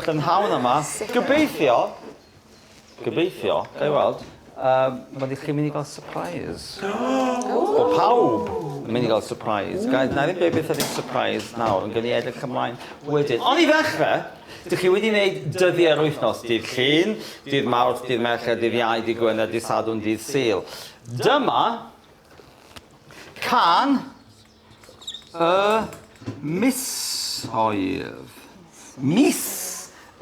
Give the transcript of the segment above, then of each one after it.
prynhawn yma. Gobeithio, gobeithio, ga i weld, um, bod chi'n mynd i gael surprise. O pawb yn mynd i gael surprise. Ga, na i ddim dweud beth ydy'r surprise nawr, ond gawn ni edrych ymlaen wedyn. Ond i ddechrau, dych chi wedi gwneud dyddiau'r wythnos, dydd Llun, dydd Mawrth, dydd Mercher, dydd Iau, dydd Gwener, dydd Sadwrn, dydd Sul. Dyma cân Y misoedd. Mis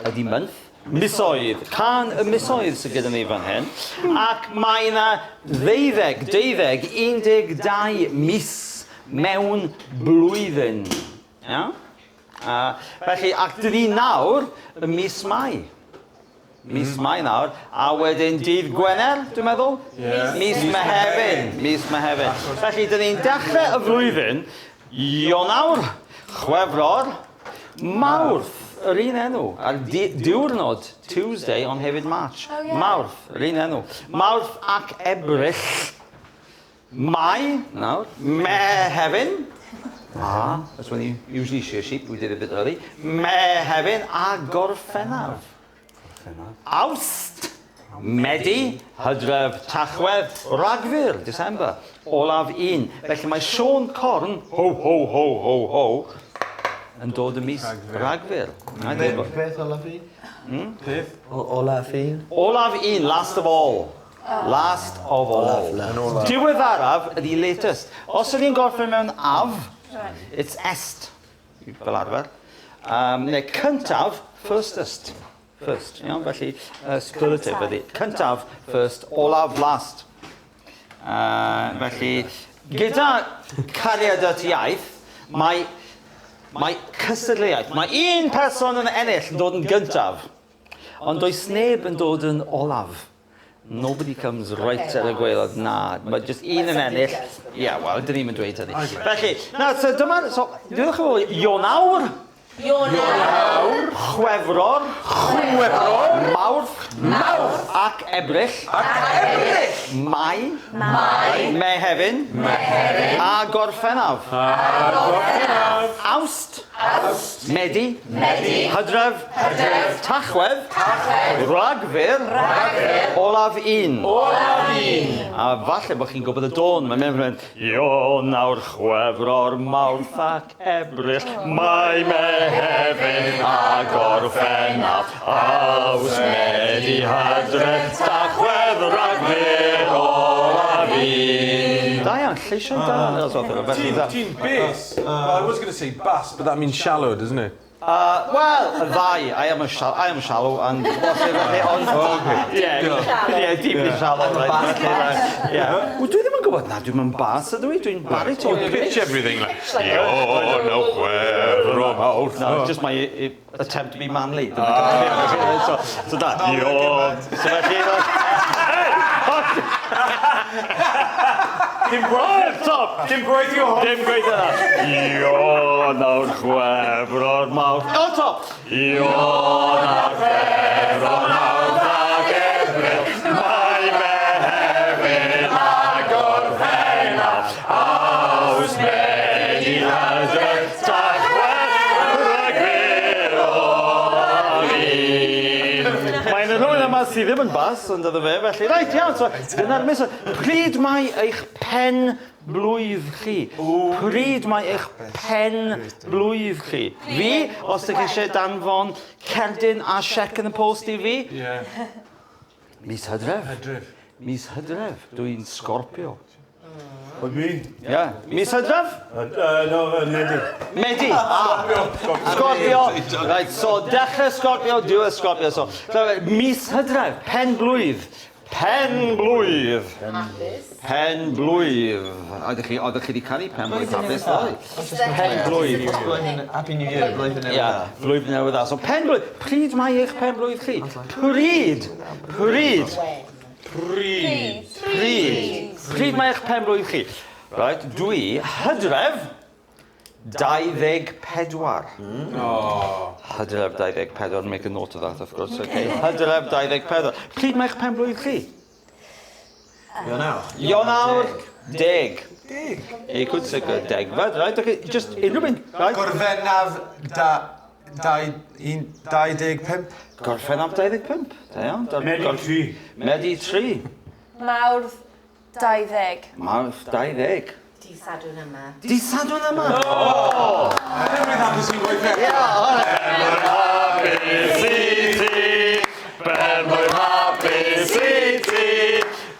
ydy month. Misoedd. Cân y misoedd sydd gyda ni fan hyn. Ac mae yna ddeuddeg, deuddeg, 12 mis mewn blwyddyn. Iawn? A, felly, ac dyn ni nawr ym mis Mai. Mis Mai nawr, a wedyn dydd Gwener, dwi'n meddwl? Yeah. Mis Mehefin. Mis Mehefin. Felly, dyn ni'n dechrau y flwyddyn, Ionawr, Chwefror, Mawrth, yr un enw. A'r diwrnod, Tuesday, ond hefyd March. Oh, yeah. Mawrth, yr un enw. Mawrth ac Ebrill. Mai, nawr, Mehefin. A, that's when you usually shear sheep, we did a bit early. Mehefin a Gorffennaf. Gorffennaf. Awst, Medi, Hydref, Tachwedd, Rhagfyr, December, olaf un. Felly mae Siôn Corn, ho, ho, ho, ho, ho, yn dod y mis Rhagfyr. Beth olaf un? Hmm? Beth? Olaf un? Olaf un, last of all. Last of all. Diweddaraf ydy latest. Os ydyn ni'n gorffen mewn af, it's est, fel arfer. Um, neu cyntaf, firstest. First, iawn, felly superlative ydy. Cyntaf, first, olaf, last. Felly, gyda cariad at iaith, mae, mae cystadleuaeth. Mae un person yn ennill yn dod yn gyntaf. Ond does neb yn dod yn olaf. Nobody comes right ar y gwaelod, na. Mae jyst un yn ennill. Ie, yeah, wel, dyn ni'n dweud hynny. Felly, na, so dyma, so, diolch yn fawr, Ionawr. Ionawr. Chwefror. Chwefror. Mawrth. Mawrth. Ac Ebrill. Ac Ebrill. Mai. Mai. Mehefin. Mehefin. A Gorffennaf. A Gorffennaf. Awst. Awst. Medi. Medi. Hydref. Hydref. Tachwedd. Tachwedd. Rhagfyr. Rhagfyr. Olaf un. Olaf un. A falle bod chi'n gwybod y dôn. Mae'n mynd mynd, Ionawr, Chwefror, Mawrth ac Ebrill, Mai, Mehefin a Gorffennaf, Awst, Medi, Hydref, Tachwedd, Rhagfyr, Olaf un. Da iawn, lleisiau da. Ti'n bass. Well, I was going to say bass, but that means shallow, doesn't it? Wel, y ddau. I am a shallow, I am shallow and bosib felly, ond... Okay. Yeah, yeah, deeply shallow. I'm a Right, bass. Yeah. Wel, dwi ddim yn gwybod, na, dwi'n mynd bas ydw i, dwi'n baritone. You pitch everything like... Ionawr, Chwefror, Mawrth. No, it's just my attempt to be manly. So, so that. Io. So felly... Dim gwaith top! Dim gweithio hwn! Dim gweithio na! Ionawr Chwefror Mawrth. O top! Ionawr Chwefror Mawrth ac Ebrill Mai Mehefin a Gorffennaf Awst Medi Hydref Tachwedd Rhagfyr Olaf un. Mae yna rhywun yma sydd ddim yn bas, ond iddo fe, felly reit iawn, so dyna'r mis. Pryd mae eich pen blwydd chi? Pryd mae eich pen blwydd chi? Fi, os ydych chi eisiau danfon cerdyn a siec yn y post i fi? Ie. Mis Hydref. Hydref. Mis Hydref. Dwi'n Scorpio. Oedd mi? Ie. Yeah. Mis Hydref? No, Medi. Medi. Ah. Scorpio. Right, so dechrau Scorpio, diwedd Scorpio. So, so mis Hydref, pen blwydd. Pen blwydd. Hapus. Pen blwydd. Oeddech chi, oeddech chi wedi canu pen blwydd hapus ddoe? Pen blwydd. Happy New Year, blwyddyn newydd dda. Blwyddyn newydd dda. So pen blwydd. Pryd mae eich pen blwydd chi? Pryd. Pryd. Pryd. Pryd. Pryd mae eich pen blwydd chi? Right, dwi hydref 24. Mm. Oh. Hydref 24, make a note of that of course, okay. Hydref 24. Pryd mae'ch pen blwydd chi? Ionawr. Ionawr deg. Deg. You could say degfed, right? Okay, just unrhyw beth, right? Gorfennaf da... Dau, un, 25. Gorffennaf 25. Da iawn. Medi 3. Medi 3. Mawrth 20. Mawrth 20. Dydd Sadwrn yma. Dydd Sadwrn yma! Penblwydd hapus i waith eto. Hapus i ti, penblwydd hapus i ti,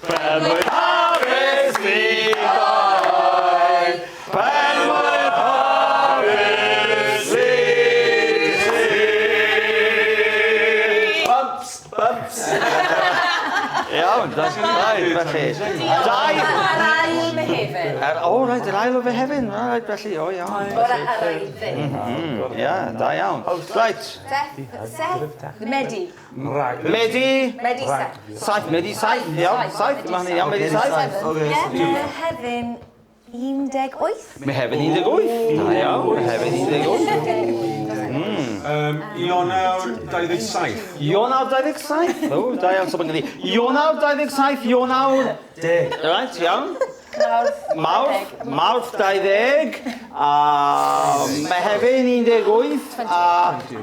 penblwydd hapus i dau, penblwydd hapus i ti. Bumps, bumps. Iawn, that's right, felly. Dau... Yr ail Mehefin. O, reit, yr ail o Fehefin, reit, felly, o iawn. O'r yr ail ddim. Ie, da iawn. Reit, Seth, Medi. Medi... Medi Seth. Saith, Medi saith, iawn, saith, mae hynny'n iawn, Medi saith. Ie, Mehefin 18. Mehefin 18, da iawn, Mehefin 18. Ionawr 27. Ionawr 27, o, da iawn, so mae gen i. Ionawr 27, Ionawr... Deg. Reit, iawn. Mawrth. Mawrth, Mawrth 20, a Mehefin 18, a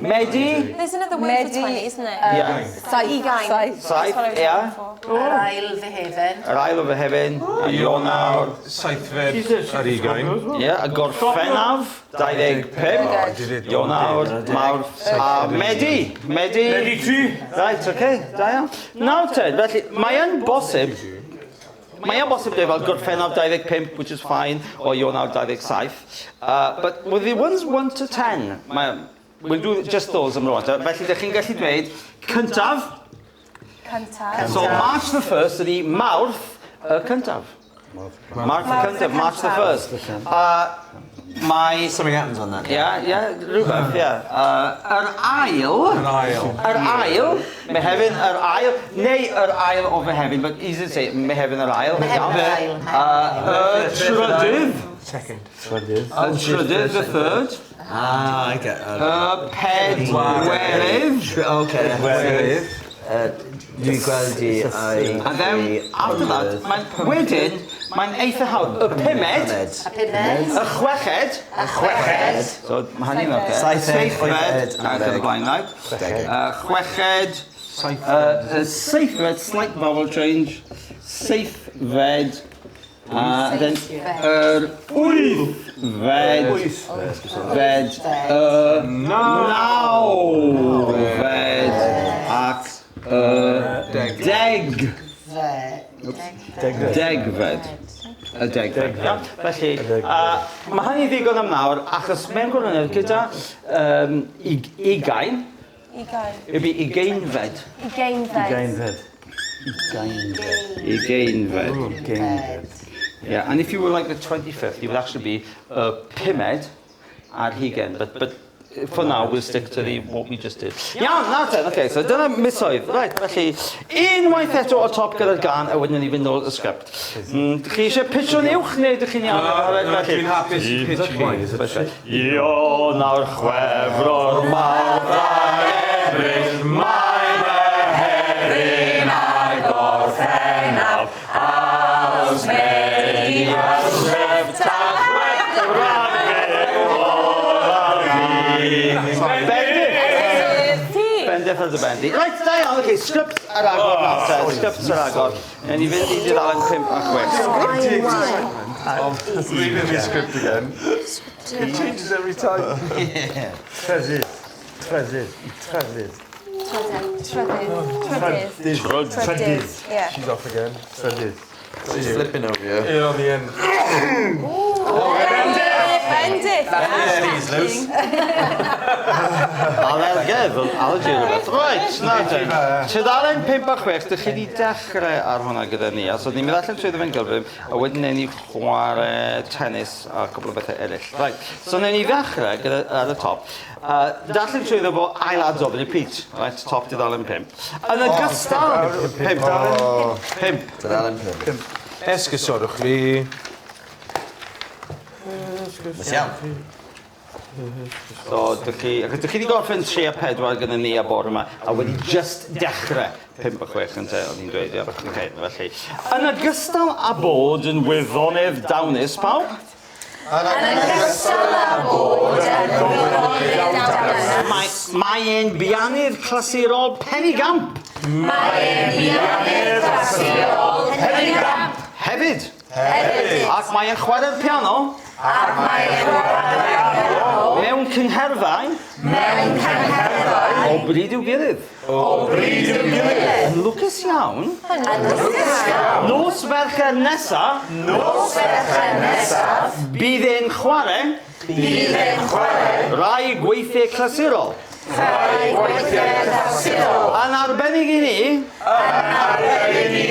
Medi... There's another word for 20, isn't it? Ie, Saith. Ugain. Saith. Saith, That's what I was ie. looking for. Yr ail Fehefin. Yr ail o Fehefin, a Ionawr... Seithfed ar ugain. Ie, a Gorffennaf 25, Ionawr, Mawrth, a Medi. Medi. Medi 3. Right, oce, okay, da iawn. Nawr te, felly, mae yn bosib, mae yn bosib dweud fel Gorffennaf 25, which is fine, or Ionawr 27. But with the ones 1 to 10, mae, we'll do just those am rwan. Felly, ydych chi'n gallu dweud cyntaf, Cyntaf. so March the 1st ydy Mawrth y cyntaf. Mawrth y cyntaf, March the 1st. Mae... Something happens on that. Ie, ie, rhywbeth, ie. Yr ail... Yr ail. Yr ail, Mehefin yr ail, neu yr ail o Fehefin, but easy to say, Mehefin yr ail. Mehefin yr ail. Y trydydd. Second. Trydydd. Y trydydd, the third. Ah, I get Y pedwerydd. Okay. Pedwerydd. Dwi'n gweld i ai... And then, after that, mae'n wedyn, mae'n eitha hawdd. Y pumed, Y pumed. y chweched. Y chweched. So, mae hynny'n oce. Saithfed, Seithfed, wythfed, ac yn y blaen, right? Chweched, seithfed, slight vowel change, seithfed, then yr wythfed, fed, y nawfed, ac y deg, degfed. Y degfed. Iawn? Felly, mae hynny ddigon am nawr, achos mewn gwirionedd gyda ugain, Ugain. it'd be ugeinfed. Ugeinfed. Ugeinfed. Ugeinfed. Ugeinfed. Ugeinfed. Yeah, and if you were like the 25th, you would actually be pumed ar hugain, but for now we'll stick to the what we just did. Iawn, nawr ten, okay, so dyna misoedd. Right, felly, unwaith eto o top gyda'r gân, a wedyn ni fynd nôl y sgript. Chi eisiau pitcho'n uwch neu ydych chi'n iawn? Na, dwi'n hapus i pitch chwaith. Ionawr Chwefror Mawrth ac Ebrill, Mai Mehefin a Gorffennaf, Awst Medi Hydref Tachwedd Rhagfyr Bendith! Bendith ar dy bendi. Reit, da iawn, oce, sgript ar agor nawr te, sgript ar agor. Newn ni fynd i dudalen 5 a 6. Reading the script again. It changes every time. Trydydd. Trydydd. Trydydd. Trydydd. Trydydd. Trydydd. Yeah. She's off again. Trydydd. She's flipping over here. In on the end. Bendith. He's loose. Alergedd, allergy rhywbeth. Reit, nawr ten. Tudalen 5 a 6, dych chi wedi dechrau ar hwnna gyda ni. A so ni'n mynd allan trwy fe'n gyflym, a wedyn newn ni chwarae tennis a cwbl o bethau eraill. Right, so newn ni ddechrau gyda, ar y top. Darllen trwyddo fo ailadrodd, repeat. Right, top tudalen 5. Yn ogystal... 5. 5. Tudalen 5. Esgusodwch fi. Mas iawn. So, dych chi, ac dych chi wedi gorffen 3 a 4 gyda ni a bore yma, a wedi just dechrau 5 a 6 yn te, o'n i'n dweud, ie. Okay, felly. Yn ogystal â bod yn wyddonydd dawnus, pawb, Yn ogystal â bod yn wyddonydd dawnus. Mae, mae e'n bianydd clasurol penigamp. Mae e'n bianydd clasurol penigamp. Hefyd. Hefyd. Ac mae e'n chwarae'r piano. Ac mae e'n chwarae'r piano. Mewn cyngherddau. Mewn cyngherddau. O bryd i'w gilydd. O bryd i'w gilydd. Yn lwcus iawn. Yn lwcus iawn. Nos Fercher nesa. Nos Fercher nesaf. Bydd e'n chwarae. Bydd e'n chwarae. Rai gweithiau clasurol. Rhai gweithiau clasurol. Yn arbennig i ni. Yn arbennig i ni.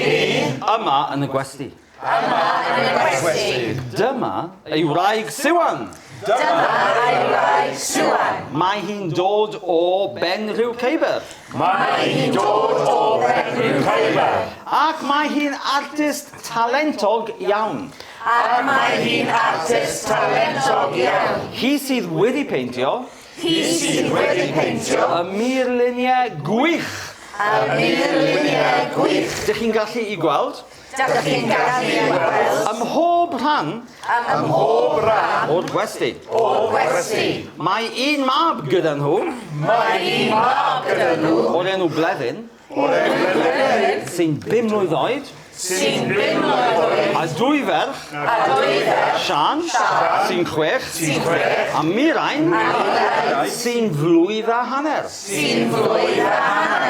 Yma yn y gwesty. Yma yn y gwesty. Dyma ei wraig Siwan. Dyma ei wraig Siwan. Mae hi'n dod o Benrhiw Ceibr. Mae hi'n dod o Benrhiw Ceibr. Ac mae hi'n artist talentog iawn. Ac mae hi'n artist talentog iawn. Hi sydd wedi peintio. Hi sydd wedi peintio. Y murluniau gwych. Y murluniau gwych. Dych chi'n gallu i gweld. Dych chi'n gallu ei gweld. Ym mhob rhan. Ym mhob rhan. O'r gwesty. O'r gwesty. Mae un mab gyda nhw. Mae un mab gyda nhw. O'r enw Bleddyn. O'r enw Bleddyn. Sy'n bum mlwydd oed. Sy'n bum mlwydd oed. A dwy ferch. A dwy ferch. Sian. Sian. Sy'n chwech. Sy'n chwech. A Mirain. A Mirain. Sy'n flwydd a hanner. Sy'n flwydd a hanner.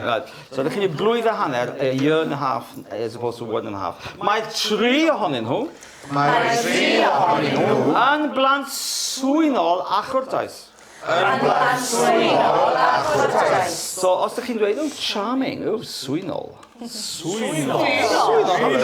Right. So ydych chi'n blwydd a hanner, a year and a half as opposed to one and a half. Mae'r tri ohonyn nhw. Mae'r tri ohonyn nhw. Yn blant swynol a chwrtais. Yn blant swynol a chwrtais. So os ydych chi'n dweud, oh, charming, oh, swynol. Swynol. Swynol.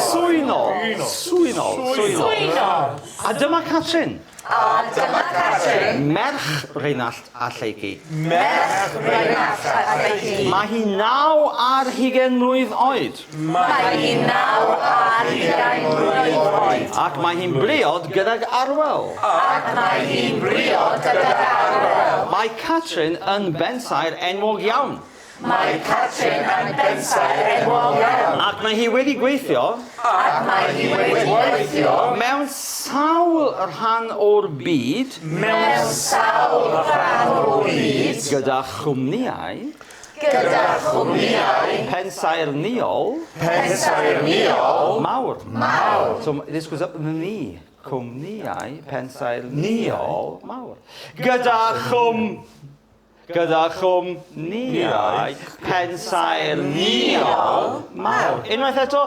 Swynol. Swynol. Swynol. A dyma Catrin. A dyma Catrin. Merch Rheinallt a Lleucu. Merch Rheinallt a Lleucu. Mae hi 29 mlwydd oed. Mae hi 29 mlwydd oed. Ac mae hi'n briod gydag Arwel. Ac mae hi'n briod gydag Arwel. Mae Catrin yn bensaer enwog iawn. Mae Catrin yn bensaer enwog iawn. Ac mae hi wedi gweithio. Ac mae hi wedi gweithio. Mewn sawl rhan o'r byd. Mewn sawl rhan o'r byd. Gyda chwmnïau. Gyda chwmnïau. Pensaernïol. Pensaernïol. Mawr. Mawr. So this goes up in the knee. Cwmnïau pensaernïol mawr. Gyda chwm... Gyda chwmnïau pensaernïol mawr. Unwaith eto,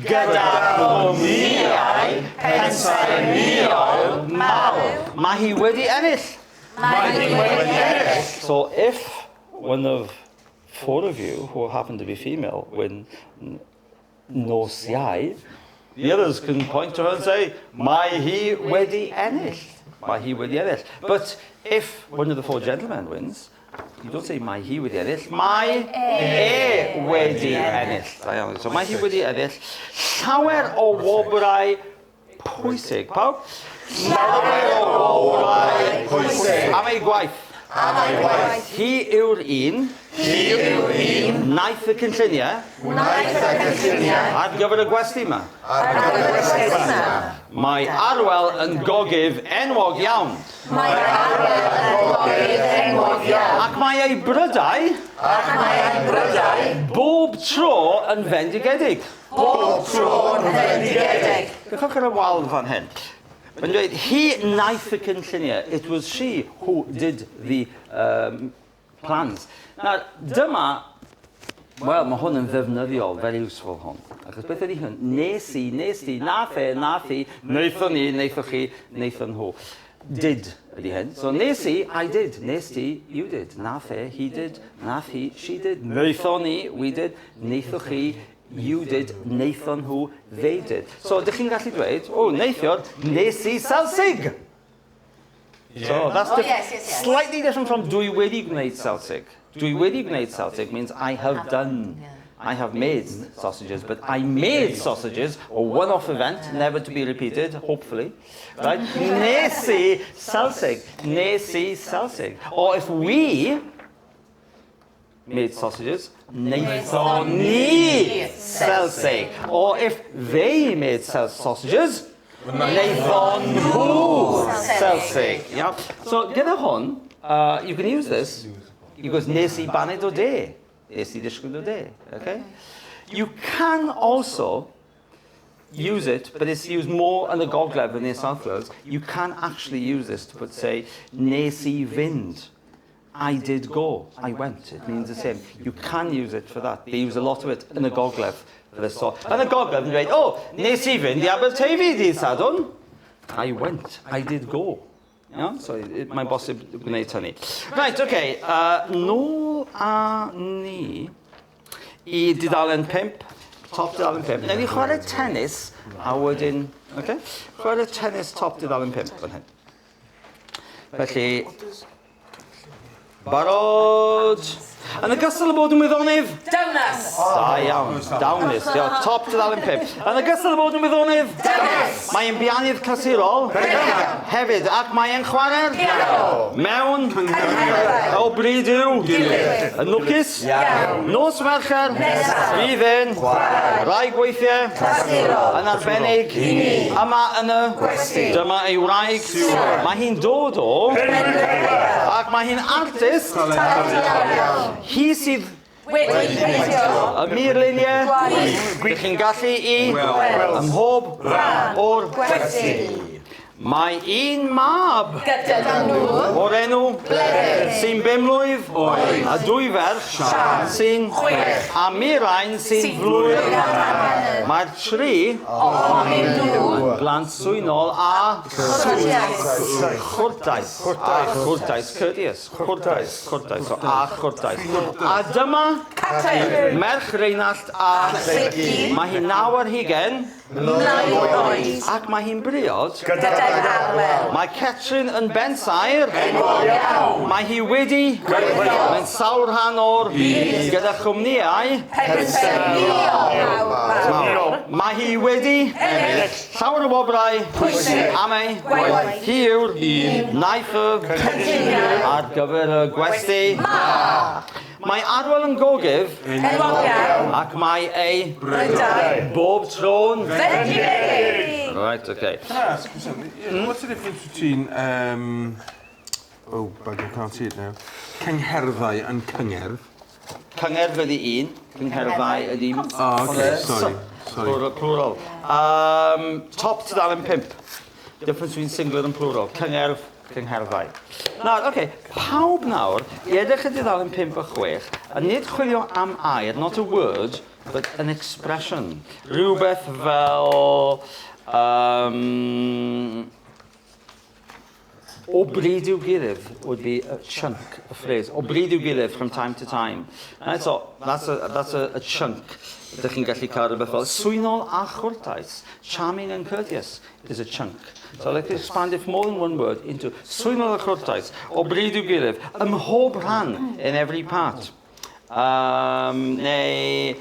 gyda chwmnïau pensaernïol mawr. Mae hi wedi ennill. Mae hi wedi ennill. So if one of four of you who happen to be female win nos Iau, the others can point to her and say, mae hi wedi ennill. Mae hi wedi ennill. But if one of the four gentlemen wins, you don't say mae hi wedi ennill, mae e wedi ennill. Da iawn. So mae hi wedi ennill llawer o wobrau pwysig. Pawb? Llawer o wobrau pwysig. Am ei gwaith. Am ei gwaith. Hi yw'r un. Hi yw'r un. Wnaeth y cynlluniau. Wnaeth y cynlluniau. Ar gyfer y gwesty yma. Ar gyfer y gwesty yma. Mae Arwel yn gogydd enwog iawn. Mae Arwel yn gogydd enwog iawn. Ac mae ei brydau. Ac mae ei brydau. Bob tro yn fendigedig. Bob tro yn fendigedig. Drychwch ar y wal fan hyn. Mae'n dweud, hi wnaeth y cynlluniau. It was she who did the plans. Nawr, dyma, wel, mae hwn yn ddefnyddiol, very useful hwn. Achos beth ydy hwn? Nes i, nes ti, nath e, nath hi, wnaethon ni, wnaethoch chi, wnaethon nhw. Did ydy hyn. So nes i, I did. Nes ti, you did. Nath e, he did. Nath hi, she did. Wnaethon ni, we did. Wnaethoch chi, you did. Wnaethon nhw, they did. So ydych chi'n gallu dweud, o, neithiwr, nes i selsig! So that's Oh, yes, yes, yes. slightly different from dwi wedi gwneud selsig. Dwi wedi gwneud selsig means I have done. I have made sausages, but I made sausages, a one-off event, never to be repeated, hopefully. Right? Nes i selsig. Nes i selsig. Or if we made sausages, wnaethon ni selsig. Or if they made sausages, Wnaethon nhw selsig. Iawn. So, gyda hwn, you can use this because nes i baned o de. Nes i ddisgwyl o de. Okay? You can also use it, but it's used more yn y gogledd than in South Wales. You can actually use this to put, say, nes i fynd. I did go. I went. It means the same. You can use it for that. They use a lot of it yn y gogledd for this. So, yn y gogledd, yn dweud, oh, nes i fynd i Aberteifi dydd Sadwrn. I went. I did go. Yeah? So, mae'n bosib gwneud hynny. Right, okay. Nôl â ni i dudalen 5, top dudalen 5. Newn ni chwarae tennis, a wedyn, okay? Chwarae tennis top dudalen 5 fan hyn. Felly, barod! Yn ogystal â bod yn wyddonydd? Dawnus. Da iawn, dawnus. Diolch. Top dudalen 5. Yn ogystal â bod yn wyddonydd? Dawnus. Mae'n bianydd clasurol. Hefyd, ac mae'n chwarae'r? Piano. Mewn? O bryd i'w? Gilydd. Yn lwcus? Iawn. Nos Mercher? Nesa. Bydd yn? Chwarae. Rai gweithiau? Clasurol. Yn arbennig? I ni. Yma yn y? Gwesty. Dyma ei wraig. Mae hi'n dod o? Ac mae hi'n artist. Talentog. Hi sydd Wedi peintio. y murluniau. Gwych. Dych chi'n gallu i Weld. ym mhob o'r Gwesty. Mae un mab Gyda nhw. o'r enw Bleddyn. sy'n 5 mlwydd Oed. a dwy ferch sy'n 6 a Mirain sy'n Sy'n flwydd. flwydd. Mae'r tri Ohonyn nhw. blant swynol a Chwrtais. chwrtais. A chwrtais, courteous. Chwrtais, chwrtais, so a chwrtais. A dyma Catrin. merch Reinallt a Lleucu. Mae hi'n 29 Mlwydd oed. ac mae hi'n briod. Gydag Arwel. Mae Catrin yn bensaer. Enwog iawn. Mae hi wedi mewn sawl rhan o'r byd gyda chwmnïau Pensaernïol. mawr. Mae hi wedi Ennill. llawer o wobrau Pwysig. am ei Gwaith. Hi yw'r naeth y Cynlluniau. ar gyfer y gwesty. Mae Arwel yn gogydd Enwog iawn. ac mae ei Brydau. bob tro'n Fendigedig. Right, okay. Can I ask you something? What's the difference between, oh, bugger, I can't see it now. Cyngherddau and cyngerdd? Cyngerdd ydy un, cyngherddau ydy... Oh, okay, sorry. Sorry. Plural. Plural. Top tudalen 5. Difference between singular and plural. Cyngerdd, cyngherddau. Nawr, okay, pawb nawr, i edrych ar dudalen 5 a 6, a nid chwilio am air, not a word, but an expression. Rhywbeth fel... O bryd i'w gilydd would be a chunk, a phrase. O bryd i'w gilydd from time to time. Right, so that's a chunk. Ydych chi'n gallu cael rhywbeth fel swynol a chwrtais. Charming and courteous is a chunk. So let's expand it more than one word into swynol a chwrtais. O bryd i'w gilydd. Ym mhob rhan, in every part. Neu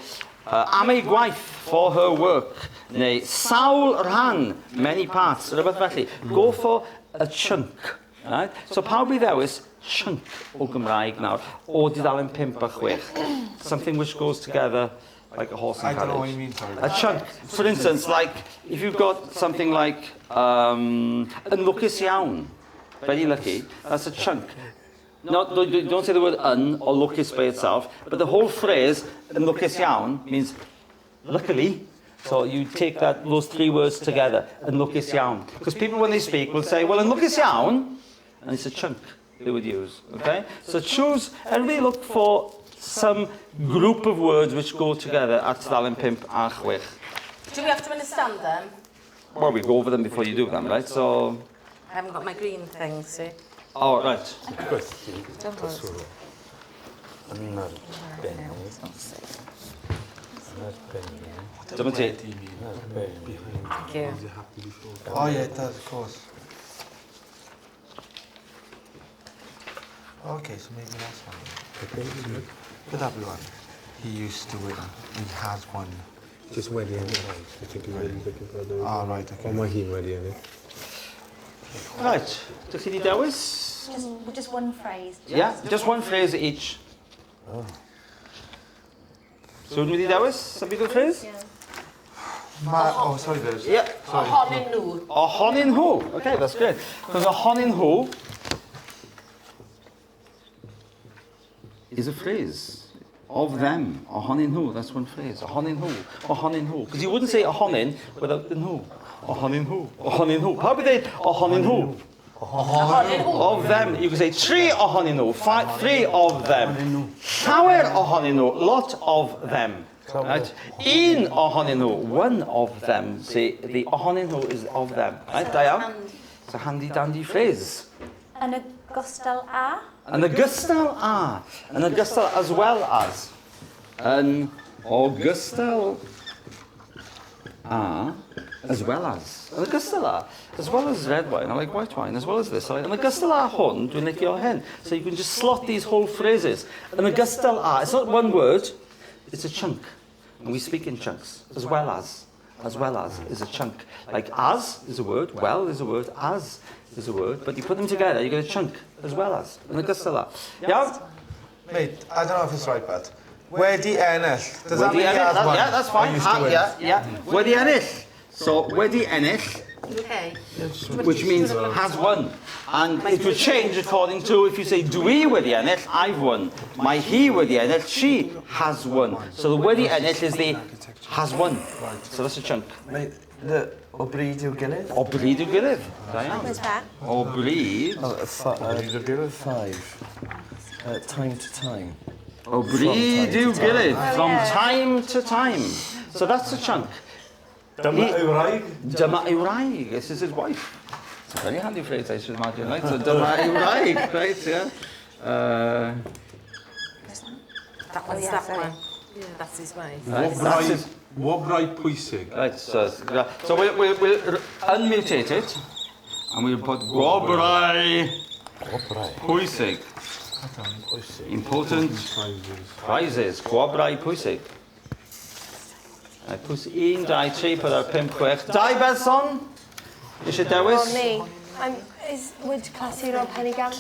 am ei gwaith, for her work. Neu sawl rhan, many parts, rhywbeth felly. Go for a chunk. Right? So pawb i ddewis chunk o Gymraeg nawr, o dudalen 5 a 6. Something which goes together like a horse and I don't know what carriage. you mean, sorry. A chunk. For instance, like, if you've got something like yn lwcus iawn, very lucky, that's a chunk. Not, don't say the word yn or lwcus by itself, but the whole phrase yn lwcus iawn means luckily. So you take those three words together, yn lwcus iawn. Because people, when they speak, will say, well, yn lwcus iawn, and it's a chunk they would use, okay? So choose, everybody look for some group of words which go together at tudalen 5 a 6. Do we have to understand them? Well, we go over them before you do them, right? So, I haven't got my green thing, see? Oh, right. Gwesty. Yn arbennig. Yn arbennig. Dyma ti. Thank you. Oh yeah, it does, of course. Okay, so maybe that's one. Look at that blue one. He used to win. He has won. Just wedi ennill. I think he's really looking for those. Ah, right, okay. Ond mae hi'n wedi ennill. Right. Dych chi 'di dewis? Just one phrase. Yeah, just one phrase each. So, wedi dewis? Some good phrase? Yeah. Ma, oh, sorry, Bez. Yeah. Ohonyn nhw. Ohonyn nhw. Okay, that's great. Because ohonyn nhw is a phrase. Of them. Ohonyn nhw, that's one phrase. Ohonyn nhw. Ohonyn nhw. Because you wouldn't say ohonyn without the nhw. Ohonyn nhw. Ohonyn nhw. Pawb i ddeud ohonyn nhw? Ohonyn nhw. Of them. You could say tri ohonyn nhw. Five, three of them. Llawer ohonyn nhw. Lot of them. Right? Un ohonyn nhw. One of them. See, the ohonyn nhw is of them. Right, da iawn. It's a handy dandy phrase. Yn ogystal â? Yn ogystal â. Yn ogystal as well as. Yn ogystal â. As well as. Yn ogystal â. As well as red wine, I like white wine. As well as this. I like... Yn ogystal â hwn, dwi'n licio hyn. So you can just slot these whole phrases. Yn ogystal â. It's not one word, it's a chunk. And we speak in chunks. As well as. As well as is a chunk. Like as is a word, well is a word, as is a word, but you put them together, you get a chunk, as well as. Yn ogystal â. Iawn? Mate, I don't know if it's right, but... Wedi ennill. Does that Wedi mean he ennill, has won? yeah, that's fine. Or used to Ah, win? yeah, yeah. Wedi ennill. So, wedi ennill, Okay. which means has won. And it would change according to if you say dwi wedi ennill, I've won. Mae hi wedi ennill, she has won. So the wedi ennill is the has won. So that's a chunk. Mate, the, o bryd i'w gilydd? O bryd i'w gilydd. Da iawn. Where's that? O bryd. Oh, five. Time to time. O bryd i'w gilydd. From time to time. So that's a chunk. Dyma ei wraig. Dyma ei wraig. This is his wife. It's a very handy phrase, I should imagine, right? So dyma ei wraig, right, yeah. That one's yeah, that sorry. one. That's his wife. Right, that's his, Wobrau pwysig. right, so we'll unmutate it, and we'll put gwobrau pwysig. Important prizes. Gwobrau pwysig. Right, pwys 1, 2, 3, 4, 5, 6. Dau berson eisiau dewis? Well, me. Would clasurol penigamp?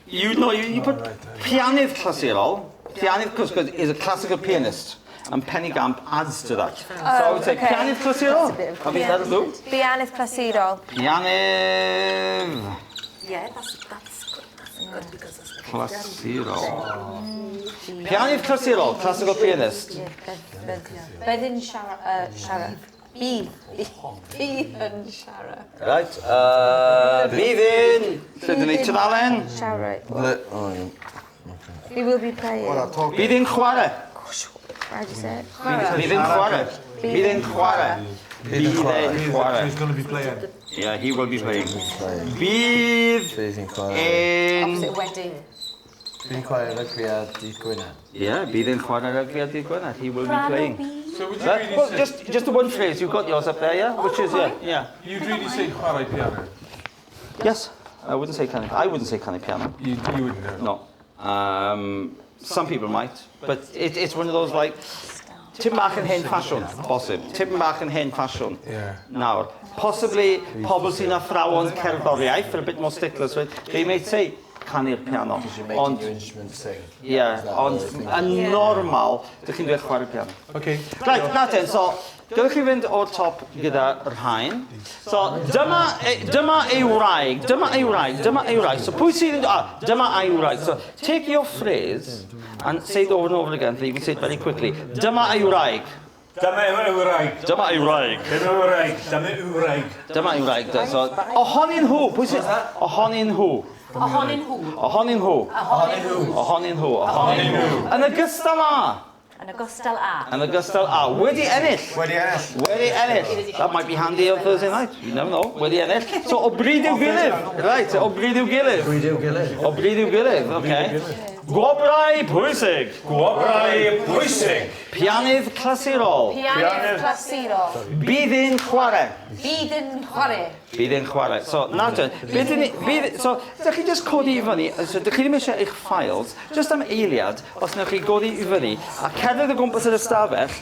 You know, you put pianydd clasurol. Pianydd clasurol is a classical pianist, and penigamp adds to that. So I would say okay. pianydd clasurol. I think that'll do. Pianydd clasurol. Pianydd Yeah, that's good. That's good because it's clasurol. Pianydd clasurol, classical pianist. Bydd yn siarad. Bydd. Bydd yn siarad. Right, bydd yn... Lle dyn ni tudalen? Siarad. The, oh, yeah. We will be playing. Bydd yn chwarae. How do you say it? Bydd yn chwarae. Bydd yn chwarae. Bydd yn chwarae. He's going to be playing. Yeah, he will be playing. Bydd Bydd yn chwarae. yn... Opposite wedding. Bydd yn chwarae rygbi ar dydd Gwener. Yeah, bydd yn chwarae rygbi ar dydd Gwener. He will be playing. So would you Right? really Well, say... just the one phrase. You've got yours up there, yeah? Which is, yeah. You'd really say chwarae piano? Yes, I wouldn't say canu. I wouldn't say canu piano. You wouldn't know? No. Some people might, but it's one of those like... Tipyn bach yn hen ffasiwn, bosib. Tipyn bach yn hen ffasiwn. Yeah. Nawr, possibly pobl sy'n athrawon cerddoriaeth, are a bit more sticklers, right? They may say canu'r piano. Because you're making Ond, your instrument sing. yeah, Is that ond the thing? yn normal, dych chi'n dweud chwarae piano. Okay. Right, na ten, so, dylech chi fynd o'r top gyda rhain. So, dyma ei wraig, dyma ei wraig, dyma ei wraig. So, pwy sydd yn... Ah, dyma ei wraig. So, take your phrase and say it over and over again, so you can say it very quickly. Dyma ei wraig. Dyma ei wraig. Dyma ei wraig. Dyma ei wraig. Dyma ei wraig. Dyma ei wraig. So, ohonyn nhw. Pwy sydd... Ohonyn nhw. Ohonyn nhw. Ohonyn nhw. Ohonyn nhw. Ohonyn nhw. Ohonyn nhw. Yn ogystal â. Yn ogystal â. Yn ogystal â. Wedi ennill. Wedi ennill. Wedi ennill. That might be handy on Thursday night. You never know. Wedi ennill. So, o bryd i'w gilydd. Right, o bryd i'w gilydd. Bryd i'w gilydd. O bryd i'w gilydd, okay. Gwobrau pwysig. Gwobrau pwysig. Pianydd clasurol. Pianydd clasurol. Bydd yn chwarae. Bydd yn chwarae. Bydd yn chwarae. So, nawr ten, bydd yn... Bydd, so, ydych chi just codi i fyny, so ydych chi ddim eisiau eich files, just am eiliad, os wnewch chi godi i fyny, a cerdded o gwmpas yr ystafell,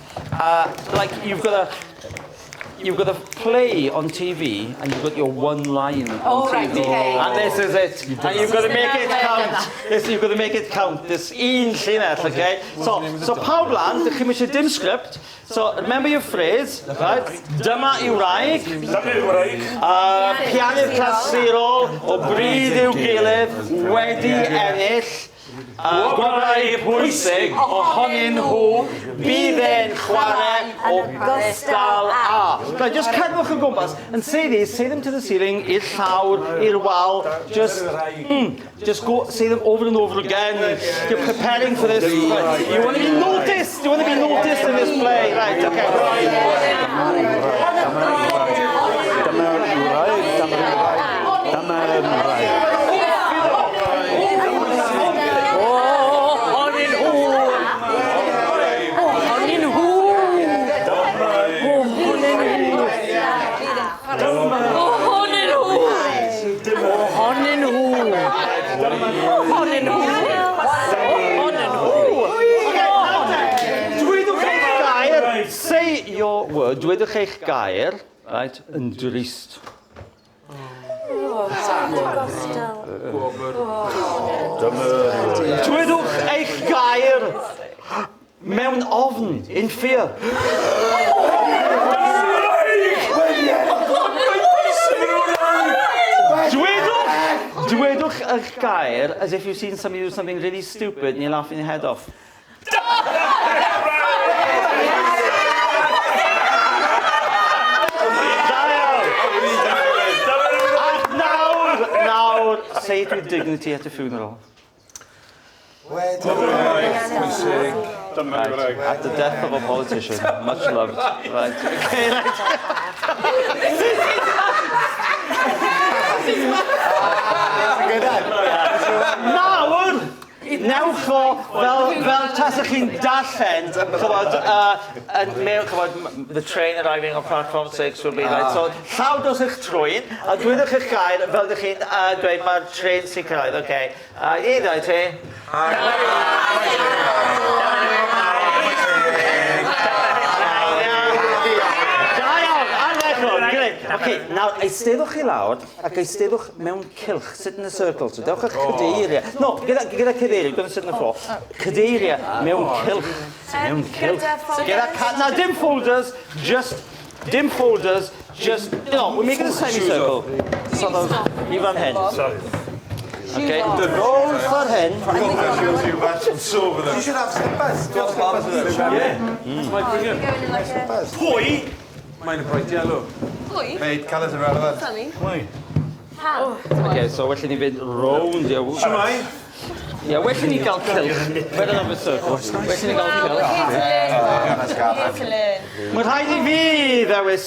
like, you've got a... you've got a play on TV and you've got your one line on Oh, TV. right, okay. And this is it. And you've got to make it count. This, you've got to make it count. This un llinell, okay? So pawb lan, dych chi'n eisiau dim script. So, remember your phrase, right? Dyma yw wraig. Dyma yw wraig. Pianydd clasurol o bryd i'w gilydd wedi ennill gwobrau pwysig ohonyn nhw bydd e'n chwarae o gystal â. Right, just cerddwch o gwmpas and say these, say them to the ceiling, i'r llawr, i'r wal, just go, say them over and over again. You're preparing for this. Right. You want to be noticed, you want to be noticed in this play. Right, okay. Dyma yw wraig. Dyma yw wraig. Dyma yw wraig. Ohonyn nhw! Ohonyn nhw! Ohonyn nhw! Ohonyn nhw! Ohonyn nhw! Ohonyn nhw! Ohonyn nhw! Dwedwch eich gair, say your word, dwedwch eich gair, right, yn drist. Ogystal. Dwedwch eich gair mewn ofn, in fear. Dwedwch eich gair as if you've seen somebody do something really stupid and you're laughing your head off. Da iawn! Ac nawr, say it with dignity at a funeral. Pwysig. Right. At the death of a politician, much loved. Right. Okay, right. Nawr, newch o fel tasach chi'n darllen, chybod, yn mewn, chybod, the train arriving on platform 6 will be right. So, llaw dros eich trwyn, a dwedwch eich gair fel ydych chi'n dweud mae'r train sy'n cyrraedd, okay. 1, 2, 3. Da iawn, ardderchog, grêt. Oce, nawr, eisteddwch chi lawr ac eisteddwch mewn cylch, sit in a circle. So, dewch â'ch cadeiriau. No, gyda cadeiriau, don't sit on the floor. Cadeiriau mewn cylch. Mewn cylch. Gyda Na, dim folders, just, dim folders, just, no, we're making a semicircle. Sort of, i fan hyn. Okay, roll fan hyn. So for them. You should have slippers. Do you have slippers? Yeah. Going in like a... Pwy? Mae'n bright yellow. Pwy? Mate, colours are relevant. Funny. Pwy? Pam? Okay, so well i ni fynd rownd. Ie, Shwmae? Ie, well i ni gael cylch. Better have a circle. Well i ni gael We're cylch. here to learn. We're here to learn. Mae'n rhaid i fi ddewis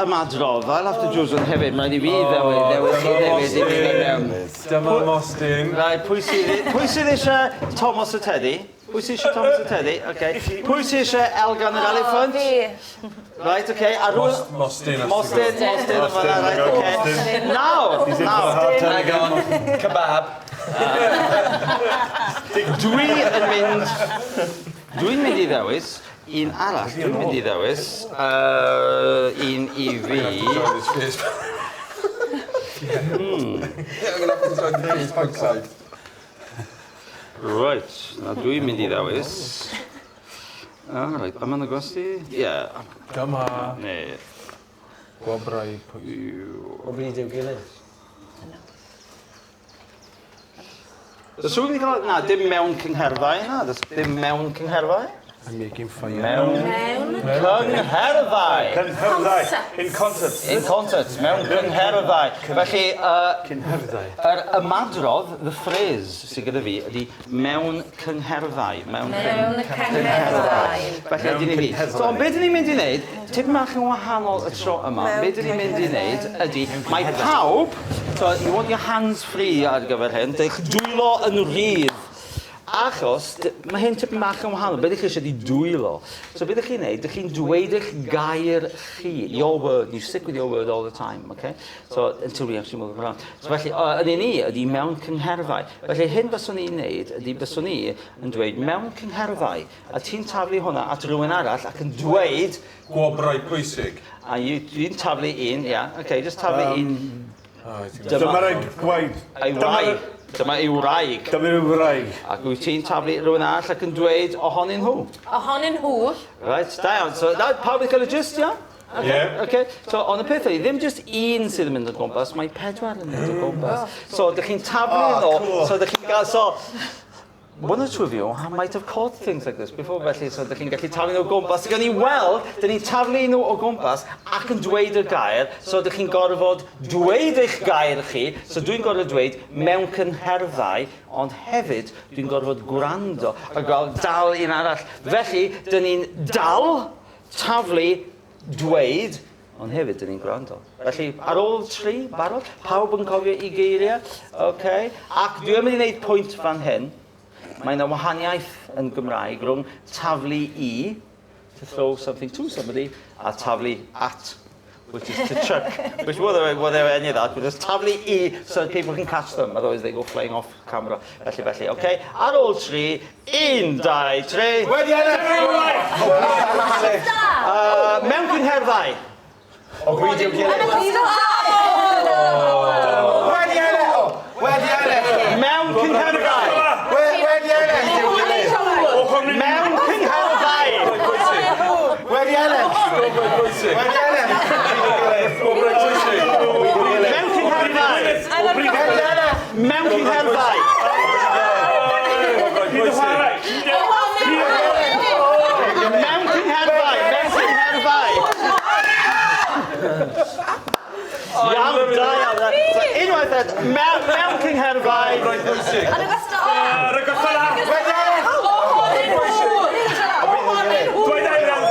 ymadrodd. I'll have to choose one hefyd. Mae'n rhaid i fi ddewis i ddewis i fi mewn. Dyma Mostyn. Right, pwy sydd eisiau Thomas y Teddy? Pwy sydd eisiau Thomas y Teddy? Okay. Pwy sydd eisiau Elgan yr Elephant? Fi. Right, okay. A rwy'n... Mostyn. Mostyn, Mostyn yn fan'na, right, okay. Nawr, Kebab. Dwi'n mynd i ddewis un arall. Dwi'n mynd i ddewis un i fi. Yeah, I'm gonna have to join the Facebook side. Right, na dwi'n mynd i ddewis. Ah, right, yma yn y gwesty? Ie. Dyma. Ne. Gwobrau pwysig. O bryd i'w gilydd. Does rhywun wedi cael... Na, dim mewn cyngherddau. Na, does dim mewn cyngherddau. I'm making fire. Mewn cyngherddau. Cyngherddau. In concerts. In concerts, mewn cyngherddau. Felly, Cyngherddau. yr ymadrodd, the phrase sydd gyda fi, ydy mewn cyngherddau. Mewn Mewn cyngherddau. Felly, ydy ni fi. So, ond beth dyn ni'n mynd i wneud, tipyn bach yn wahanol y tro yma, beth dyn ni'n mynd i wneud ydy, mae pawb, so you want your hands free ar gyfer hyn, dych dwylo yn rhydd. Achos, mae hyn tipyn bach yn wahanol, beth ydych chi eisiau di dwylo. So beth ydych chi'n neud, ydych chi'n dweud eich gair chi, your word, you stick with your word all the time, okay? So, until we actually move around. So felly, yn un i ydy mewn cyngherddau. Felly, hyn byswn i'n neud ydy byswn i yn dweud mewn cyngherddau, a ti'n taflu hwnna at rhywun arall ac yn dweud Gwobrau pwysig. A dwi'n taflu un, ia. Okay, just taflu un. Dyma'r gwaed. Ei wraig. Dyma ei wraig. Dyma'r wraig. Ac wyt ti'n taflu rhywun arall ac yn dweud ohonyn nhw. Ohonyn nhw. Right, da iawn. So, that, pawb yn cael y gist, ia? Okay, Yeah. Okay. So, ond y peth ydy, ddim just un sydd yn mynd o gwmpas, mae pedwar yn mynd o gwmpas. So, dych chi'n taflu nhw, cool. So dych chi'n gael, so, one or two of you might have caught things like this before, felly, so dych chi'n gallu taflu nhw o gwmpas. Gawn ni weld, dyn ni'n taflu nhw o gwmpas ac yn dweud y gair, so dych chi'n gorfod dweud eich gair chi, so dwi'n gorfod dweud mewn cyngherddau, ond hefyd dwi'n gorfod gwrando a gweld dal un arall. Felly, dyn ni'n dal, taflu, dweud, ond hefyd dyn ni'n gwrando. Felly, ar ôl tri, barod, pawb yn cofio i geiriau, okay. Ac dwi'n mynd i wneud pwynt fan hyn. Mae yna wahaniaeth yn Gymraeg rhwng taflu i, to throw something to somebody, a taflu at, which is to chuck. Which whether any of that, but just taflu i so that people can catch them, otherwise they go flying off camera. Felly, okay? Ar ôl tri, un, dau, tri. Wedi ennill! Mewn cyngherddau. O bryd i'w gilydd. Wedi ennill! Wedi ennill! Mewn cyngherddau. Wedi ennill! Mewn cyngherddau. Wedi ennill! Wedi ennill! Mewn cyngherddau. Wedi ennill! Mewn cyngherddau. Mewn cyngherddau. Mewn cyngherddau. Iawn, da iawn. So, unwaith eto, mewn cyngherddau. Yn ogystal â. Wedi ennill! Ohonyn nhw. Wedi ennill!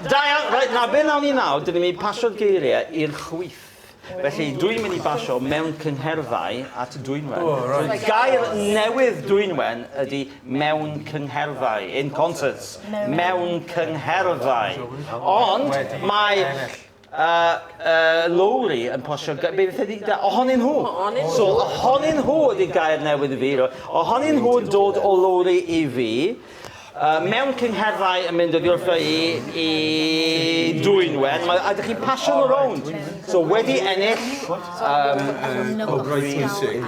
Da iawn, reit, na, be nawn ni nawr, dyn ni'n mynd i pasio'r geiriau i'r chwith. Felly, dwi'n mynd i basio mewn cyngherddau at Dwynwen. Oh, right. So, gair newydd Dwynwen ydy mewn cyngherddau, in concerts. Mewn cyngherddau. Ond mae Lowri yn posio, beth ydy, ohonyn nhw. So, ohonyn nhw ydy gair newydd i fi. Ohonyn nhw yn dod o Lowri i fi. Mewn cyngherddau yn mynd oddi wrtho i Dwynwen, a ydych chi'n pasio nhw rownd. So wedi ennill, O bryd pwysig.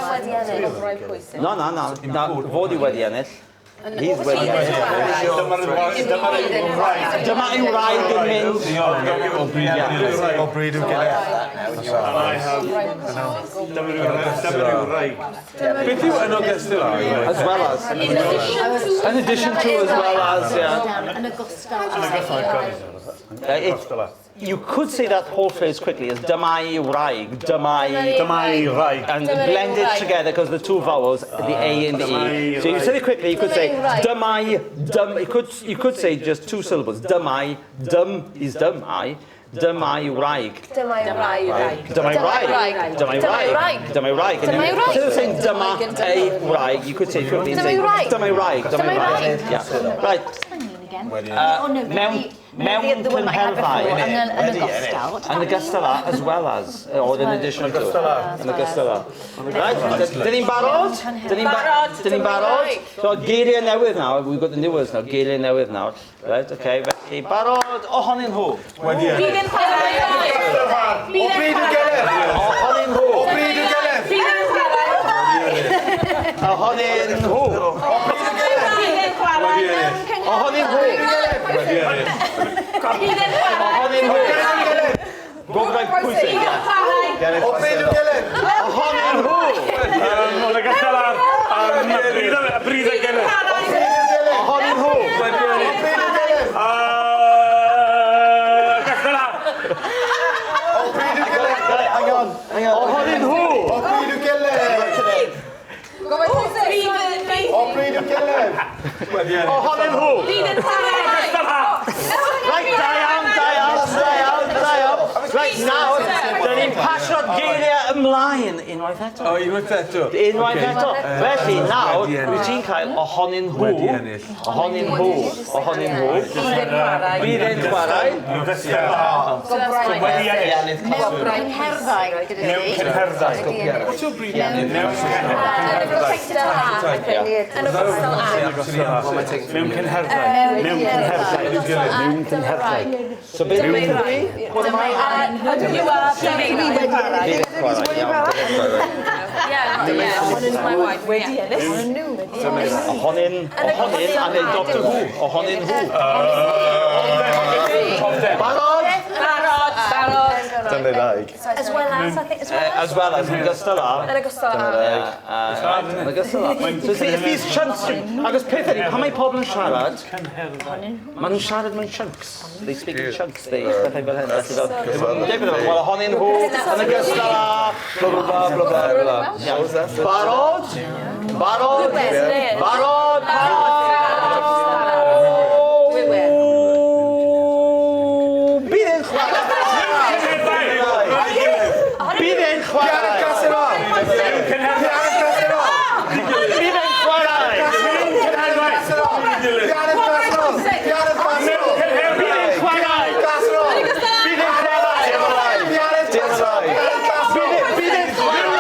Wedi ennill. Na, fod i wedi ennill. He's wedi ennill. Dyma ei wraig yn mynd. O bryd i'w gilydd. Beth yw yn ogystal â? As well as. In addition to, as well as, yeah. Yn ogystal. You could say that whole phrase quickly as dyma ei wraig, dyma ei. Dyma ei wraig. And Dyma ei blend it wraig. together because the two vowels, the A and the E. So you say it quickly, you could say dyma ei, dum. You could say just two syllables. Dyma ei, dum is dum I, dyma ei wraig. Dyma ei wraig. Dyma ei wraig. Dyma ei wraig. Dyma ei wraig. And Dyma ei then wraig. instead of saying dyma ei wraig, you could say it quickly and say Dyma ei wraig. dyma ei wraig. Dyma ei Dyma ei wraig. wraig. Yeah. Right. Oh, no, Mewn the one that I had before, cyngherddau. yn ogystal. Yn ogystal â, as well as, or in addition to. Yn ogystal â. Right, dyn ni'n barod? Dyn ni'n Barod, Dyn ni'n dyma barod? wraig. So, geiriau newydd nawr, we've got the new words now, geiriau newydd nawr. Right, okay, felly, barod ohonyn nhw. Wedi ennill. Bydd yn chwarae. O bryd i'w gilydd! Ohonyn nhw. O bryd i'w gilydd! Bydd yn chwarae. Ohonyn nhw. O bryd i'w gilydd! Bydd yn chwarae. Ohonyn nhw. Wedi ennill. Bydd yn chwarae. Ohonyn nhw. Gwobrau pwysig, Bydd ie. yn chwarae. O bryd i'w gilydd! Ohonyn nhw. Yn ogystal â bryd y gilydd. Ohonyn nhw. Wedi ennill. O bryd i'w gilydd! Ogystal â. O bryd i'w gilydd! Hang on, hang on. Ohonyn nhw. O bryd i'w gilydd! O bryd i'w gilydd! Wedi ennill. Ohonyn nhw. Bydd yn chwarae. Right, da iawn, da iawn, da iawn, da iawn. Right, nawr, dyn ni'n pasio'r geiriau Ymlaen unwaith eto. O, unwaith eto. Unwaith eto. Felly, nawr, Wedi ennill. wyt ti'n cael ohonyn nhw. Wedi ennill. Ohonyn nhw. Ohonyn nhw. Bydd e'n chwarae. Wedi ennill. Cyngherddau gyda ti. Mewn cyngherddau. Yn ogystal â. Mewn cyngherddau. Mewn cyngherddau. Mewn cyngherddau. So beth yw'n You are Bydd e'n chwarae, iawn, bydd e'n chwarae. Yeah, my wife. Wedi ennill. Ohonyn, ohonyn, a neu Doctor Who. Ohonyn nhw. Barod? Barod, barod. As well as, I think, as well as. As well as, yn ogystal â. Yn ogystal â. Yn ogystal â. So see, if these chunks... Agos peth ydy, pan mae pobl yn siarad, maen nhw'n siarad mewn chunks. They speak in chunks, they pethau fel hyn. Felly fel, David, wel, ohonyn nhw, yn ogystal â, bla bla bla bla bla bla. Iawn. Barod? Barod? Barod? Bydd e'n chwarae! Bydd e'n chwarae! Bydd e'n chwarae! Bydd e'n chwarae! Bydd e'n chwarae! Bydd e'n chwarae! Bydd e'n chwarae! Bydd e'n chwarae!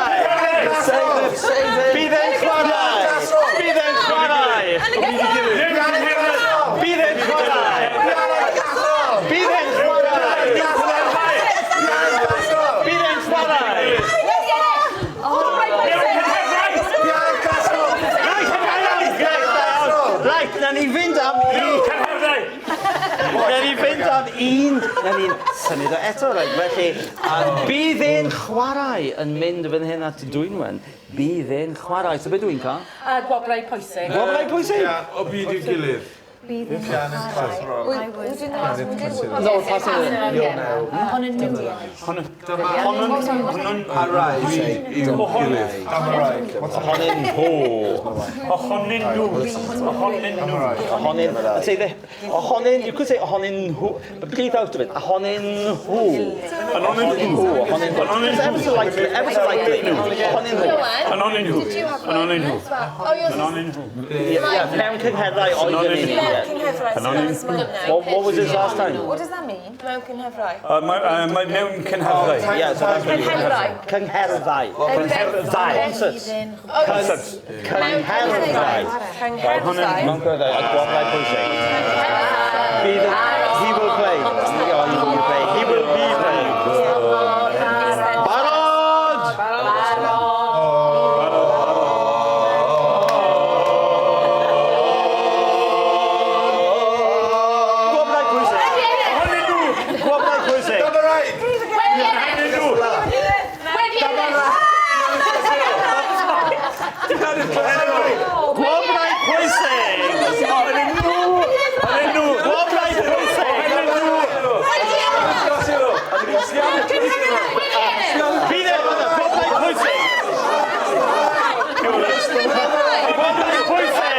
Bydd e'n chwarae! Bydd e'n chwarae! Bydd e'n chwarae! Reit, na ni fynd am un. Na ni fynd am un. Na ni'n symud o eto, reit. Felly, a bydd e'n chwarae yn mynd fan hyn at Dwynwen. Bydd e'n chwarae. So beth dwi'n cael? Gwobrau pwysig. Gwobrau pwysig? Ia, o byd i'w gilydd. No, pass it. Ohonyn nhw. Byd i'w gilydd. Ohonyn nhw. Ohonyn nhw. Ohonyn nhw. Ohonyn, I'd say the, ohonyn, you could say ohonyn nhw, but breathe out of it. Ohonyn nhw. Ohonyn nhw. Ohonyn nhw. Just ever so lightly, ever so lightly. Ohonyn nhw. Ohonyn nhw. Did you have one? Ohonyn nhw. Oh, yours is Ohonyn nhw. Yeah, mewn cyngherddau oeddwn ni. Mewn cyngherddau. What was his last time? What does that mean? Mewn cyngherddau. Mae mewn cyngherddau. Yeah, so that's what you Cyngherddau. Cyngherddau. Cyngherddau. Concerts. Concerts. Cyngherddau. Cyngherddau. Mewn cyngherddau, a gwobrau pwysig. Bydd yn- He will play. Oh, he will be playing. He will be playing. Barod! Gwobrau pwysig. Ohonyn nhw. Gwobrau pwysig. Ohonyn nhw. Wedi ennill. Gwobrau pwysig. Ohonyn nhw. Ohonyn nhw. Gwobrau pwysig. Ohonyn nhw. Bydd e gwobrau pwysig. Gwobrau pwysig. Gwobrau pwysig.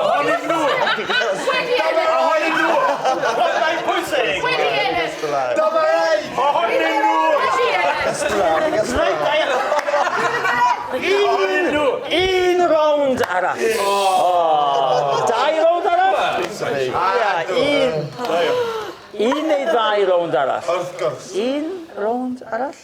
Ohonyn nhw. Ohonyn nhw. Ohonyn nhw. Gwobrau pwysig. Ohonyn nhw. Reit, da iawn. Ohonyn nhw. Un rownd arall. Oh. Dau rownd arall? Ia, un. Un neu ddau rownd arall. Wrth gwrs. Un rownd arall?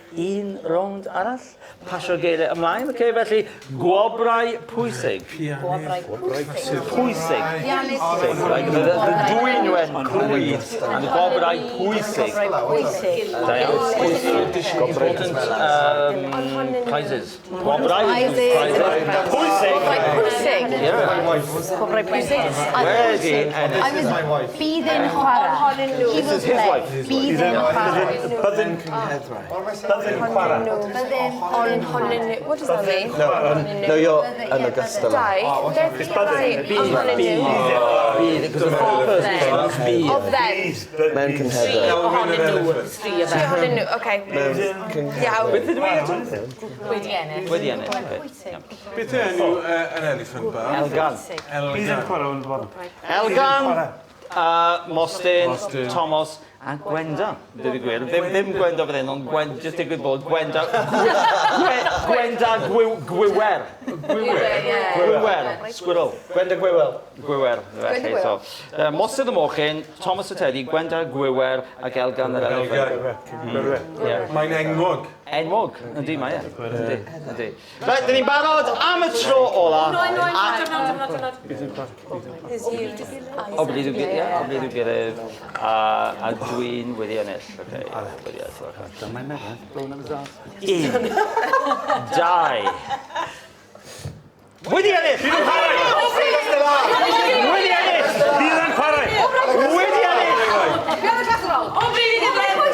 Un rownd arall? Pasio'r geiriau ymlaen. Okay, felly, gwobrau pwysig. Gwobrau pwysig. Pwysig. Right, the Dwynwen Clwyd and gwobrau pwysig. Pwysig. Da iawn. Important prizes. Gwobrau Prizes. Pwysig. Pwysig. Gwobrau pwysig. Wedi ennill. I was bydd yn chwarae. He This will is his play. wife. Bydd yn chwarae. Byddin chwarae. Byddin Ohonyn nhw. What does that mean? No, you're yn ogystal. Dau. It's byddin. Ohonyn nhw. Bydd, because the third person is bydd. Of them. Mewn cyngherddau. Ohonyn nhw. Ohonyn nhw. Okay. Iawn. Beth ydw i eto? Wedi ennill. Wedi ennill. Okay. Beth yw enw an elephant bar? Elgan. Bydd yn chwarae yn dod. Elgan. Mostyn, Thomas a Gwenda. Dweud y gwir. Ddim, ddim Gwenda fan hyn, ond Gwen, just digwydd bod Gwenda... Gwenda Gwiwer. Gwiwer. Squirrel. Gwenda Gwywel. Gwiwer. Felly, so. Mostyn y Mochyn, Thomas y Teddy, Gwenda Gwiwer ac Elgan yr Elefant. Elgan. Mae'n enwog. Enwog, yndi mae e. Yndi, yndi. Reit, dyn ni'n barod am y tro ola. No, no, no, no, no, no, no. O bryd i'w gilydd, o bryd i'w gilydd, a dwi'n wedi ennill. Okay, wedi ennill. Dyma meddwl, blown up his arse. 1, 2. Wedi ennill! Bydd yn chwarae! Wedi ennill! Bydd yn chwarae! Wedi ennill! O bryd i'w gilydd!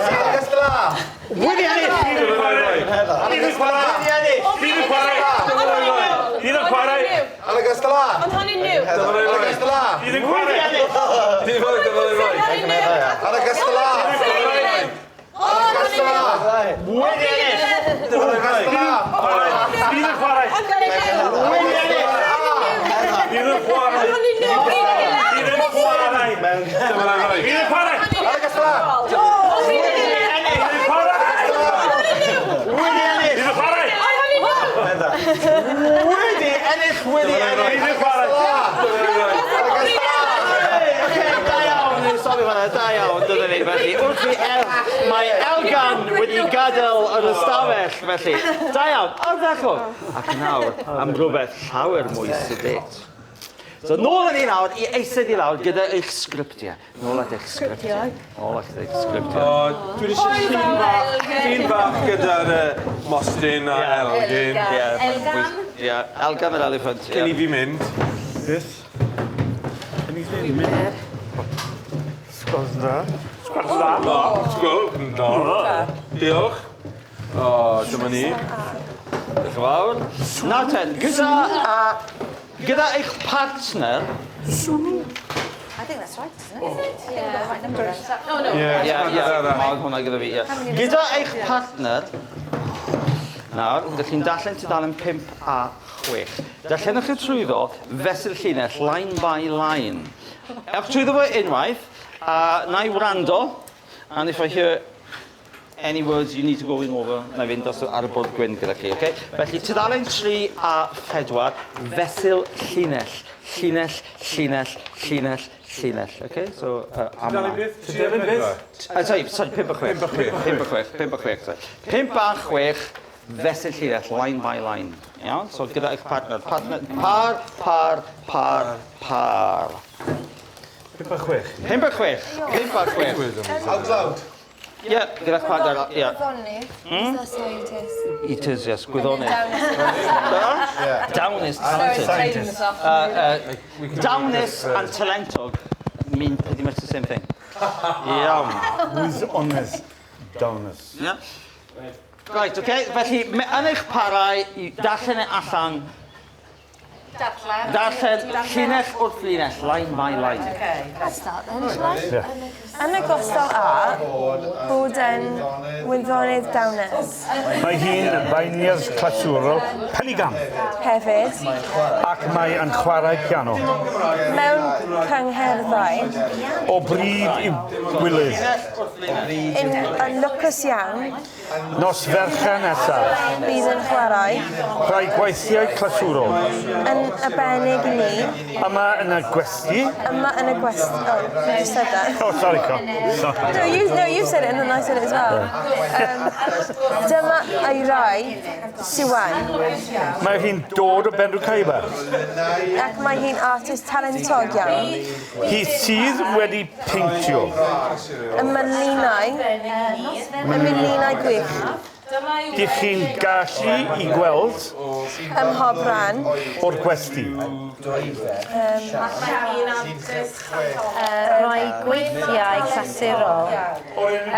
Wedi ennill! Bydd yn chwarae! Bydd yn chwarae! Wedi ennill! Bydd yn chwarae! Bydd yn chwarae! Ond hynny'n new. Bydd yn chwarae! Bydd yn chwarae! Wedi ennill! Bydd yn chwarae! Wedi ennill! Bydd yn chwarae! Bydd yn chwarae! Bydd yn chwarae! Bydd yn chwarae! Wedi ennill! Bydd yn chwarae! Wedi ennill! Wedi ennill! Bydd yn chwarae! Oce, da iawn, sori fan'na, da iawn, dyna ni, felly. Wrth i El, mae Elgan wedi gadael yr ystafell, felly. Da iawn, ardderchog. Ac nawr, am rhywbeth llawer mwy sedate. So, nôl â ni nawr i eistedd i lawr gyda eich sgriptiau. Nôl at eich sgriptiau. Nôl at eich sgriptiau. O, dwi eisiau llun bach gyda'r Mostyn a Elgin. Elgan. Ie, Elgan yr elephant. ie. Cyn i fi mynd. Beth? Sgwrs dda. Sgwrs dda. O, sgwl. No. Diolch. O, dyma ni. Diolch yn fawr. Nawr ten, gyda eich partner... I think that's right, isn't it? Is it? Yeah. Right number. No, no. Ie, Ie, ie, mae hwnna gyda fi, ie. Gyda eich partner, nawr, ydych chi'n darllen tudalen 5 a 6. Darllenwch chi trwyddo fesul llinell, line by line. Ewch trwyddo fo unwaith, a na i wrando, and if I hear any words you need to go in over, na i fynd dros ar y bwrdd gwyn gyda chi, okay? Felly, tudalen 3 a 4, fesul llinell, llinell, llinell, llinell, llinell, okay? So, am Tudalen beth? Tudalen beth? Sorry, sorry, 5 a 6. 5 a 6, 5 a 6, sorry. 5 a 6, fesul llinell, line by line. Iawn? So, gyda eich partner. Partner, par, par, par, par. 5 a 6. 5 a 6. 5 a 6. Out loud. Ie, gyda'ch partner, ie. Gwyddonydd. Is that scientist? It is, yes, gwyddonydd. Dawnus, talented. Scientist. Dawnus and talentog mean pretty much the same thing. Iawn. Who's honest? Dawnus. Yeah. Right, okay, felly, yn eich parau i darllen e allan, Darllen. darllen llinell wrth linell, line by line. I'll start then, shall I? Yn ogystal â bod yn wyddonydd dawnus Mae hi'n baeniad clasurol penigamp hefyd ac mae yn chwarae piano. mewn cyngherddau O bryd i'w gilydd. yn lwcus iawn Nos Fercher nesaf. bydd yn chwarae Rhai gweithiau clasurol. yn arbennig i ni Yma yn y gwesty. yma yn y gwest... Oh, you just said that. Oh, sorry, Co. Sorry. No, you said it and then I said it as well. Dyma ei rai, Siwan, Mae hi'n dod o Benrhiwceiber. ac mae hi'n artist talentog iawn. Hi sydd wedi peintio. Y melinau gwych Dych chi'n gallu i gweld ym mhob rhan. o'r gwesty. Rhai gweithiau clasurol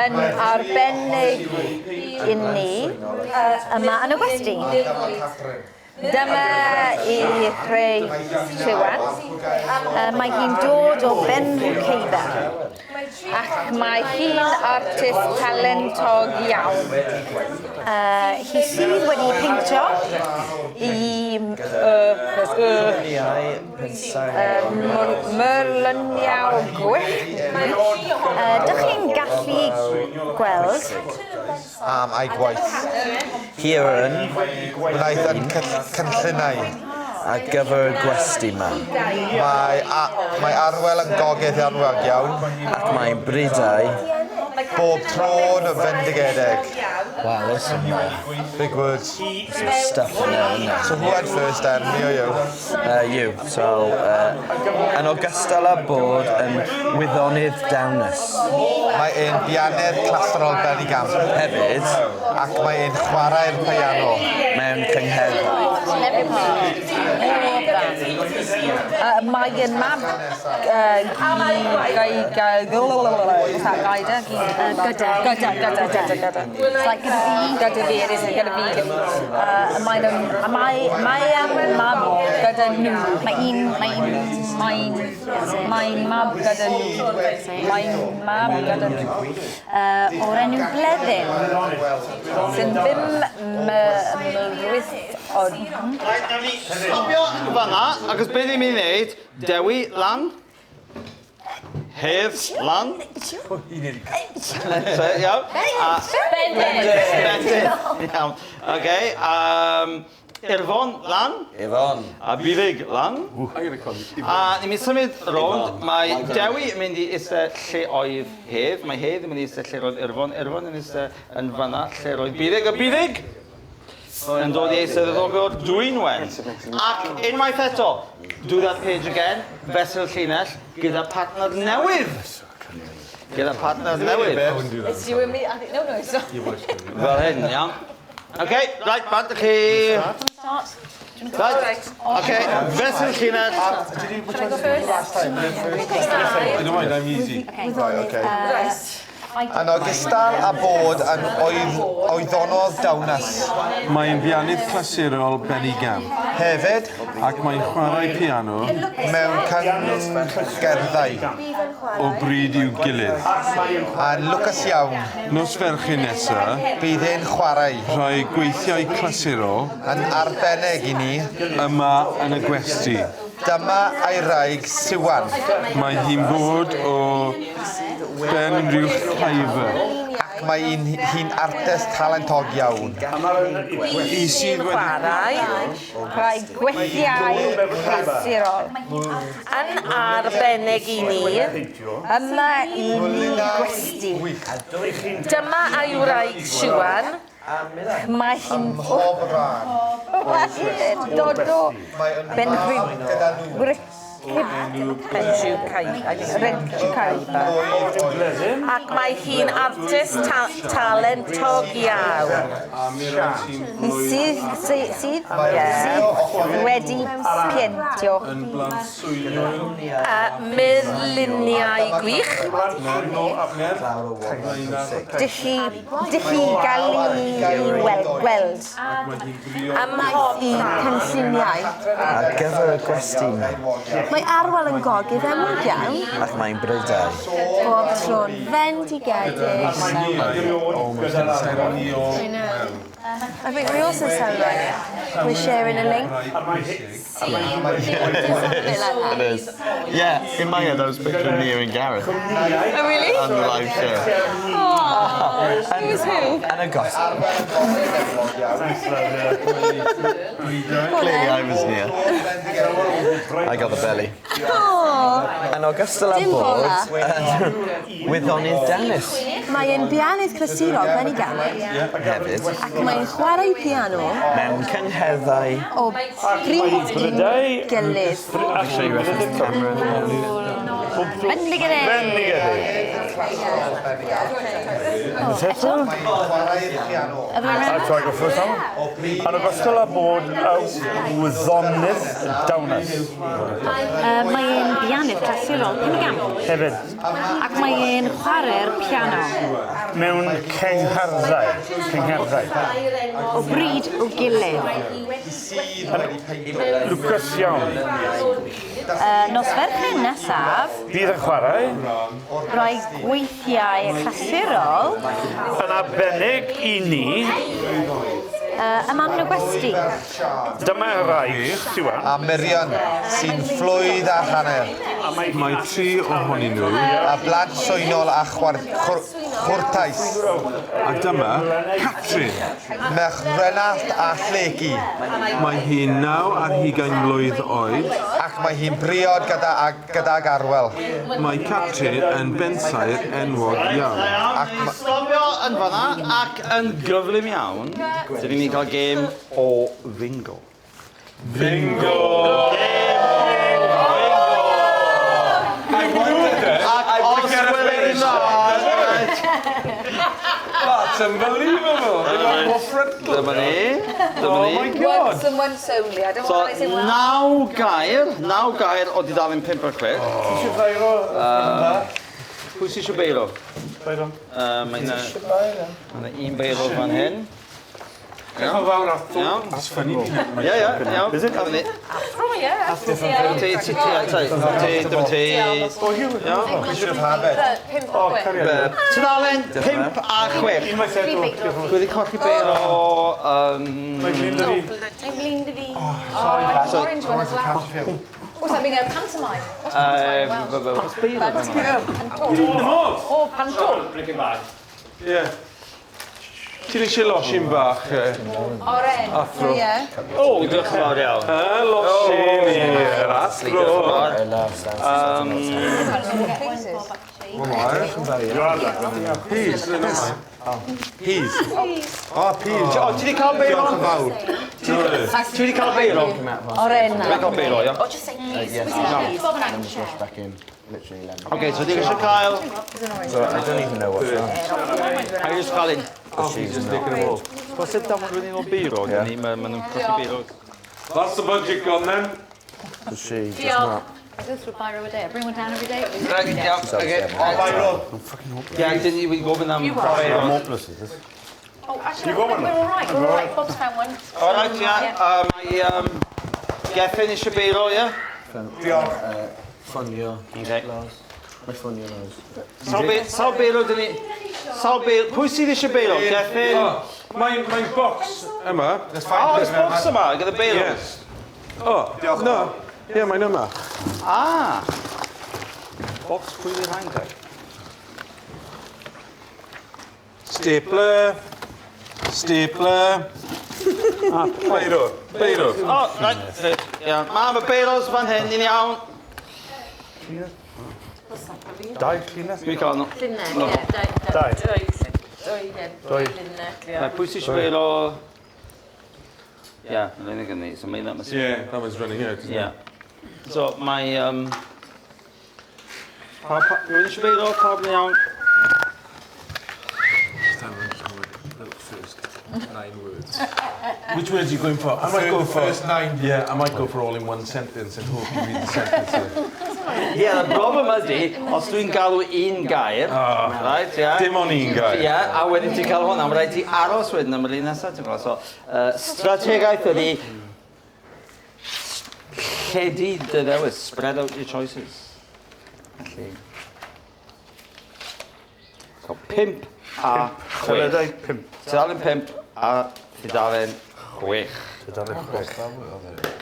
yn arbennig i ni yma yn y gwesty. Dyma i chreu Siwan. Mae hi'n dod o Benrhiwceiber ac mae hi'n artist talentog iawn. Hi sydd wedi peintio i Y, Murluniau gwych. Dych chi'n gallu gweld Am ei gwaith. Kieran. Wnaeth yn cynlluniau. Ar gyfer y gwesty 'ma. Mae, a, mae Arwel yn gogydd enwog iawn. Ac mae'n brydau. Bob tro'n fendigedig. Wow, there's some Big words. some stuff in there, isn't there? So who went first then, me or you? You. So, yn ogystal â bod yn wyddonydd dawnus. Mae e'n bianydd clasurol benigamp. Hefyd. Ac mae e'n chwarae'r piano. Mewn cyngherddau. Mae yn mab what's that, Gyda? Gyda. Gyda, gyda, gyda, gyda. It's like gyda fi. Gyda fi, it is, gyda fi. Mae'n mae yn mab gyda nhw. Mae un, mae un, Mae'n mae'n mab gyda nhw. Mae'n mab gyda nhw. O'r enw Bleddyn. Sy'n bum mlwydd oed. Right, nawn ni stopio yn fan'na, achos beth ni'n mynd i wneud, Dewi, lan. Hedd, lan. So, iawn. A... Bendith. Iawn. Oce. Irfon, lan. Irfon. A Buddug, lan. A ni'n mynd symud rownd. Mae Dewi yn mynd i eistedd lle oedd Hedd. Mae Hedd yn mynd i eistedd lle roedd Irfon. Irfon yn eistedd yn fan'na lle roedd Buddug. A Buddug yn dod i eistedd wrth ochr Dwynwen. Ac unwaith eto, do that page again, fesul llinell, gyda partner newydd. Gyda partner newydd. It's you and me. I think, no, no, it's not. Fel hyn, iawn. OK, right, bant i chi. Right, OK, fesul llinell. Shall I go first? I don't mind, I'm easy. Right, okay. Yn ogystal â bod yn oedd, oeddonodd dawnus. Mae'n bianydd clasurol benigamp. Hefyd. Ac mae'n chwarae piano. Mewn cyngherddau. O bryd i'w gilydd. A lwcus iawn. Nos Fercher nesa. Bydd e'n chwarae. Rhai gweithiau clasurol. Yn arbennig i ni. Yma yn y gwesty. Dyma ei wraig Siwan. Mae hi'n bod o Benrhiwch Cyver. Ac mae hi'n artist talentog iawn. I sydd wedi... Chwarae rhai gweithiau clasurol. Yn arbennig i ni, yma i ni gwesty. Dyma ei wraig Siwan. Mae hi'n... Mhob rhan. Mae hi'n dod o Benrhyn. Ac mae hi'n artist talentog iawn. Sydd, sydd, sydd wedi peintio. Murluniau gwych. Dych chi, dych chi gallu gweld. Ym mhob cynlluniau. Ar gyfer y gwesty 'ma. Mae Arwel yn gogydd enwog iawn. Ac mae'n brydau. Bob tro'n fendigedig. I think we also sound like we're sharing a link. It is. Yeah, in my head I was picturing Nia and Gareth. Oh, really? On the live show. Oh, who's who? And a gossip. Clearly I was Nia. I got the belly. Oh. Yn ogystal â Dim bod bola. yn wyddonydd dawnus. Mae e'n bianydd clasurol benigamp. Hefyd. Ac mae'n chwarae piano. Mewn cyngherddau. O bryd i'w gilydd. Bendigedig. Eto? I try go first now. Yn ogystal â bod y wyddonydd dawnus. Mae e'n bianydd clasurol penigamp. Hefyd. Ac mae e'n chwarae'r piano. Mewn cyngherddau. Cyngherddau. O bryd o gilydd. Lwcus iawn. Nos Fercher nesaf. Bydd yn chwarae. Rhai gweithiau clasurol. Yn arbennig i ni. Y mam yn y gwesty. Dyma rai, Siwan. A Miriam, sy'n flwydd a hanner. Mae tri ohonyn nhw. A blant swynol a chwrtais. A dyma Catrin. Merch Renallt a Llegi. Mae hi'n 29 mlwydd oed. Ac mae hi'n briod gydag Arwel. Mae Catrin yn bensaer enwog iawn. Ac stopio yn fanna ac yn gyflym iawn, dyn ni'n cael gêm o fingo. Bingo! Ac os welwn ni That's unbelievable! Dyma ni. Dyma ni. Oh my God! Once and once only. I don't So, want to 9 gair o dudalen 5 a 6. Ti eisiau beiro? Pwy sy'n eisiau beiro? Beiro. Mae yna un beiro fan hyn. Diolch yn fawr, Athro. Iawn. That's funny. Ie, ie, iawn. Is it? Dyma ni. Athro, ie. Ti, ti, ti, ti, dyma ti. Iawn. Should have it. 5 o 6. Tudalen 5 a 6. Un mae set o. Dwi wedi colli beiro... Mae'n glin dy fi. Mae'n flin dy fi. Oh, orange one as well. What's that mean? A pantomime? What's pantomime? Welsh? What's beiro? Panto. Oh, panto. Ie. Ti'n eisiau losin bach, Oren. Athro? Ie. O, diolch yn fawr iawn. Losin i'r athro. Peas. Peas. Oh, peas. O, ti wedi cael beiro? Diolch yn fawr. Ti wedi cael beiro? Oren. Ti wedi cael beiro, ia? Oh, just say please. Rush back in. Literally lemon. Oce, so ti eisiau cael... So I don't even know what's wrong. A i just cael un. She's not. Os ydw i'n rhywun o beiro, ni, maen nhw'n colli beiro. That's the budget gone then. She does not. I go through biro a day. I bring one down every day. Right, iawn, oce. Ie, dyn ni wedi gofyn am beiro. Oh, actually, I think we're all right. We're all right. Bob's found one. All right, ia. Mae Gethin eisiau beiro, ia? Diolch. Ffonio. Okay. Mae ffonio Loz. Sawl beiro dyn ni... Sawl beiro... Pwy sydd eisiau beiro? Gethin? Mae'n box yma. O, oes box yma, gyda beiro. Yes. O, no. Ie, mae'n yma. Ah! Box pwy fydd rhain te? Stapler. Stapler. Beiro. Beiro. O, right. Iawn. Mae beiros fan hyn, ni'n iawn. Dau llinell. Dwi'n cael nhw. Llinell, ie. Dau. Dwy, ie. Dwy. Llinell, ie. Right, pwy sy'n eisiau beiro? Ie, mae'n unig yn ni. So mae yna... Yeah, that one's running out, isn't Ie. So mae... Rwy'n eisiau beiro, pawb yn iawn. it? First 9 words. Which words are you going for? I might go for First 9. Yeah, I might go for all in one sentence and hope you read the sentence. Ie, y broblem ydy, os dwi'n galw un gair, right, ie. Dim ond un gair. Ie, a wedyn ti'n cael hwnna, mae rhaid ti aros wedyn am yr un nesaf, ti'n gwybod. So, strategaeth ydy lledu dy ddewis, spread out your choices. Felly. So, 5 a 6. Tudalen 5. Tudalen 5 a tudalen 6. Tudalen 6.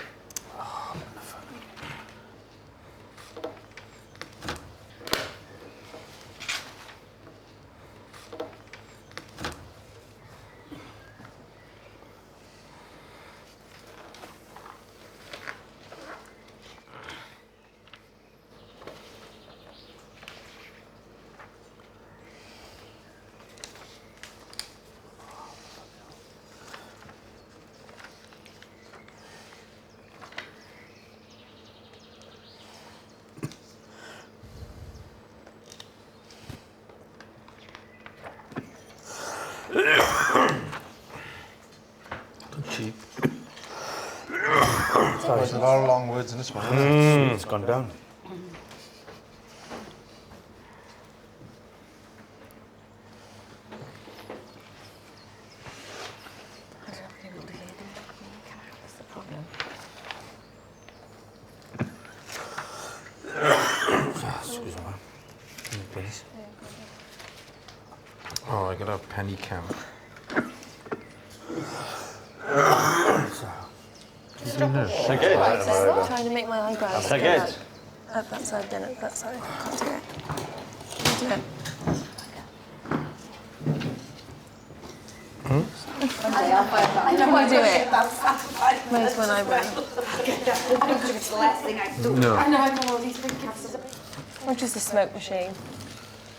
There's a lot of long words in this one. Isn't it? It's gone down. I don't have any to hear them. That's the problem. Excuse me. Please. Oh, I got a penny count. Llyged. Trying to make my eyebrows. Llyged. Up that side, then up that side. Can't do it. Can't do it. Can you do it? Raise one eyebrow. No. Or just a smoke machine.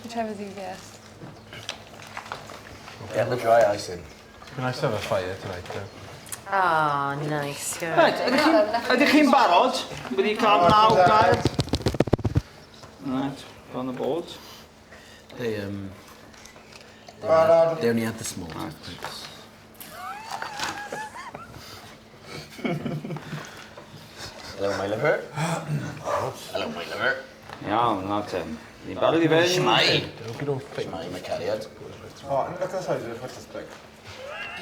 Whichever's easiest. Get the dry ice in. Be nice to have a fire tonight, though. Ah, nice. Yeah. Right, ydych chi'n barod? Wedi cael 9 gair? Right, on the board. They only had the small toothpicks. Hello, my liver. Hello, my liver. Iawn, nawr te. Ni'n barod i fynd. Shmai. Shmai, my cariad. Oh, look at the size of it, what's this big? I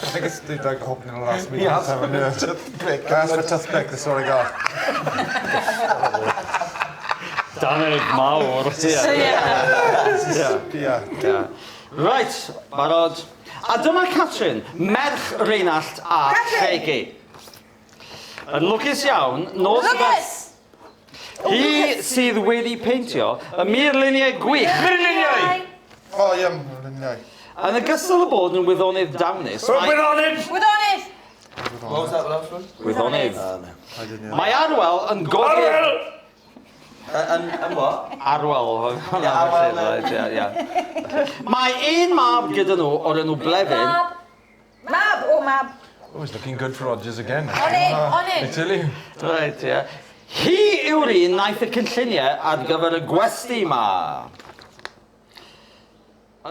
think it's like hoping it'll last me. He asked 7 years. for a toothpick. I asked for a toothpick, that's all I got. Dannedd mawr. Yeah. Yeah. Right, barod. A dyma Catrin, merch Reinallt a Llegi. Yn lwcus iawn, nos Lucas! Hi sydd wedi peintio y murluniau gwych. Murluniau! Oh, yeah, murluniau. Yn ogystal â bod yn wyddonydd dawnus... Wyddonydd! Wyddonydd! What was that last one? Wyddonydd. I didn't know. Mae Arwel yn godi... Arwel! And what? Arwel. Yeah, Arwel, Ie, ie. Mae un mab gyda nhw o'r enw Blefyn. Mab. Mab, o mab. Oh, it's looking good for Rogers again. On it, on I it. tell you. Right, ie. Hi yw'r un naeth y cynlluniau ar gyfer y gwesty ma.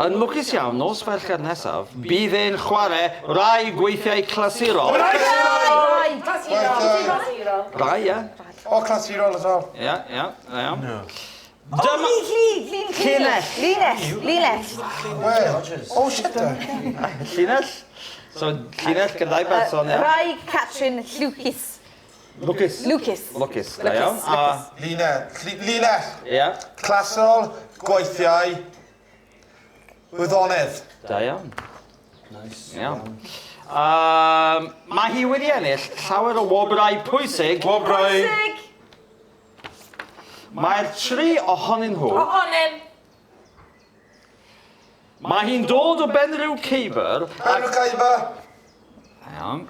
Yn lwcus iawn, nos Fercher nesaf, bydd e'n chwarae rai gweithiau clasurol. Rai, clasurol. Rai, ie. Oh, clasurol as well. Ie, ie, iawn. Oh, Dyma... Llinell. Llinell. Linell, linell. Where? Oh, shit. Llinell. So, llinell gyda'i berson, ie. Rai Catrin Lucas. Lucas. Lucas. Lucas, da iawn. A, Linell. Linell. ie, Clasurol, gweithiau, wyddonydd. da iawn. Nice. Iawn. Mae hi wedi ennill llawer o wobrau pwysig. Wobrau. Pwysig. Mae'r tri ohonyn nhw... Ohonyn. Mae hi'n dod o Benrhyw Ceibr. Benrhyw Ceibr. Iawn.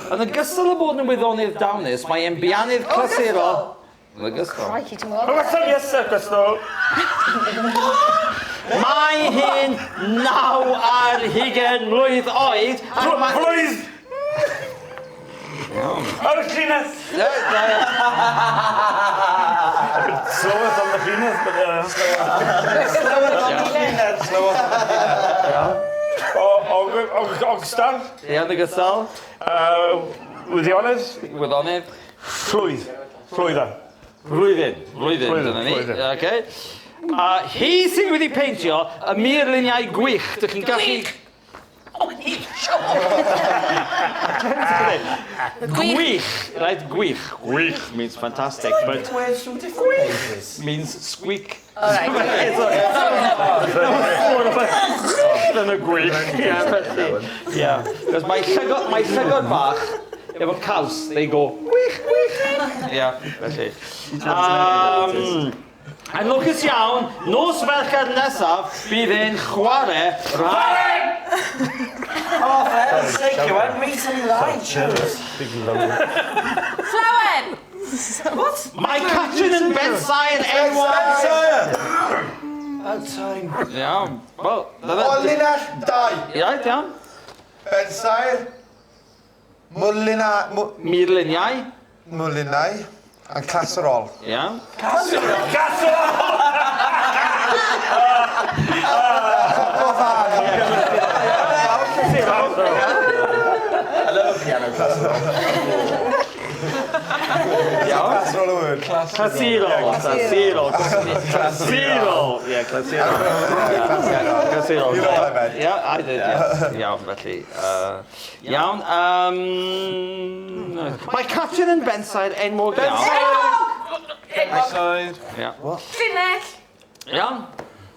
Yn ogystal â bod yn wyddonydd dawnus, mae e'n bianydd clasurol. Yn ogystal. Crikey, ti'n gwybod? Rhywbeth yes, Crystal. Mae hi'n 29 mlwydd oed. Blwydd! Ar y llinell! Sloweth on the llinell, but... Sloweth on the llinell! Sloweth on the llinell. Ogstal. Ie, yn ogystal. Wyddonydd. Wyddonydd. Llwydd. Llwydda. Blwyddyn. Blwyddyn, dyna ni. Okay. A hi sydd wedi peintio y murluniau gwych. Dych chi'n gallu... Gwych! O, ni Gwych! Right, gwych. Gwych means fantastic, but... Gwych means squeak. All right. Dyna gwych. Yeah, felly. Yeah. Because mae llygod bach efo caws, they go gwych, gwych. Yeah, felly. Yn lwcus iawn, nos Fercher nesaf, bydd e'n chwarae rai... Oh, for heaven's sake, you went recently lied. Flowen! What? Mae Catrin yn bensaer enwog. Bensaer! About time. Iawn. Wel, O, linell 2. Iawn, iawn. Bensaer. Murluniau. Murluniau. And clasurol. Iawn. Casserole! I love a piano clasurol. Iawn. Clasurol y word. Clasurol. Clasurol. Clasurol. Yeah, clasurol. Clasurol. You know what I meant. Yeah, I did, yeah. Iawn, felly. Iawn. Mae Catrin yn bensaer enwog iawn. Enwog! Bensaer. Ia. Llinell! Iawn.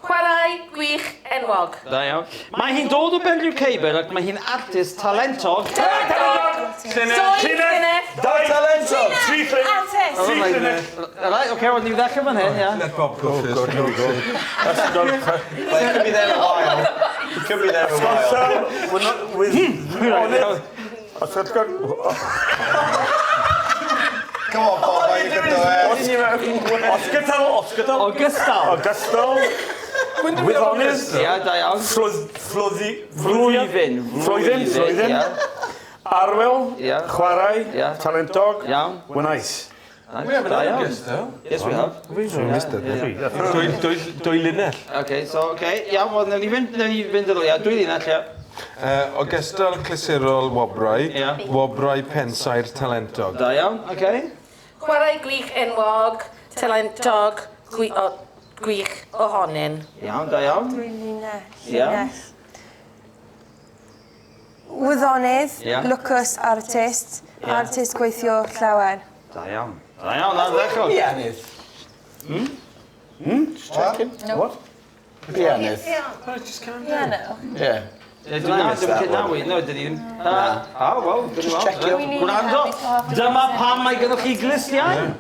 Chwarae gwych enwog. Da iawn. Mae hi'n dod o Benrhiw Ceibr ac mae hi'n artist talentog. Talentog! Dwy llinell. Dau talentog! Tri llinell. Artist. Tri llinell. Right, oce, wel, ni'n ddechrau fan hyn, ia. Let Bob go first. God, here we go. That's not... Well, it could be there a while. It could be there a while. So, we're not... With... Oscar... Come on, Bob, you can do it. Osgatal, Osgatal. Ogystal. Ogystal. Wyddonydd. Ia, da iawn. Flwyddi... Flwyddyn. Flwyddyn, flwyddyn. Ia. Arwel. Ia. Chwarae. Ia. Talentog. Iawn. Wynaeth. We have another guest, though. Yes, we have. We missed it. Dwy linell. Okay, so, okay. Iawn, wel, newn ni fynd, newn ni fynd ar ôl, ia. Dwy linell, ia. Ogystal clasurol wobrau, Ia. wobrau pensaer talentog. Da iawn, okay. Chwarae gwych enwog, talentog, gwych ohonyn. Iawn, da iawn. Dwy linell. Ia. Linell. Wyddonydd, Ia. lwcus artist, Ia. artist gweithio llawer. Da iawn. Da iawn, ardderchog. Pianydd. Just checking. What? Pianydd. Just calm Piano. Yeah. Dwi'n no, dyn ni ddim. Ah, wel, Just check you. Gwrando, dyma pam mae gennych chi glustiau.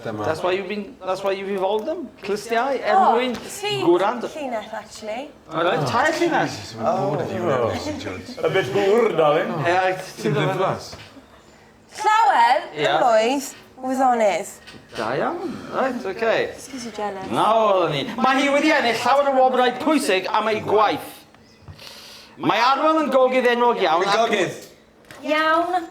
Dyma. That's why you've been, that's why you've evolved them. Clustiau, er mwyn gwrando. Llinell, actually. Alright, tair llinell. A bit hwyr, darling. Ie, Ti'n ddiflas. Llawer, Ia. ymlwydd, wyddonydd. Da iawn. Right, okay. Excuse you, jealous. Nawr ni. Mae hi wedi ennill llawer o wobrau pwysig am ei gwaith. Mae Arwel yn gogydd enwog iawn. Gogydd. Iawn.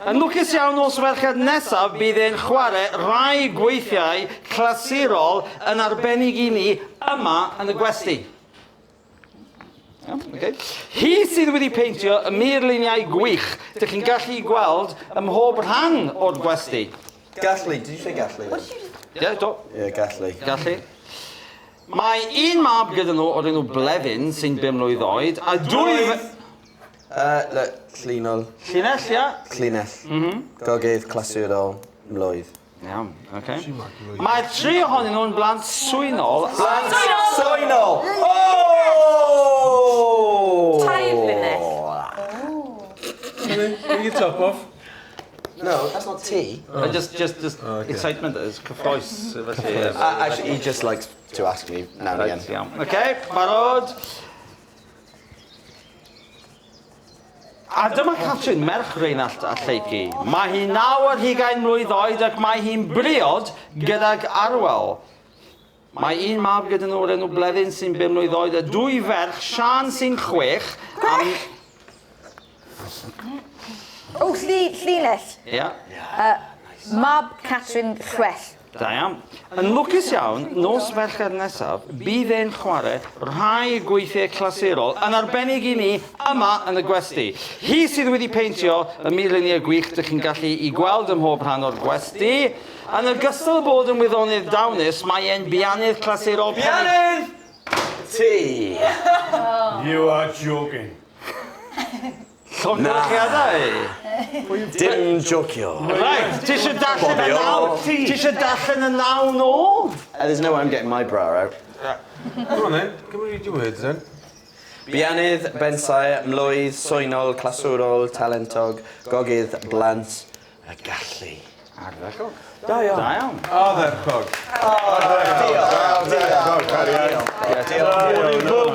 Yn lwcus iawn nos Fercher nesaf bydd e'n chwarae rai gweithiau clasurol yn arbennig i ni yma yn y gwesty. Iawn, okay. Hi sydd wedi peintio y murluniau gwych dych chi'n gallu gweld ym mhob rhan o'r gwesty. Gallu, did you say gallu? Ie, do. Yeah, gallu. Gallu. Mae un mab gyda nhw o'r enw Blefyn sy'n 5 mlwydd oed, a dwy... Llinol. Llinell, ia? Llinell. Gogydd, clasurol, mlwydd. Iawn, oce. Mae'r tri ohonyn nhw'n blant swynol. Blant swynol! Oh! Tair linell. Take your top off. No, that's not tea. Just excitement is cyffroes. Felly, Actually, he just likes to ask me now and again. Iawn. Oce, barod. A dyma Catrin, merch Reinallt a Lleucu. Mae hi 29 mlwydd oed ac mae hi'n briod gydag Arwel. Mae un mab gyda nhw o'r enw Bleddyn sy'n 5 mlwydd oed a dwy ferch, Sian sy'n 6. O, llinell. Ia. Mab Catrin Chwell. Da iawn. Yn lwcus iawn, nos Fercher nesaf, bydd e'n chwarae rhai gweithiau clasurol yn arbennig i ni yma yn y gwesty. Hi sydd wedi peintio y murluniau gwych dych chi'n gallu i gweld ym mhob rhan o'r gwesty. Yn ogystal â bod yn wyddonydd dawnus, mae e'n bianydd clasurol... Bianydd! Ti! You are joking. Llongyfarchiadau! Dim jocio. Right, ti eisiau darllen y naw? Ti eisiau darllen y naw nôl? There's no way I'm getting my bra out. Come on then, come and read your words then. Bianydd, bensaer, mlwydd, swynol, clasurol, talentog, gogydd, blant, a gallu. Ardderchog. Da iawn. Da iawn. Ardderchog. Ardderchog.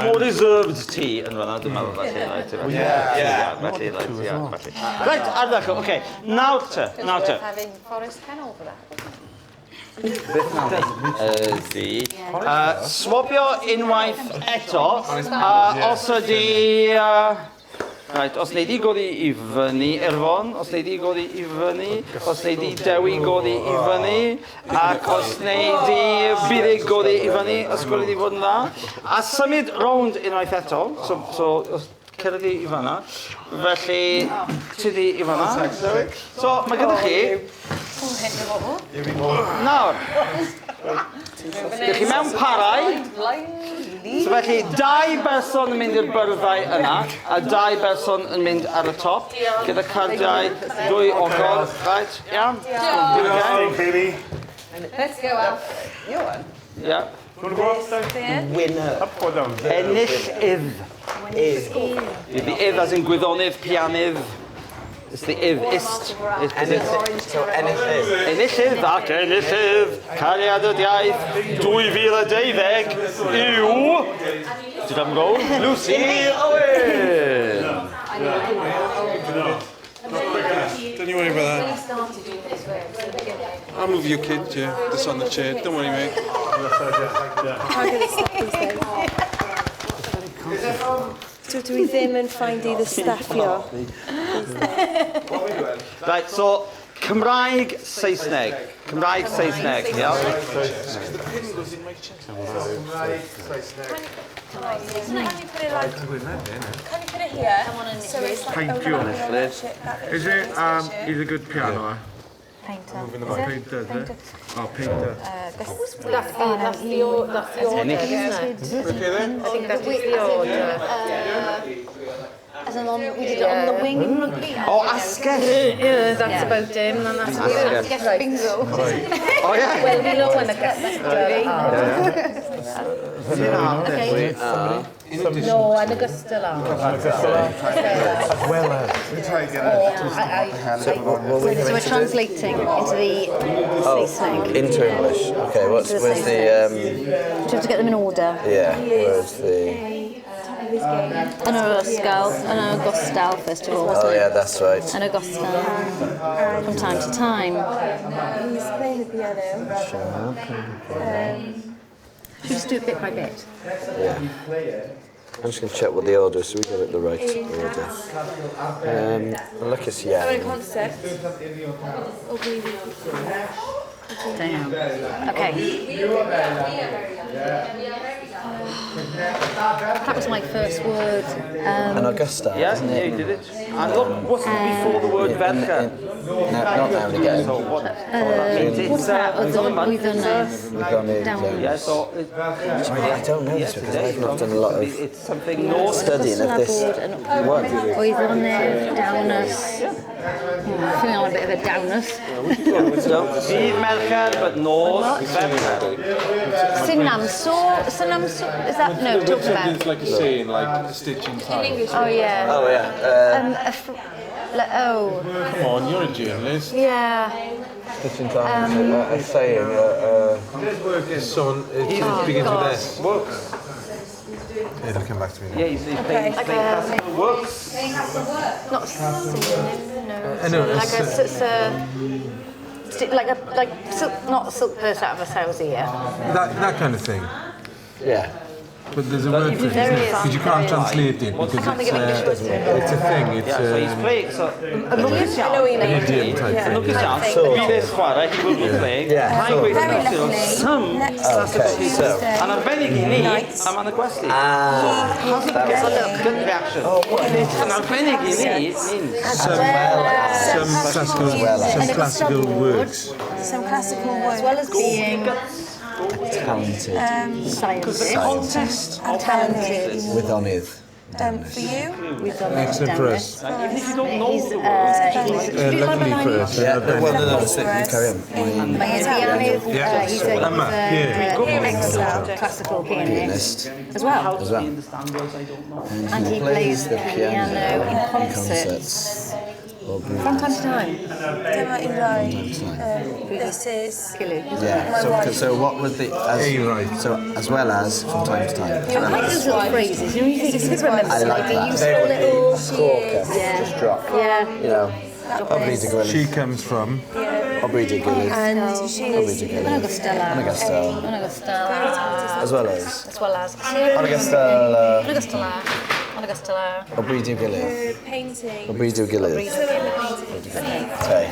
More reserved tea yn fanna, dwi'n meddwl, felly. Right, felly, right, felly. Right, ardderchog, oce. Nawr te, nawr te. Having Forest Kennel for that. Ydy. Swabio unwaith eto. Os ydy... Right, os wnei di godi i fyny, Irfon, os wnei di godi i fyny, os wnei di Dewi godi i fyny, ac os wnei di Buddug godi i fyny, os gweli di fod yn dda. A symud rownd unwaith eto, so cyrraedd i fanna. Felly, ti di i fanna. So, mae gyda chi... Nawr, dych chi mewn parau. So felly, dau berson yn mynd i'r byrddau yna, a dau berson yn mynd ar y top, gyda cardiau, dwy ochr. Right, iawn? Okay. Let's go, Alf. Yeah. Want to go up there? Winner. Up or down? Enillydd. Is. The idd as in gwyddonydd, pianydd. It's the idd, ist. So enillydd. Enillydd ac enillydd Cariad yr Iaith 2012 yw... Drum roll, Lucy Owen! Don't you worry about that. I'll move your kid, yeah. Just on the chair. Don't worry, mate. Can't get the stuff these days. So dwi ddim yn ffindio the staffio. Right, so Cymraeg, Saesneg. Cymraeg, Saesneg, yeah. Can you put it like... Can you put it here? So it's like Paintio. overlapping. Is it, he's a good piano, eh? Painter. Painter, is it? Oh, painter. That's the order, isn't it? Okay then? I think that's the order. As in on, we did it on the wing in rugby. Oh, asgell. Yeah, that's about him. And that's Asgell. Bingo. Oh, yeah. Well, we know when the guests do. No, yn ogystal â. As well as. So what were we So having we're to do? translating into the Saesneg. Into English. Okay, what's Into the where's the Do you have to get them in order? yeah, where's the Yn yr ysgol, yn ogystal, first of all, Oh wasn't yeah, it? that's right. Yn ogystal, from time to time. He's playing the piano. Should we just do it bit by bit? Yeah. I'm just gonna check what the order is so we got it the right order. Lucas I'm in a Young. concert. Damn. Okay. That was my first word. Yn ogystal, Yeah, isn't yeah, it? you did it. And look, what's before the word fercher? No, not now and again. So what that means it's, What's that? it's on a month. Wyddonydd. Wyddonydd, Down. Yeah, so... I don't know this because I've not done a lot of It's something Norse. studying of this one. Wyddonydd, downus. Feeling on a bit of a downus. So, dydd Mercher, but nos fercher. Synamso, synamso, is that, no, talk about. It's like a saying, like a stitch in time. Oh, yeah. Oh yeah. Oh, Come on, you're a journalist. yeah. Stitch in time. A saying. Son, it begins with S. Works. It'll come back to me now. Yeah, he's playing classical works. Not synonym, no. I know, Like a, it's, it's a, like a, like silk, not silk purse out of a sow's ear. That kind of thing. Yeah. But there's a word for it, isn't it? Because you can't translate it because I can't think of English words. it's a thing. It's Yeah, so he's playing... So, lwcus iawn. an idiom type thing. Lwcus iawn. So- Bydd e'n chwarae, he will be playing. Yeah, Rhaid so- gweithio Very clasurol, lovely. some classical Okay, pieces. so- And arbennig i ni, am Anna Gwesti. So, hasn't get good reaction. Oh, what? And arbennig i ni means... Some classical works. Some classical works. As well as being Talented. scientist. Scientist. And talented. Wyddonydd. For you? Excellent for us. Even if you don't know He's, the words. he's Luckily for us. Yeah, well, no, so you carry on. He's a pianist, he's a, Emma, here. excellent classical pianist Pianist as well. as well. Understand words I don't know. And he plays the piano in concerts from time to time. Dyma i rai. This is... Yeah. My So, wife. so what was the as, right. So as well as from time to time. As I well like as. those little phrases. You know, you think you could remember I them, like like a that. useful They would be little. corker. Yeah. Just drop. Yeah. You know. Aubrey de Gwilym. She comes from. Aubrey de Gwilym. And Aubrey she's de Gwilym. Yn ogystal â. Yn ogystal. Yn ogystal â. As well as. As well as. Yn ogystal â. Yn ogystal â. Yn ogystal â. Aubrey de Gwilym. her painting. Aubrey de Gwilym. Okay.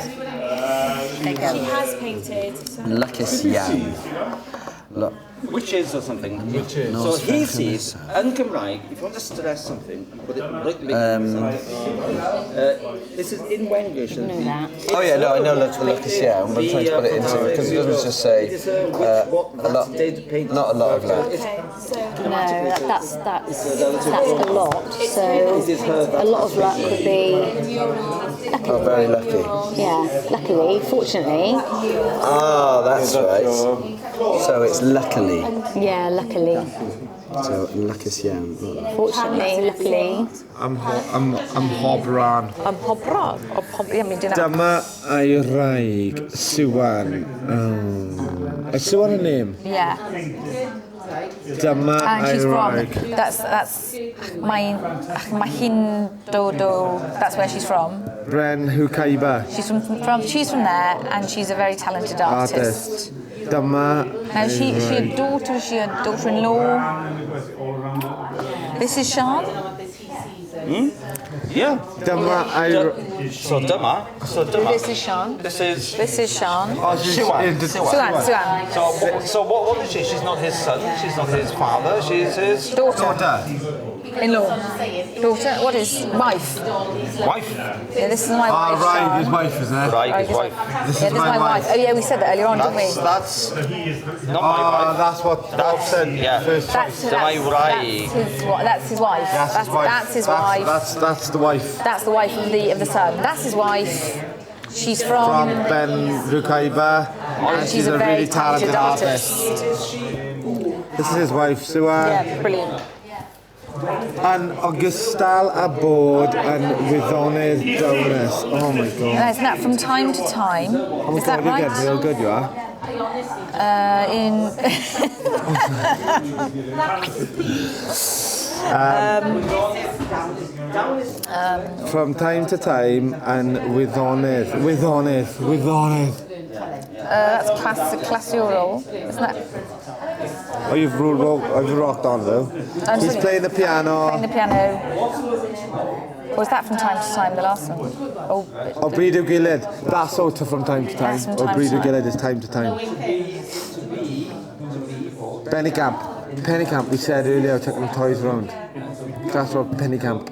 She has painted. So Lucas Young. Look. Which is or something. Which is. So he sees, yn Gymraeg, if you want to stress something and put it right this is in Wenglish. Know that. Oh yeah, no, I know Lucas Young, but I'm trying to put it into because it doesn't just say It is a what lot, that did paint. not a lot of luck. Okay, so No, that's a lot. So a lot of luck would be. Oh, very lucky. Yeah, luckily, fortunately. Ah, that's right. So it's luckily. Yeah, luckily. So lwcus iawn. Fortunately, luckily. Am hobran. Am hobran? I mean, Dyma ei wraig, Siwan. Oh. Is Siwan a name? Yeah. Dyma And ei she's from, wraig. that's mae hi'n dod o, that's where she's from. Bren Hwcaiba. She's from there, and she's a very talented artist. Dyma Now she a daughter, she a daughter-in-law. This is Sian. Hmm? Yeah. Dyma ei... So dyma. This is Sian. This is Sian. Oh, Siwan. Siwan. So what is she? She's not his son. She's not his father. She's his daughter. In-law. Daughter. What is wife? Wife. Yeah, this is my wife. Right, his wife, isn't it? Right, his wife. This yeah, is my wife. Oh yeah, we said that earlier on, didn't we? That's not my wife. That's what Bob said. Yeah. First That's his wife. That's his wife. That's his wife. That's the wife. That's the wife of the son. That's his wife. She's from Ben Rukaiba, and she's a really talented artist. This is his wife, Siwan. Yeah, brilliant. Yn ogystal â bod yn wyddonydd dawnus. Oh my God. Now, isn't that from time to time? Oh my Is that God, you're right? getting real good, you are. In... From time to time yn wyddonydd. Wyddonydd. Wyddonydd. That's clasurol, isn't it? Oh, you've rocked on though. He's playing the piano. Playing the piano. Or was that from time to time, the last one? Oh, O bryd i'w gilydd. That's also from time to time. That's from O time bryd to i'w time. gilydd is time to time. Pennycamp. Pennycamp, we said earlier, taking the toys round. Class of Pennycamp.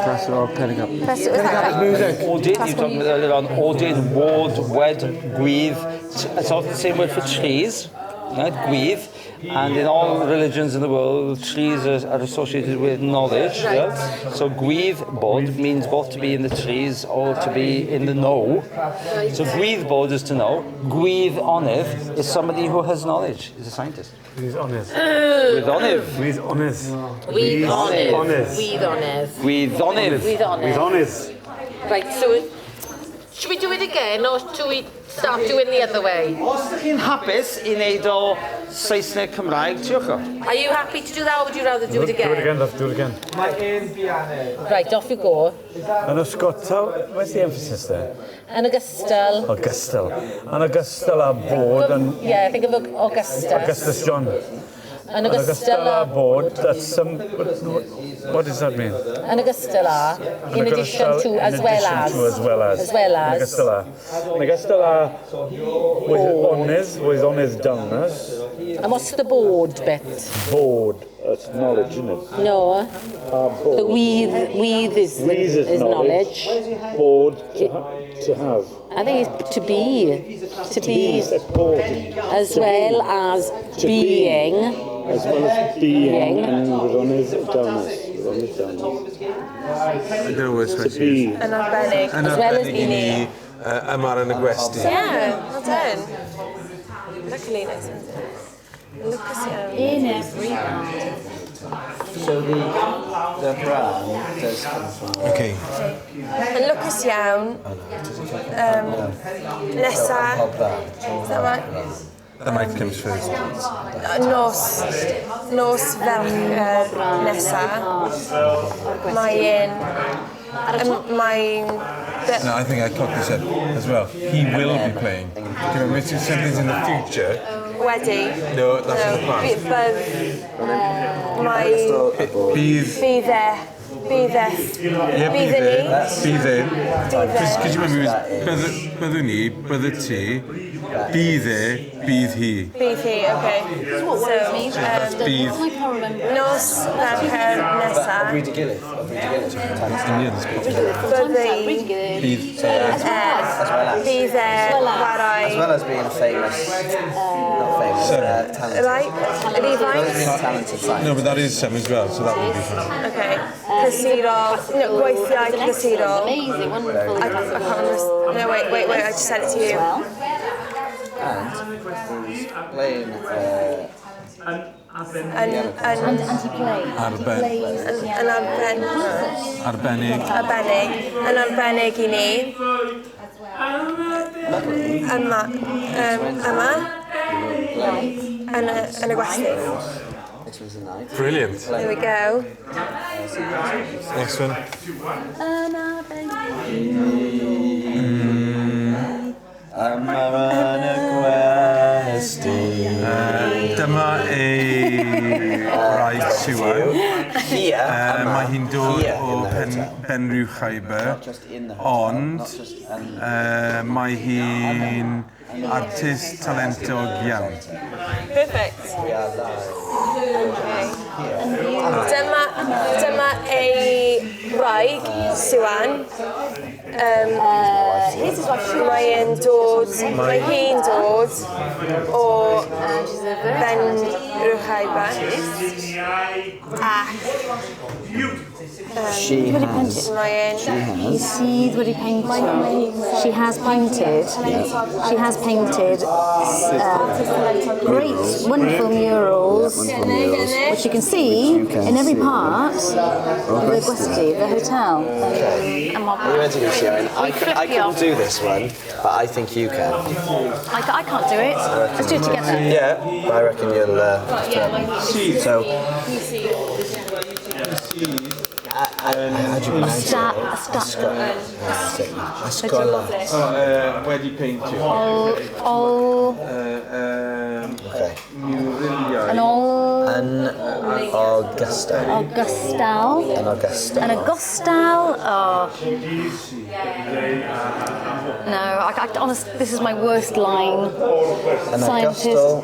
Class of Pennycamp. Pennycamp is music. Odyn, you were talking about earlier on. Odyn, ward, wed, gwydd. It's also the same word for trees. Right, gwydd. And in all religions in the world, trees are associated with knowledge. Right. Yeah? So gwydd bod means both to be in the trees or to be in the know. Right. So gwydd bod is to know. Gwydd onydd is somebody who has knowledge, is a scientist. Gwydd onydd. Gwydd onydd. Gwydd onydd. Gwydd onydd. Onydd. Gwydd onydd. Gwydd onydd. Gwydd onydd. Gwydd onydd. Right, so should we do it again or should we start doing the other way? Os ydych chi'n hapus i wneud o Saesneg Cymraeg, triwch o. Are you happy to do that or would you rather do it again? Do it again, love, do it again. Mae un piano. Right, off you go. Yn ogystal, where's the emphasis there? Yn ogystal. Ogystal. Yn ogystal â bod yn... Yeah, think of Augustus. Augustus John. Yn ogystal â bod, that's some... What does that mean? Yn ogystal â, in addition to, as well as. As well as. As well as. Yn ogystal â. Yn ogystal â, with onydd dawnus. And what's the board bit? Board, that's knowledge, isn't it? No. Board. The wydd is knowledge. Board, to have. I think it's to be. To be. As well as being. As well as being and with onydd dawnus. I don't know where To be. Yn arbennig. Yn As well as arbennig i ni yma yn y gwesty. Yeah, well done. Luckily, nice. Lwcus iawn. In every garden. So the brand does come from... Okay. Yn lwcus iawn. Nesa. Is that right? The mic comes first. Nos fercher nesa. Mae'n... Mae'n... No, I think I clocked this up as well. He will be playing. Do you remember something's in the future? Wedi. No, that's in the past. Mae... Bydd... Bydd e. Bydd e. Yeah, Bydd bydd ni. e. Bydd e. Because you remember it was byddwn ni, bydde ti, bydd e, bydd hi. Bydd hi, okay. What worries me? That's bydd. I can't remember. Nos fercher nesa. O bryd i gilydd. Byddi. Bydd. Bydd e chwarae... As well as being a famous, not famous, talented. Right? As well as being a talented scientist. No, but that is some as well, so that would be fine. Okay. Clasurol. No, gweithiau clasurol. Amazing, wonderful. I can't remember. No, wait, wait, wait, I just sent it to you. And he's playing And And he plays. Arben. Yn arben, Arbennig. arbennig. Yn arbennig i ni. Yma. Yma. Yn y gwesty. This was a night. Brilliant. There we go. Next one. Yn arbennig. Yma yn y gwesty. Dyma ei wraig Siwan. Mae hi'n dod o Penrhyw Chaiber, ond mae hi'n artist talentog iawn. Perfect. Okay. Dyma ei wraig, Siwan. Mae hi'n dod o Ben Rwchaiba. Ac She has. Mae'n... Sydd wedi peintio. She has painted. She has painted great, wonderful murals, which you can see in every part of the Gwesty, the hotel. Okay. Are you ready, Sharon? I couldn't do this one, but I think you can. I can't do it. Let's do it together. Yeah, I reckon you'll. So. How do you pronounce it? Escola. Wedi peintio. Ol. Okay. Yn ol. Yn ogystal. Ogystal. Yn ogystal. Yn ogystal. Oh. No, I honestly, this is my worst line. Yn ogystal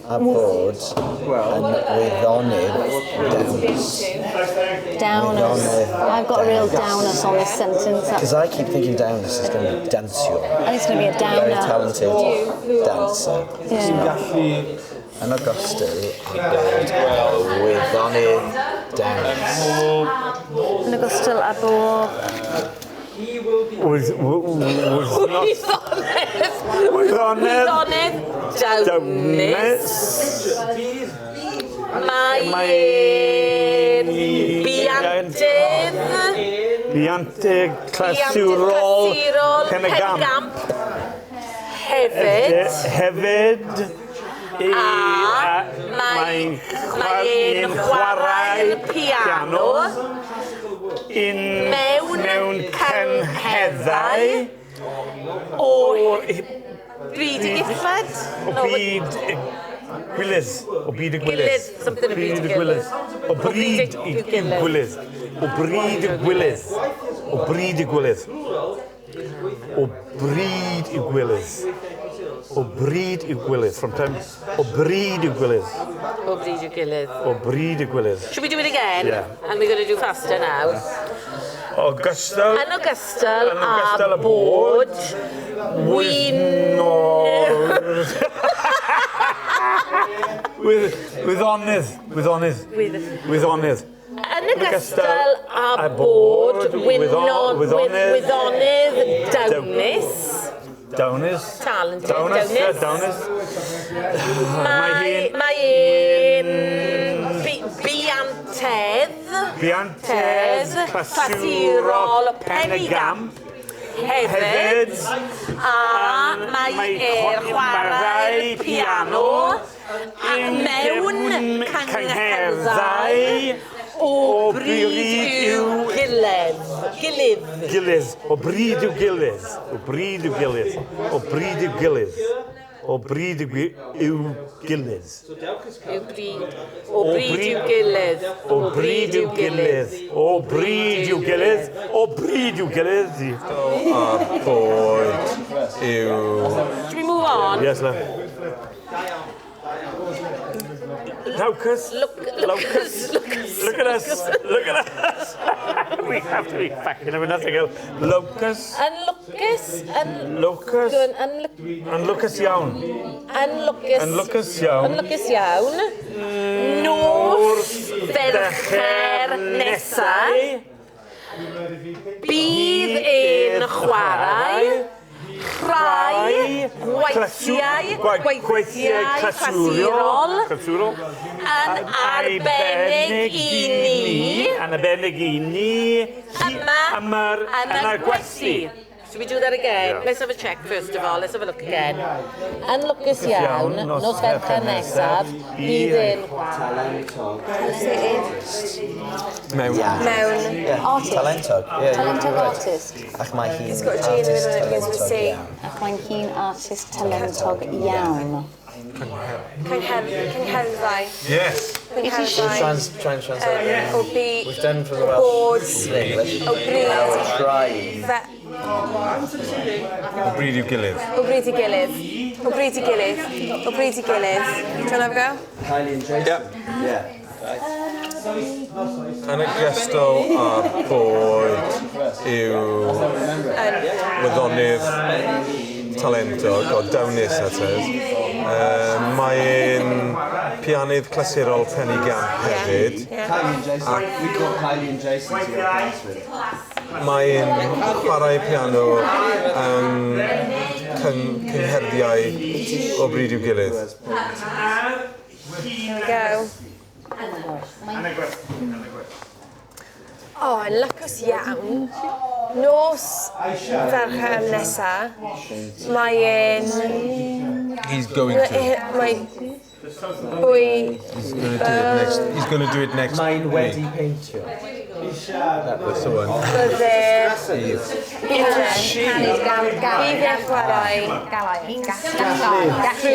â bod yn wyddonydd dawns. Downers. I've got a real downus on this sentence. Because I keep thinking downus is going to be danciwr. I think it's going to be a downer. Very talented dancer. Yeah. Yn ogystal â bod yn wyddonydd dawns. Yn ogystal â bod... Wyddonydd. Wyddonydd dawnus. Mae'n biantydd. Biantydd clasurol Penigamp. Hefyd. Hefyd. A mae'n chwarae'r piano. Mewn cyngherddau. O bryd i gillad? O bryd gwilydd. O bryd y gwilydd. Something o bryd y gwilydd. O bryd y gwilydd. O bryd y gwilydd. O bryd y gwilydd. O bryd y gwilydd. O bryd y gwilydd. From time. O bryd y gwilydd. O bryd y gilydd. O bryd y gwilydd. Should we do it again? Yeah. And we're going to do faster now. Ogystal. Yn ogystal â bod Wyddonydd. Wyddonydd. Wyddonydd. Yn ogystal â bod wyddonydd dawnus. Dawnus. Talented. Dawnus. Dawnus. Mae hi'n biantedd. Biantedd clasurol Penigamp. Hefyd. A mae e'r chwarae'r piano. Mewn cyngherddau o bryd i'w gilydd. Gilydd. Gilydd. O bryd i'w gilydd. O bryd i'w gilydd. O bryd i'w gilydd. O bryd i'w gilydd. O bryd i'w gilydd. O bryd i'w gilydd. O bryd i'w gilydd. O bryd i'w gilydd. A bod yw... Should we move on? Yes, love. Locus. Look, Locus. Look at us. Look at us. We have to be fucking with nothing else. Locus. Yn lwcus, yn... Locus. Yn Yn lwcus iawn. Yn lwcus. Yn lwcus iawn. Yn lwcus iawn. Nos Fercher nesa. Bydd e'n chwarae rhai gweithiau, gweithiau clasurol Clasurol. yn arbennig i ni Yn arbennig i ni. yma Yma'r yn y gwesty. Should we do that again? Yeah. Let's have a check first of all. Let's have a look again. Yn lwcus iawn, nos Fercher nesaf, bydd e'n Mewn. Mewn. Yeah. Artist. Talentog. Yeah, Talentog you're right. artist. Ac mae hi'n It's got a G in the middle and it begins with a C. Ac mae'n hi'n artist talentog iawn. Cyngherddau. Yes. Cyngherddau. Try and translate. O B. We've done from the Bod. Welsh to the English. O bryd. Try. Fe. O bryd i'w gilydd. O bryd i gilydd. O bryd i gilydd. O bryd i gilydd. Do you want to have a go? Kylie and Jason. Yep. Yeah. Yn ogystal â bod yw wyddonydd talentog, o dawnus that is, mae'n pianydd clasurol penigamp hefyd. Kylie and Jason. We caught Kylie and Jason to your class with. Mae'n chwarae piano yng cyngherddau o bryd i'w gilydd. Here we go. O, yn lwcus iawn. Nos Fercher nesa, mae e'n... He's going to. Mae bwy... He's going to do it next. He's going to do it next Mae'n wedi week. peintio. That's the one. Bydde... Bydd e'n chwarae. Galai. Gallu.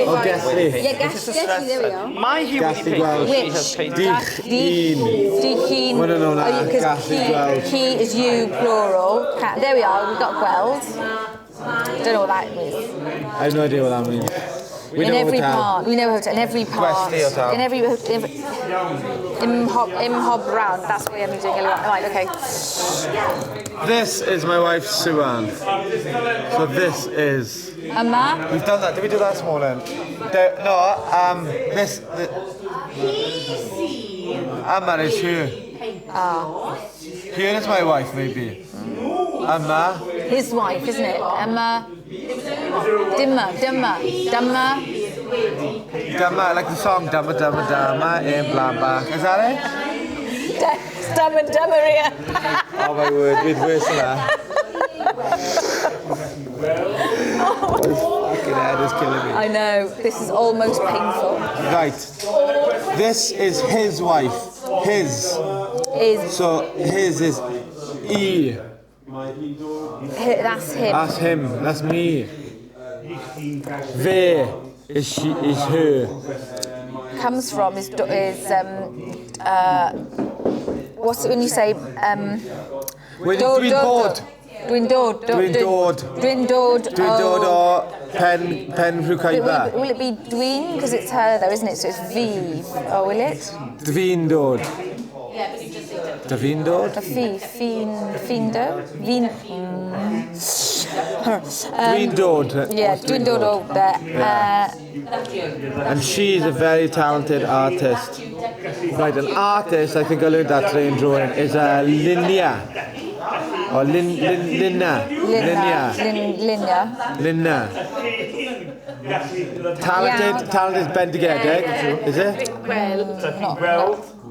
O, gallu. Yeah, gallu, there we are. Mae hi wedi Gallu peintio. gweld. She has painted. Dych un. Dych un. Wel, no, no, na, Oh, yeah, 'cause gallu gweld. He is you, plural. There we are, we've got gweld. Don't know what that means. I have no idea what that means. We in know every hotel. part. We know hotel. In every part. Gwesty hotel. In every... Imhob round. That's what I'm doing earlier on. Right, okay. This is my wife, Suan. So this is... Yma. We've done that. Did we do that this morning? No, this... Amma is here. Here is my wife, maybe. Amma. His wife, isn't it? Emma. Dimma, Dimma, Dimma. Damma, like the song Damma Damma Damma in blah blah. Is that it? Dumb and Dumber here. Oh my word, we'd worse than that. My fucking head is killing me. I know, this is almost painful. Right. This is his wife. His. Is. So his is E. That's him. That's him. That's me. Fe is she is her. Comes from is what's it when you say Dwi'n dod. Dwi'n dod. Dwi'n dod. Dwi'n dod. Dwi'n dod o pen Rhiwceiber. Will it be Dwi'n? Because it's her though, isn't it? So it's V. Oh, will it? Dwi'n dod. Dwi'n dod? A fi, fi'n, fi'n do? Fi'n... Dwi'n dod. Yeah, dwi'n dod o there. And she's a very talented artist. Right, an artist, I think I learned that today in drawing, is a Linnea. Or Linna. Linnea. Linnea. Linna. Talented, talented bendigedig, is it? Well, not.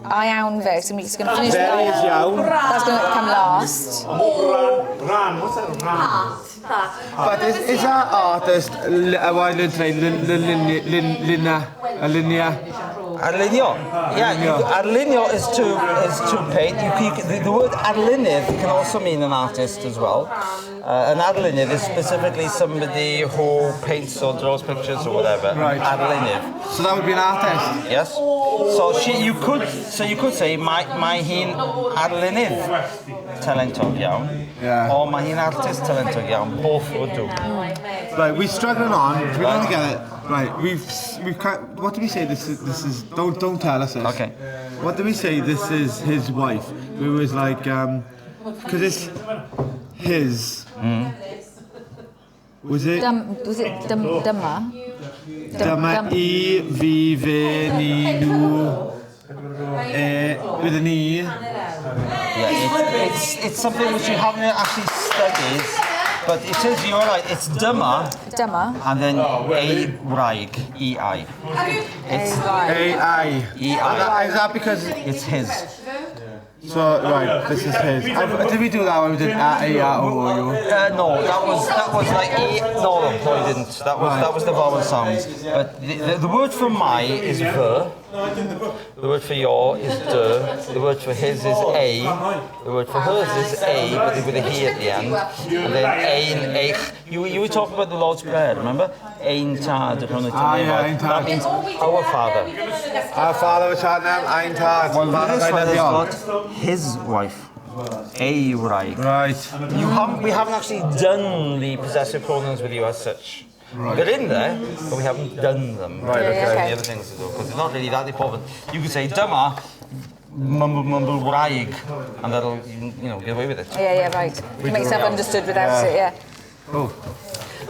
Iawn fe, so I'm just going to finish Very that. is iawn. That's going to come last. Ran, what's that ran? But is that artist, I learned today, Linna, Linnea? Arlunio. Yeah, arlunio is to paint. The word arlunydd can also mean an artist as well. An arlunydd is specifically somebody who paints or draws pictures or whatever. Right. Arlunydd. So that would be an artist. Yes. So you could say mae hi'n arlunydd talentog iawn. Yeah. Or mae hi'n artist talentog iawn. Both would do. Right, we're struggling on. We don't get it. Right, we've what do we say? This is don't tell us this. Okay. What do we say? This is his wife. It was like Because it's his. Was it? Dum, was it dum, dyma? Dyma i, fi, fe, ni, nhw, e, with an E. Yeah, it's something which you haven't actually studied, but it is, you're right, it's dyma, Dyma. and then a wraig, E-I. It's A-I. E-I. Is that because... It's his. So, right, this is his. Did we do that when we did A, A, R, O, O, U? No, that was like E. No, no, we didn't. That was the vowel sounds. But the word for my is ver. The word for your is de. The word for his is a. The word for hers is a, but with a he at the end. And then ein, eich. You were talking about the Lord's Prayer, remember? Ein tad. Yeah, ein tad. That means our father. Our father which art in heaven, ein tad. Well, this one has got his wife. A wraig. Right. We haven't actually done the possessive pronouns with you as such. Right. They're in there, but we haven't done them. Right, okay. There's the other things to do, because it's not really that important. You could say dyma, mumble, mumble, wraig, and that'll, you know, get away with it. Yeah, right. You make yourself understood without it, yeah. Oh.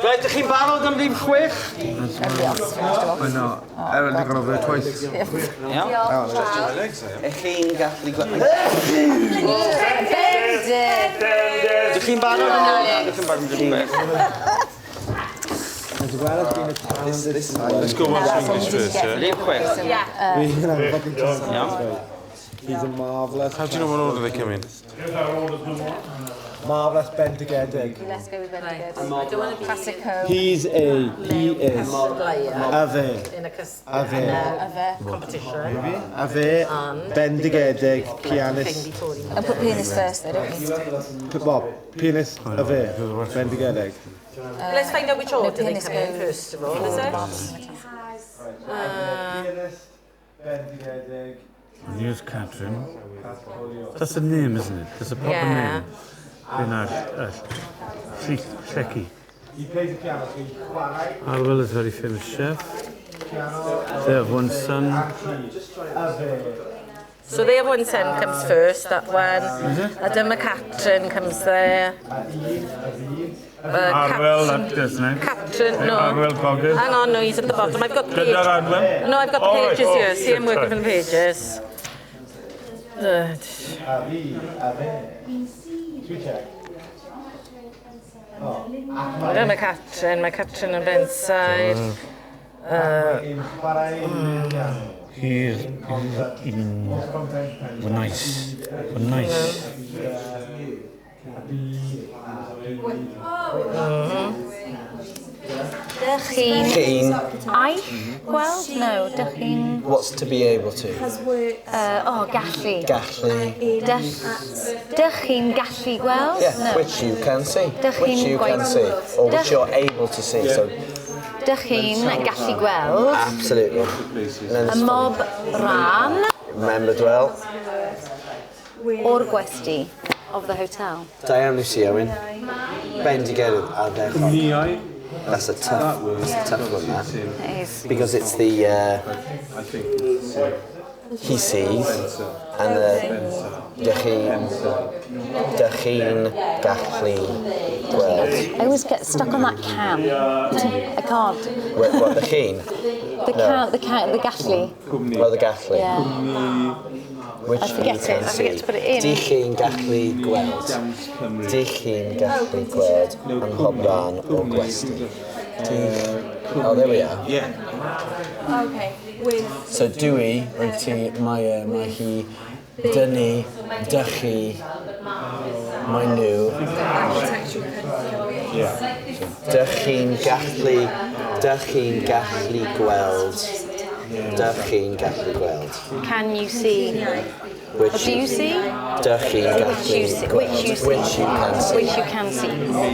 Right, ydych chi'n barod am rhif 6? I know. I've only gone over there twice. Iawn. Ych chi'n gallu gweld... Ydych chi'n barod am rhif 6? As well as being a talented Let's go watch English first, yeah? Rhif 6. Yeah. He's a marvellous... How do you know what order they came in? Marvellous bendigedig. Let's go with Bendigedig. Classico. He's a, he is. A fe. A fe. A fe. Competition. A fe, bendigedig, pianist. And put pianist first though, don't we? Bob, pianist, a fe, bendigedig. Let's find out which order they come in first of all, is it? Pianist, bendigedig. Here's Catherine. That's a name, isn't it? That's a proper name. Llecky. He plays the piano, so he chwarae Arwel is a very famous chef. piano. They have one son. A fe. So they have one son comes first, that one. Adam Catrin comes there. Arwel, that doesn't it? Catrin, no. Arwel Coggins. Hang on, no, he's at the bottom. I've got the pages. Arwel? No, I've got the pages here. See, I'm working from the pages. A fi, a fe. Two check. Oh, mae Catrin yn benside. He's in. Nice. Nice. Dych chi'n... Chi'n. Eich gweld? No, dych chi'n... What's to be able to? Oh, gallu. Gallu. Dych chi'n gallu gweld? Yeah, No. which you can see. Dych Which chi'n you can gwaith- see. Or which Dych- you're able to see. So, Dych chi'n gallu gweld absolutely. And then y mob ran remembered well. o'r gwesty of the hotel. Diane Lucy Owen. Bendigedig ardderchog. That's a tough one, that. It is. Because it's the he sees and the dych chi'n gallu gweld. I always get stuck on that can. I can't. What, the chi'n? The can, the gallu. Well, the gallu. Yeah. Which I forget you can it. I forget see. to put it in. Dych chi'n gallu gweld. Dych chi'n gallu gweld ym mhob rhan o'r gwesty. Oh, there we are. Yeah. Okay. With So dwi, rwyt ti, mae e, mae hi, dyn ni, dych chi, mae nhw. Dych chi'n gallu gweld. Dych chi'n gallu gweld. Can you see? Which Or do you see? Dych chi'n Which you gallu see. gweld. Which you see. Which you can see. Which you can see.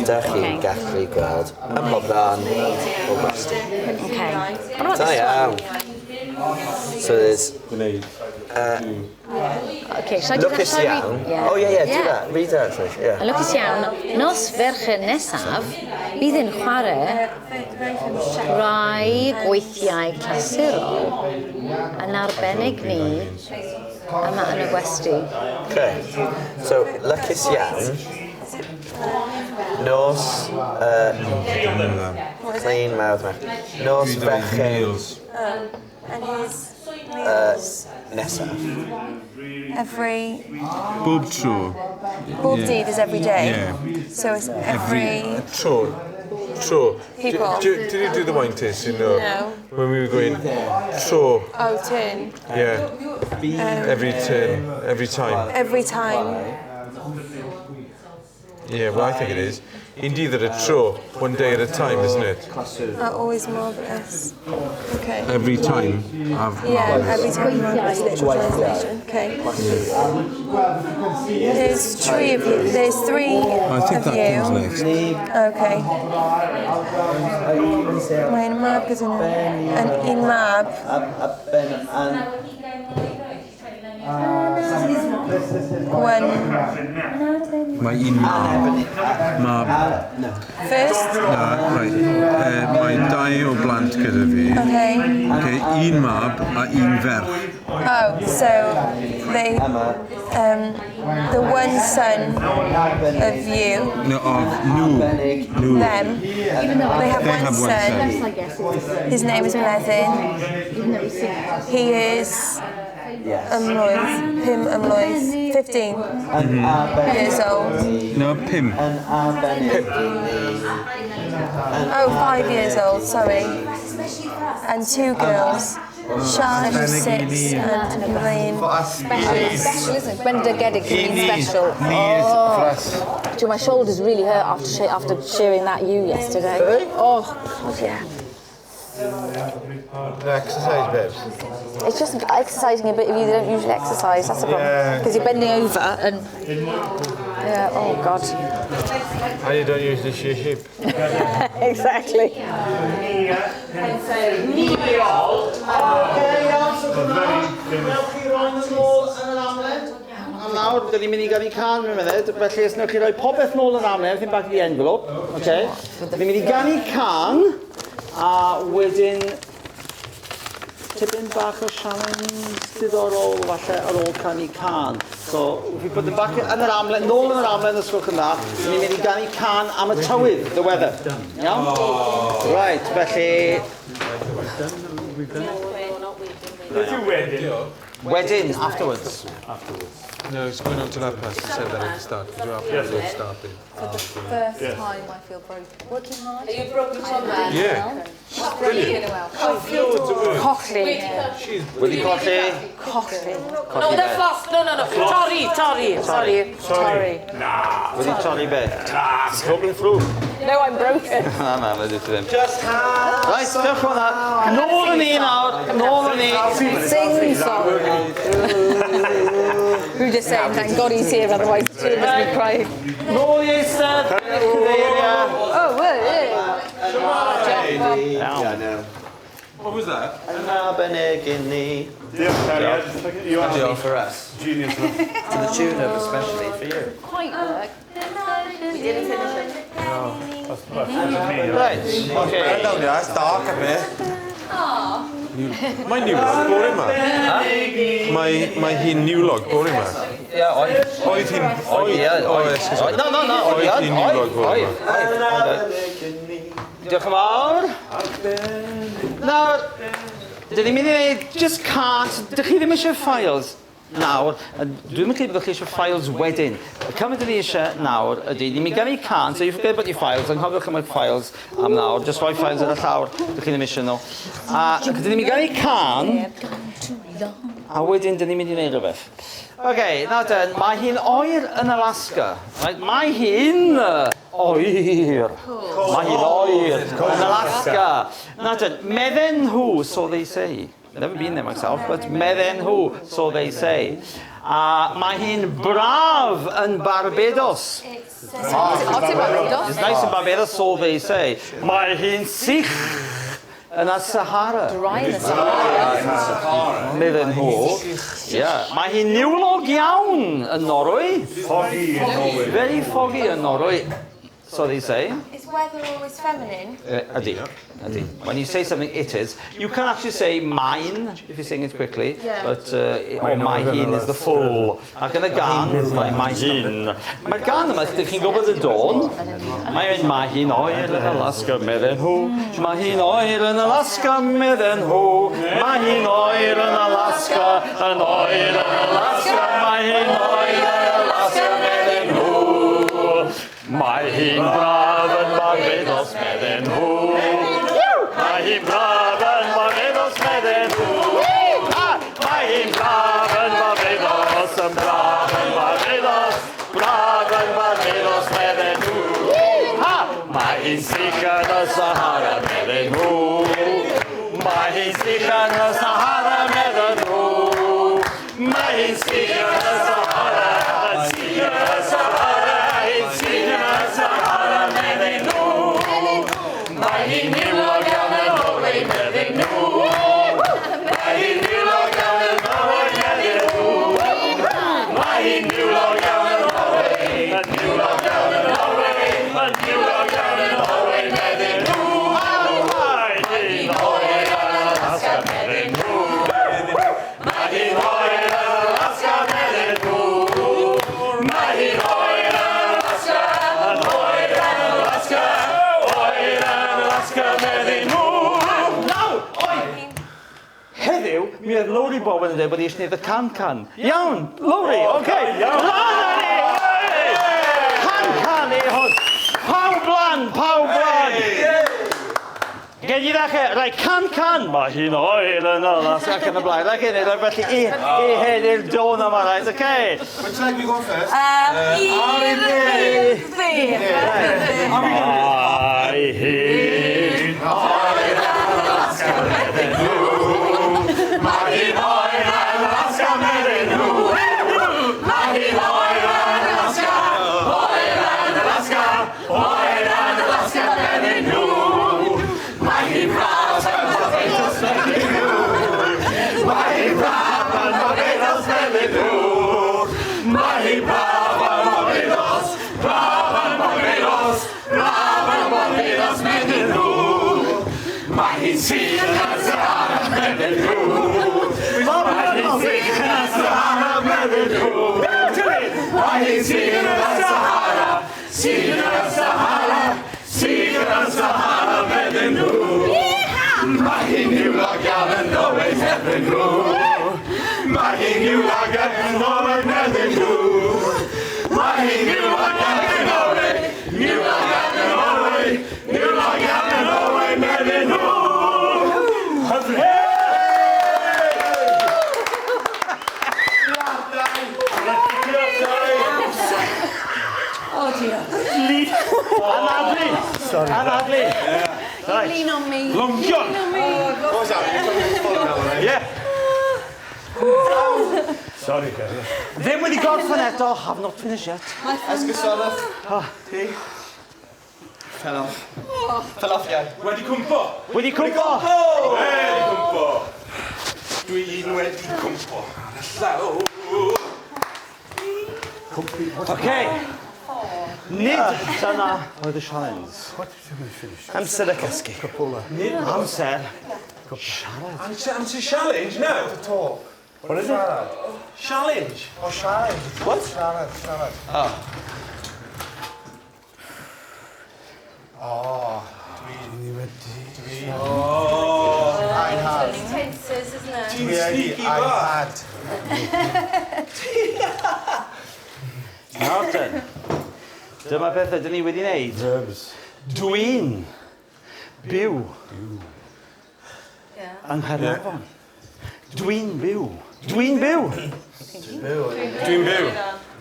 Dych chi'n Okay. gallu gweld ym mhob rhan o'r gwesty. Okay. What about Da this one? iawn. So there's... Okay, shall I do that? Lwcus Shall I read? iawn. Yeah. Oh, yeah, do that. Read that, actually. Yeah. Lwcus iawn, nos Fercher nesaf, bydd yn chwarae rai gweithiau clasurol yn arbennig ni Yma yn y gwesty. Okay. So, lwcus iawn. Nos... clean mouth. Nos Fercher And his meals nesaf. every Bob tro. bob Yeah. dydd is every day. Yeah. So it's every Tro. Tro. People. Did you do the wine tasting? No. No. When we were going, tro. Oh, turn. Yeah. Every turn, every time. Every time. Yeah, well, I think it is. Indeed, at a tro, one day at a time, isn't it? Are always marvellous. Okay. Every time. I've Yeah, every time marvellous literal translation. Okay. There's three of you. There's three I think of that you. comes next. Okay. Mae'n mab gyda nhw. Yn un mab. One Mae un mab. Mab. first. Na, right. Mae dau o blant gyda fi. Okay. Okay, un mab a un ferch. Oh, so they, the one son of you, No, of nhw. Nhw. them, they have They one have one son. son. His name is Bleddyn. He is ymlwydd, pum ymlwydd, 15 years old. No, pum. Oh, 5 years old, sorry. And two girls, Sian, who's 6, and Elaine. Special, special, isn't it? Bendigedig means special. Knees Oh. for us. Do you know, my shoulders really hurt after after shearing that ewe yesterday. Oh, God, yeah. Exercise, babes. It's just exercising a bit if you don't usually exercise, that's the problem. Yeah. Because you're bending over and... Yeah, oh, God. And you don't usually shear sheep. Exactly. Nawr, dyn ni'n mynd i gael ei can mewn munud, felly os newch chi roi popeth nôl yn amlen, everything back in the envelope, okay? Dyn ni'n mynd i ganu can, a wedyn tipyn bach o sialens diddorol falle ar ôl canu can. So, if we put them back yn yr amlen, nôl yn yr amlen os gwelwch yn dda, dyn ni'n mynd i ganu can am y tywydd, the weather. Iawn? Right, felly... Wedyn, afterwards. No, it's going on to that past. You said that at the start. Because you're after yes. Started. For the first time, I feel broken. Working hard. Are you broken from there? Yeah. Brilliant. Colli. Wedi colli. Colli. No, that's lost. No, no, no. Torri, torri. Sorry. Sorry. Wedi torri be? Broken through. No, I'm broken. Na, na, wedi ti ddim. Just Right, diolch hwnna. Nôl yn ni nawr, nôl yn ni. Sing song. We were just saying, thank God he's here, otherwise the two of us would be crying. Nôl i eistedd, cyfeiriau. Oh, well, yeah. Iawn. What was that? Yn arbennig i ni. Diolch, Cariad. You are Diolch for us. genius. To the tune of especially for you. Quite work. We didn't finish it. Right, okay. That's dark a bit. Mae niwlog bore yma. Mae hi'n niwlog bore yma. Ie, oedd. Oedd hi'n... Oedd, ie, oedd. excuse me. No, no, no, Oedd oedd, hi'n niwlog bore oedd, yma. oedd. Diolch yn fawr. Nawr, dyn ni'n mynd i wneud just cant. Dych chi ddim eisiau files nawr. A Dwi'm yn credu byddwch chi eisiau files wedyn. Y cymaint dyn ni eisiau nawr ydy, ni'n mynd i ganu cant, so you forget about your files, anghofiwch am eich files am nawr, just rhoi files ar y llawr, dych chi ddim eisiau nhw. A dyn ni'n mynd i ganu can, a wedyn dyn ni'n mynd i wneud rhywbeth. OK, nawr den, mae hi'n oer yn Alaska. Right? Mae hi'n oer. Mae hi'n oer yn Alaska. Nawr den, medden nhw, so they say. Never been there myself, but medden nhw, so they say. A mae hi'n braf yn Barbados. Hot in Barbados. It's nice in Barbados, so they say. Mae hi'n sych yn y Sahara. Dry in the Sahara. Medden nhw. Yeah. Mae hi'n niwlog iawn yn Norwy. Foggy in Norway. Very foggy yn Norwy. so they say. Is weather always feminine? Ydy, ydy. When you say something, it is. You can actually say mine, if you sing it quickly, Yeah. but or mae hi'n is the full. Ac yn y gan, mae hi'n. Mae'r gan yma, ydych chi'n gwybod y dôn? Mae'n mynd, mae hi'n oer yn Alaska, medden nhw. Mae hi'n oer yn Alaska, medden nhw. Mae hi'n oer yn Alaska, yn oer yn Alaska. Mae hi'n oer yn Alaska, medden nhw. Mae hi'n braf yn Barbados, medden nhw. Mae hi'n braf yn Barbados, medden nhw. Mae hi'n braf yn Barbados, yn braf yn Barbados, braf yn Barbados, medden nhw. Ha! Mae hi'n sych yn y Sahara, medden nhw. Mae hi'n sych yn y Sahara, medden nhw. Mae hi'n sych yn y Sahara, yn sych yn y Sahara, yn sych yn y Sahara, medden nhw. Mae hi'n niwlog iawn yn Norway, medden nhw. Mae hi'n niwlog iawn yn Norway, medden nhw. Mae hi'n niwlog iawn yn Norway, yn niwlog iawn yn Norway, yn niwlog iawn yn Norway, medden nhw. Mae hi'n oer yn Alaska, medden nhw. Mae hi'n oer yn Alaska, medden nhw. Mae hi'n oer yn Alaska, yn oer yn Alaska, oer yn Alaska, medden nhw. Nawr, oi! Heddiw, mi oedd Lowri Bowen yn dweud bod hi eisiau gwneud y can-can. Iawn, Lowri, oce. Lan â ni! Can-can i hwn. Pawb lan, pawb lan! Gen i ddechrau, rai can-can, mae hi'n oer yn Alaska ac yn y blaen. Ac yn y felly i hyn i'r dôn yma, right, oce. Which leg we go first? I'r dde. Mae hi'n oer yn Alaska, medden nhw. Mae hi'n oer yn Alaska, medden nhw. Mae hi'n oer yn Alaska, oer yn Alaska, oer yn Alaska, medden nhw. Mae hi'n braf yn Barbados, medden nhw. Mae hi'n braf yn Barbados, medden nhw. Mae hi'n braf yn Barbados, braf yn Barbados, braf yn Barbados, medden nhw. Mae hi'n sych yn y Sahara, medden nhw. Mae hi'n sych yn y Sahara, medden nhw. Mae hi'n sych yn y Sahara, sych yn y Sahara, sych yn y Sahara, medden nhw. Mae hi'n niwlog iawn yn Norway, medden nhw. Mae hi'n niwlog iawn yn Norway, medden nhw. Mae hi'n niwlog iawn yn Norway, niwlog iawn yn Norway, niwlog iawn yn Norway, medden nhw. Hyfryd! Oh dear. Anadlu! Sorry. Anadlu! You lean on me. Longion! Lean on me. What was that? Yeah. Sorry, Gary. Ddim wedi gorffen eto, have not finished yet. Esgusodwch. Ti. Fell off. Fell off, yeah. Wedi cwmpo. Wedi cwmpo! Wedi cwmpo. Dwi'n wedi cwmpo ar y llaw. Okay. Nid dyna oedd y challenge. Amser y cysgu. Nid amser siarad. Amser challenge now? To talk. What is it? Challenge. Oh, challenge. What? Siarad, siarad. Oh. Dwi wedi. Dwi. I have. Tenses, isn't it? Ti'n Dwi wedi. sneaky I bach. had. Nawr ten. Dyma pethau dyn ni wedi wneud. Verbs. Dwi'n byw yng Nghaernarfon. Dwi'n byw. Dwi'n byw. Dwi'n byw.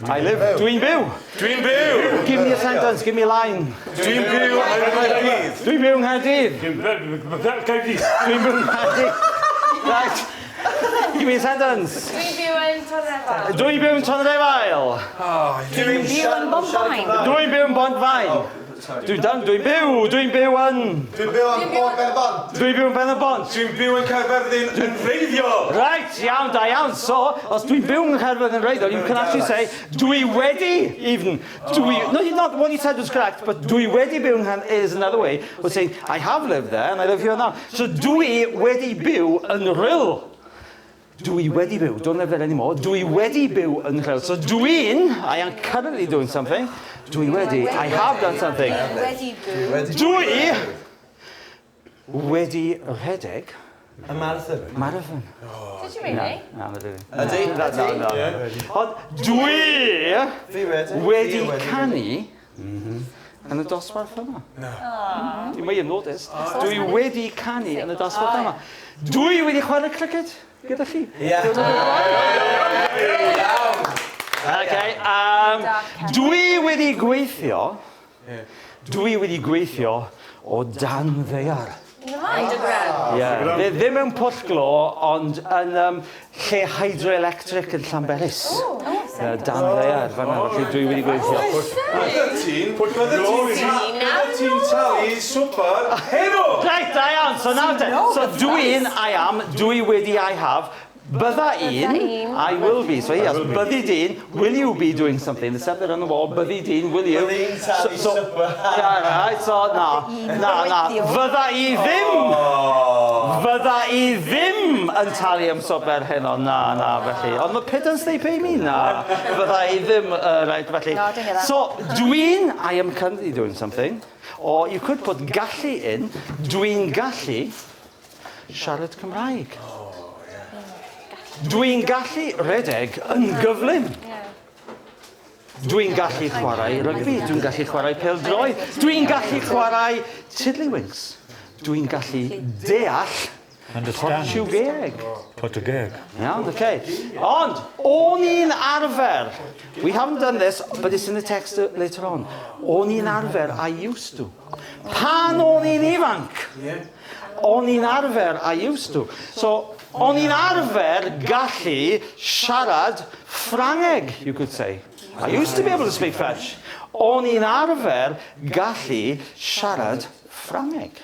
I live. Dwi'n byw. Dwi'n byw. Give me a sentence, give me a line. Dwi'n byw yng Nghaerdydd. Dwi'n byw yng Nghaerdydd. Dwi'n Caerdydd. Dwi'n byw yng Nghaerdydd. Right. Give me a sentence. Dwi'n byw yn Tonyrefail. Dwi'n byw yn Tonyrefail. Dwi'n byw yn Bontfaen. Dwi'n byw yn Bontfaen. Dwi'n done, dwi'n byw, dwi'n byw yn... Dwi'n byw yn Port Ben-y-bont. Dwi'n byw yn Ben-y-bont. Dwi'n byw yn Caerfyrddin yn wreiddiol. Right, iawn, da iawn. So, os dwi'n byw yn Caerfyrddin yn wreiddiol, you can actually say, dwi wedi, even. Dwi, no, not what you said was correct, but dwi wedi byw yn Nghaerfyrddin is another way of saying, I have lived there and I live here now. So, dwi wedi byw yn Rhyl. Dwi wedi byw, don't live there anymore. Dwi wedi byw yn Rhyl. So dwi'n, I am currently doing something. Dwi wedi, I have done something. Wedi byw. Dwi wedi rhedeg A marathon. Marathon. Did you really? Na, na, na. Ydy? Na, na, na. Ond dwi Fi wedi. wedi canu yn y dosbarth yma. You may have noticed. Dwi wedi canu yn y dosbarth yma. Dwi wedi chwarae cricket gyda chi. Ie. Okay, dwi wedi gweithio, dwi wedi gweithio o dan ddaear. Underground. Yeah. Ddim mewn pwll glo, ond yn lle hydroelectric yn Llanberis. Dan ddaear, fan'na, felly dwi wedi gweithio. Bydde ti'n talu swper heno! Right, da iawn, so nawr te. So dwi'n, I am, dwi wedi, I have. Bydda i'n, I will be. So yes, byddi di'n, will you be doing something? The step there on the wall, byddi di'n, will you? Byddi i'n talu swper. Yeah, right, so na, na, na. Fydda i ddim, fydda i ddim yn talu am swper heno, na, na, felly. Ond the pittance they pay me, na. Fydda i ddim, right, felly. No, I didn't get that. So, dwi'n, I am currently doing something, or you could put gallu in, dwi'n gallu siarad Cymraeg. Dwi'n gallu redeg yn gyflym. Dwi'n gallu chwarae rygbi, dwi'n gallu chwarae pêl-droed, dwi'n gallu chwarae tiddlywinks. Dwi'n gallu deall Portiwgeeg. Portiwgeeg. Iawn, okay. Ond, o'n i'n arfer. We haven't done this, but it's in the text later on. O'n i'n arfer, I used to. Pan o'n i'n ifanc, o'n i'n arfer, I used to. So, o'n i'n arfer gallu siarad Ffrangeg, you could say. I used to be able to speak French. O'n i'n arfer gallu siarad Ffrangeg.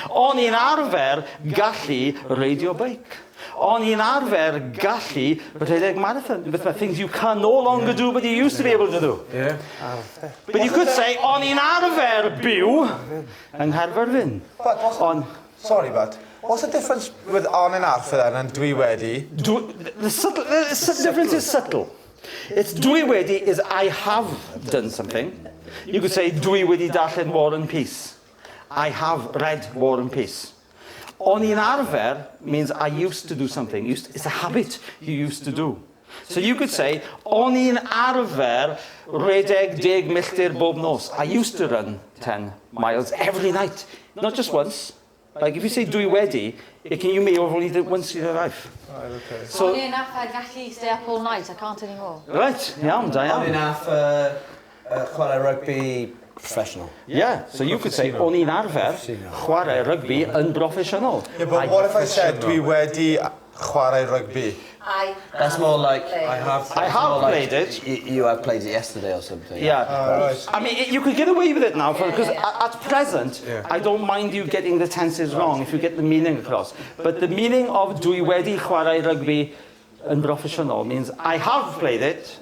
O'n i'n arfer gallu reidio beic. O'n i'n arfer gallu rhedeg marathon. Things you can no longer do, but you used to be able to do. Yeah. But you could say, o'n i'n arfer byw yng Nghaerfyrddin. But what's, On, sorry, but what's the difference with o'n i'n arfer then and dwi wedi? The difference is subtle. It's dwi wedi is I have done something. You could say dwi wedi darllen War and Peace. I have read War and Peace. O'n i'n arfer means I used to do something. It's a habit you used to do. So you could say, o'n i'n arfer redeg 10 milltir bob nos. I used to run 10 miles every night. Not just once. Like if you say dwi wedi, you may have only done it once in your life. Right, okay. So, O'n i'n arfer gallu stay up all night, I can't anymore. Right, iawn, da O'n i'n iawn. arfer chwarae rugby professional. Yeah, so you could say, o'n i'n arfer chwarae rygbi yn broffesiynol. Yeah, but what if I said dwi wedi chwarae rygbi? I That's more like I have. I have more like played it. You have played it yesterday or something. Yeah. right. I mean, you could get away with it now, because at present, I don't mind you getting the tenses wrong if you get the meaning across. But the meaning of dwi wedi chwarae rygbi yn broffesiynol means I have played it.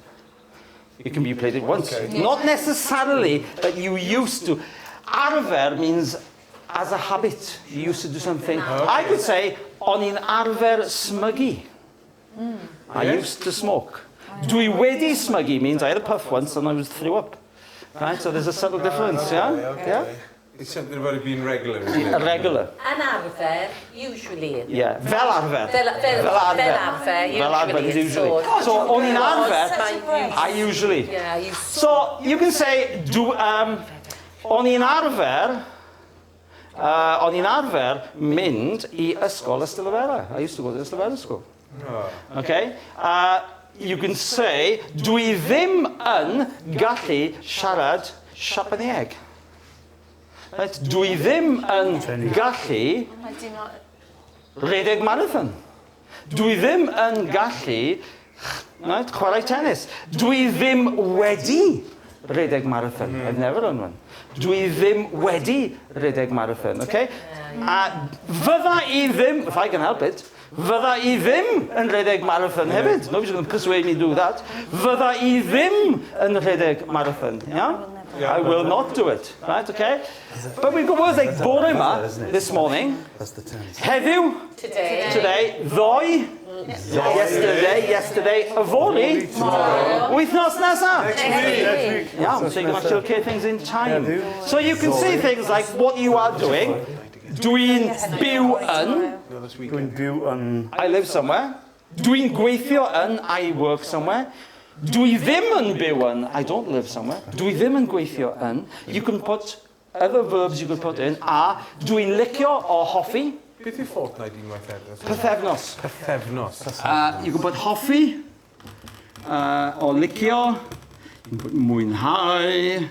It can be played it once. Okay. Not necessarily that you used to. Arfer means as a habit. You used to do something. I could say, o'n i'n arfer smygu. I used to smoke. Dwi wedi smygu means I had a puff once and I was threw up. Right, so there's a subtle difference, yeah? Okay. Yeah? It's something about it being regular, isn't A it? regular. Yn arfer, usually. Yeah. Fel arfer. Fel arfer, Fel arfer is usually. usually. So, o'n i'n arfer, I usually. Yeah, you So, you can say, do, o'n i'n arfer, o'n i'n arfer mynd i ysgol Ystalyfera. I used to go to Ystalyfera school. Okay? You can say, dwi ddim yn gallu siarad Siapaneg. Right? Dwi ddim yn gallu I do not. redeg marathon. Dwi ddim yn gallu, right, chwarae tennis. Dwi ddim wedi redeg marathon. I've never run one. Dwi ddim wedi redeg marathon, okay? A fydda i ddim, if I can help it, fydda i ddim yn redeg marathon hefyd. Nobody's going to persuade me to do that. Fydda i ddim yn rhedeg marathon, yeah? I will not do it, right, okay? But we've got words like bore yma, this morning. That's the tense. Heddiw. Today. Today. Ddoe. Yesterday. Yesterday. Yfory. Tomorrow. Wythnos nesa. Next week. Next week. Yeah, so you can actually locate things in time. So you can see things like what you are doing. Dwi'n byw yn. Dwi'n byw yn... I live somewhere. Dwi'n gweithio yn. I work somewhere. Dwi ddim yn byw yn. I don't live somewhere. Dwi ddim yn gweithio yn. You can put other verbs you could put in are dwi'n licio o hoffi. Beth yw fortnight unwaith eto? Pythefnos. Pythefnos. You can put hoffi o licio. You can put mwynhau.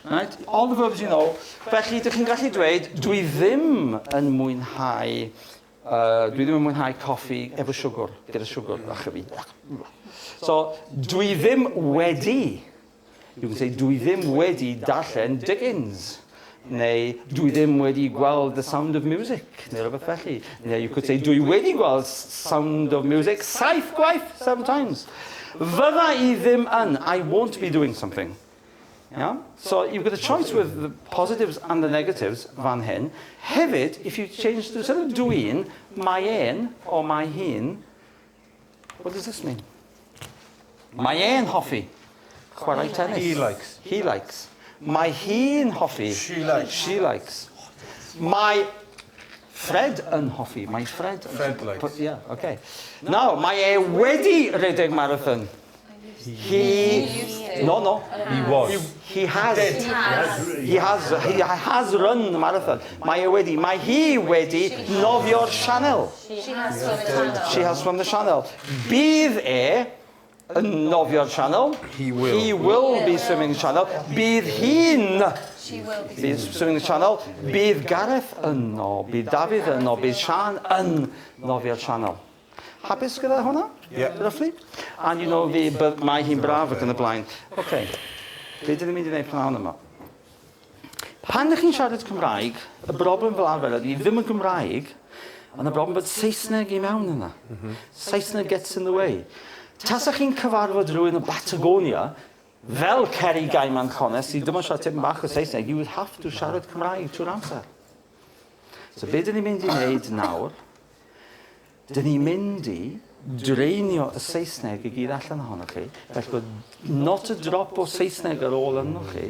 Right? All the verbs you know. Felly, dych chi'n gallu dweud, dwi ddim yn mwynhau, dwi ddim yn mwynhau coffi efo siwgr, gyda siwgr, ach fi. So, dwi ddim wedi, you can say, dwi ddim wedi darllen Dickens. Neu, dwi ddim wedi gweld The Sound of Music, neu rhywbeth felly. Neu, you could say, dwi wedi gweld Sound of Music 7 gwaith, 7 times. Fydda i ddim yn, I won't be doing something. Yeah? So you've got a choice with the positives and the negatives fan hyn. Hefyd, if you change to, instead of dwi'n, mae e'n or mae hi'n, what does this mean? Mae e'n hoffi chwarae tennis. He likes. He likes. Mae hi'n hoffi. She likes. She likes. Mae Fred yn hoffi. Mae Fred. Fred likes. Put, yeah, okay. Now, mae e wedi rhedeg marathon. He, no, no. He was. He has. He has. He has run the marathon. Mae e wedi. Mae hi wedi nofio'r Channel. She has swum the channel. She has swum the Channel. Bydd e yn nofio'r Channel. He will. He will be swimming the Channel. Bydd hi'n She will be bydd swimming the Channel. Bydd Gareth yno. Bydd Dafydd yno. Bydd Sian yn nofio'r Channel. Hapus gyda hwnna? Yeah. Roughly? And you know, the, but mae hi'n braf ac yn y blaen. OK. Be dyn ni'n mynd i wneud prynhawn yma? Pan ydych chi'n siarad Cymraeg, y broblem fel arfer ydy ddim yn Gymraeg, ond y broblem bod Saesneg i mewn yna. Saesneg gets in the way. Tasach chi'n cyfarfod rhywun o Batagonia, fel Kerry Gaiman Connes, sydd ddim yn siarad tipyn bach o Saesneg, you would have to siarad Cymraeg trwy'r amser. So be dyn ni'n mynd i wneud nawr, dyn ni'n mynd i dreinio y Saesneg i gyd allan ohonoch chi, felly bod not a drop o Saesneg ar ôl yno chi,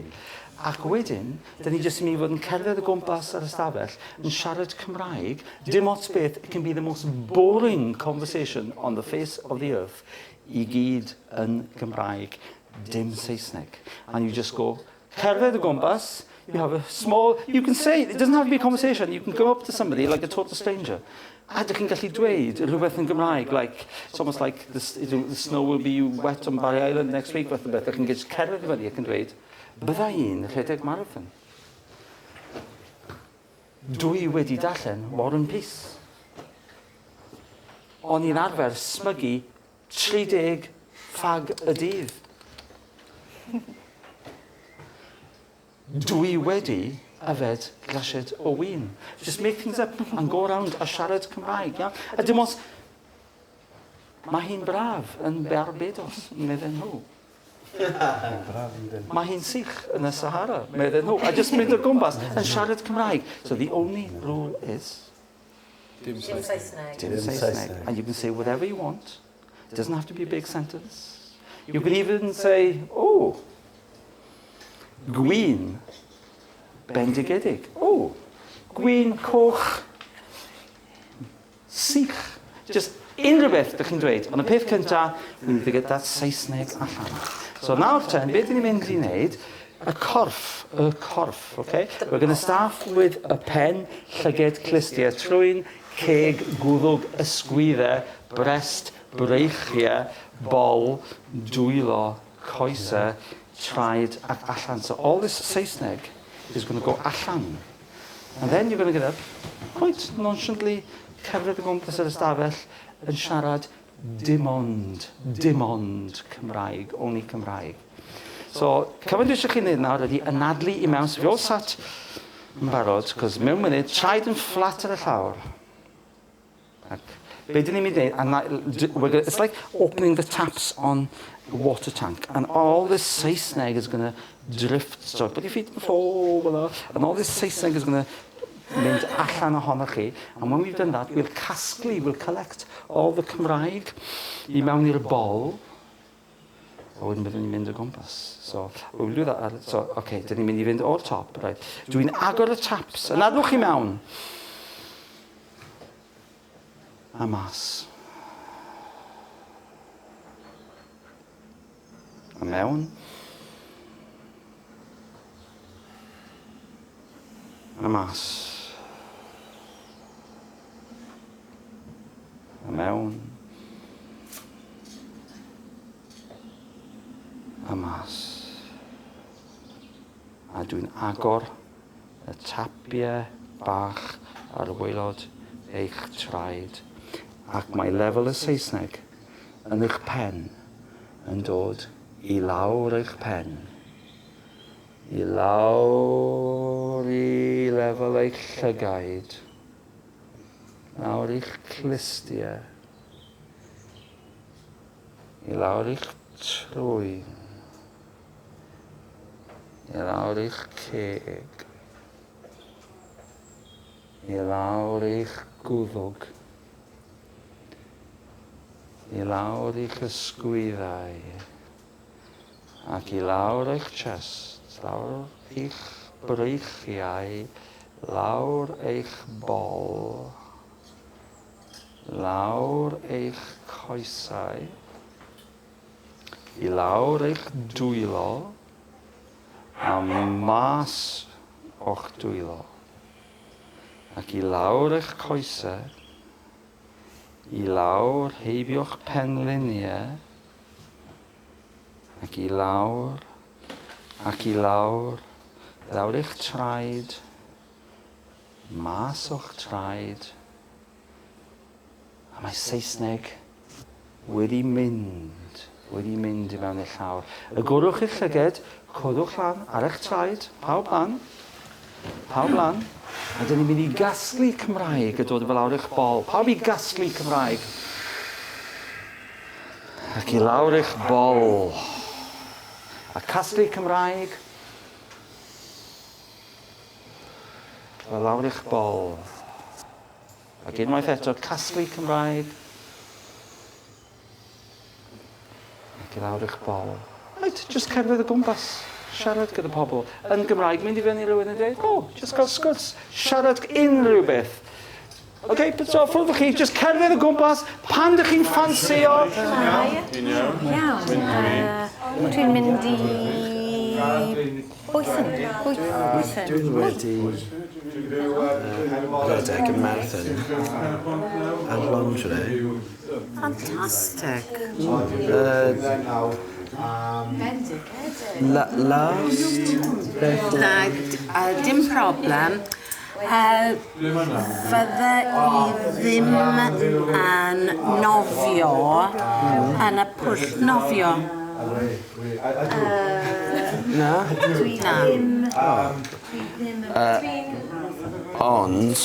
ac wedyn, dyn ni jyst yn mynd i fod yn cerdded o gwmpas yr ystafell yn siarad Cymraeg, dim ots beth, it can be the most boring conversation on the face of the earth, i gyd yn Gymraeg, dim Saesneg. And you just go, cerdded o gwmpas, you have a small, you can say, it doesn't have to be a conversation, you can go up to somebody like a total stranger. A dych chi'n gallu dweud rhywbeth yn Gymraeg, like, it's almost like the snow will be wet on Barry Island next week, fath o beth. Dych chi'n gallu cerdded i fyny ac yn dweud, bydda i'n rhedeg marathon. Dwi wedi darllen War and Peace. O'n i'n arfer smygu 30 ffag y dydd. Dwi wedi yfed glasied o win. Just make things up and go around a siarad Cymraeg, yeah? A dim ots, mae hi'n braf yn Barbados, medden nhw. Mae hi'n sych yn y Sahara, medden nhw. A just mynd o gwmpas yn siarad Cymraeg. So the only rule is... Dim Saesneg. Dim Saesneg. And you can say whatever you want. It doesn't have to be a big sentence. You can even say, oh, gwin bendigedig. Oh, gwin coch sych. Just unrhyw beth ydych chi'n dweud. Ond y peth cyntaf, we need to get that Saesneg allan. So nawr ten, beth ni'n mynd i wneud, y corff, okay? We're going to start with y pen, llyged, clustiau, trwyn, ceg, gwddwg, ysgwyddau, brest, breichiau, bol, dwylo, coesau, traed ac allan. So all this Saesneg is going to go allan. And then you're going to get up, quite nonchalantly, cerdded o gwmpas yr ystafell yn siarad dim ond, dim ond Cymraeg, only Cymraeg. So, cyfan dwi eisiau chi wneud nawr ydy anadlu i mewn, so fi all sat yn barod, cos mewn munud, traed yn fflat ar y llawr. Ac be dyn ni'n mynd i wneud, it's like opening the taps on a water tank, and all this Saesneg is going to drift, so put your feet on the floor, and all this Saesneg is going to mynd allan ohonoch chi, and when we've done that, we'll casglu, we'll collect all the Cymraeg i mewn i'r bol, a wedyn byddwn ni'n mynd o gwmpas. So, we'll do that. So, okay, dyn ni'n mynd i fynd o'r top, right. Dwi'n agor y taps, anadlwch chi mewn. A mas. A mewn. A mas. A mewn. A mas. A dwi'n agor y tapiau bach ar waelod eich traed. Ac mae lefel y Saesneg yn eich pen yn dod i lawr eich pen. I lawr i lefel eich llygaid. Lawr i'ch clustiau. I lawr i'ch trwyn. I lawr i'ch ceg. I lawr i'ch gwddwg. I lawr i'ch ysgwyddau. Ac i lawr eich chest, lawr i'ch breichiau, lawr eich bol, lawr eich coesau, i lawr eich dwylo, a mas o'ch dwylo. Ac i lawr eich coesau, i lawr heibio'ch penliniau, ac i lawr, ac i lawr, lawr eich traed, mas o'ch traed, a mae Saesneg wedi mynd i mewn i'r llawr. Agorwch eich llyged, codwch lan ar eich traed, pawb lan, a dyn ni'n mynd i gasglu Cymraeg a dod fel lawr eich bol. Pawb i gasglu Cymraeg. Ac i lawr eich bol. A casglu Cymraeg. A lawr eich bol. Ac unwaith eto, casglu Cymraeg. Ac i lawr eich bol. Right, just cerdded o gwmpas. Siarad gyda pobl. Yn Gymraeg, mynd i fyny rhywun yn dweud, oh, just gael sgwrs. Siarad unrhyw beth. OK, so ffwrdd chi, just cerdded o gwmpas, pan dych chi'n ffansio. Iawn. Dwi'n mynd i Bwythyn. Dwi'n wedi rhedeg y marathon ar lingerie. Fantastic. Last? Na, dim problem. Fydda i ddim yn nofio yn y pwll nofio. Na? Na. Ond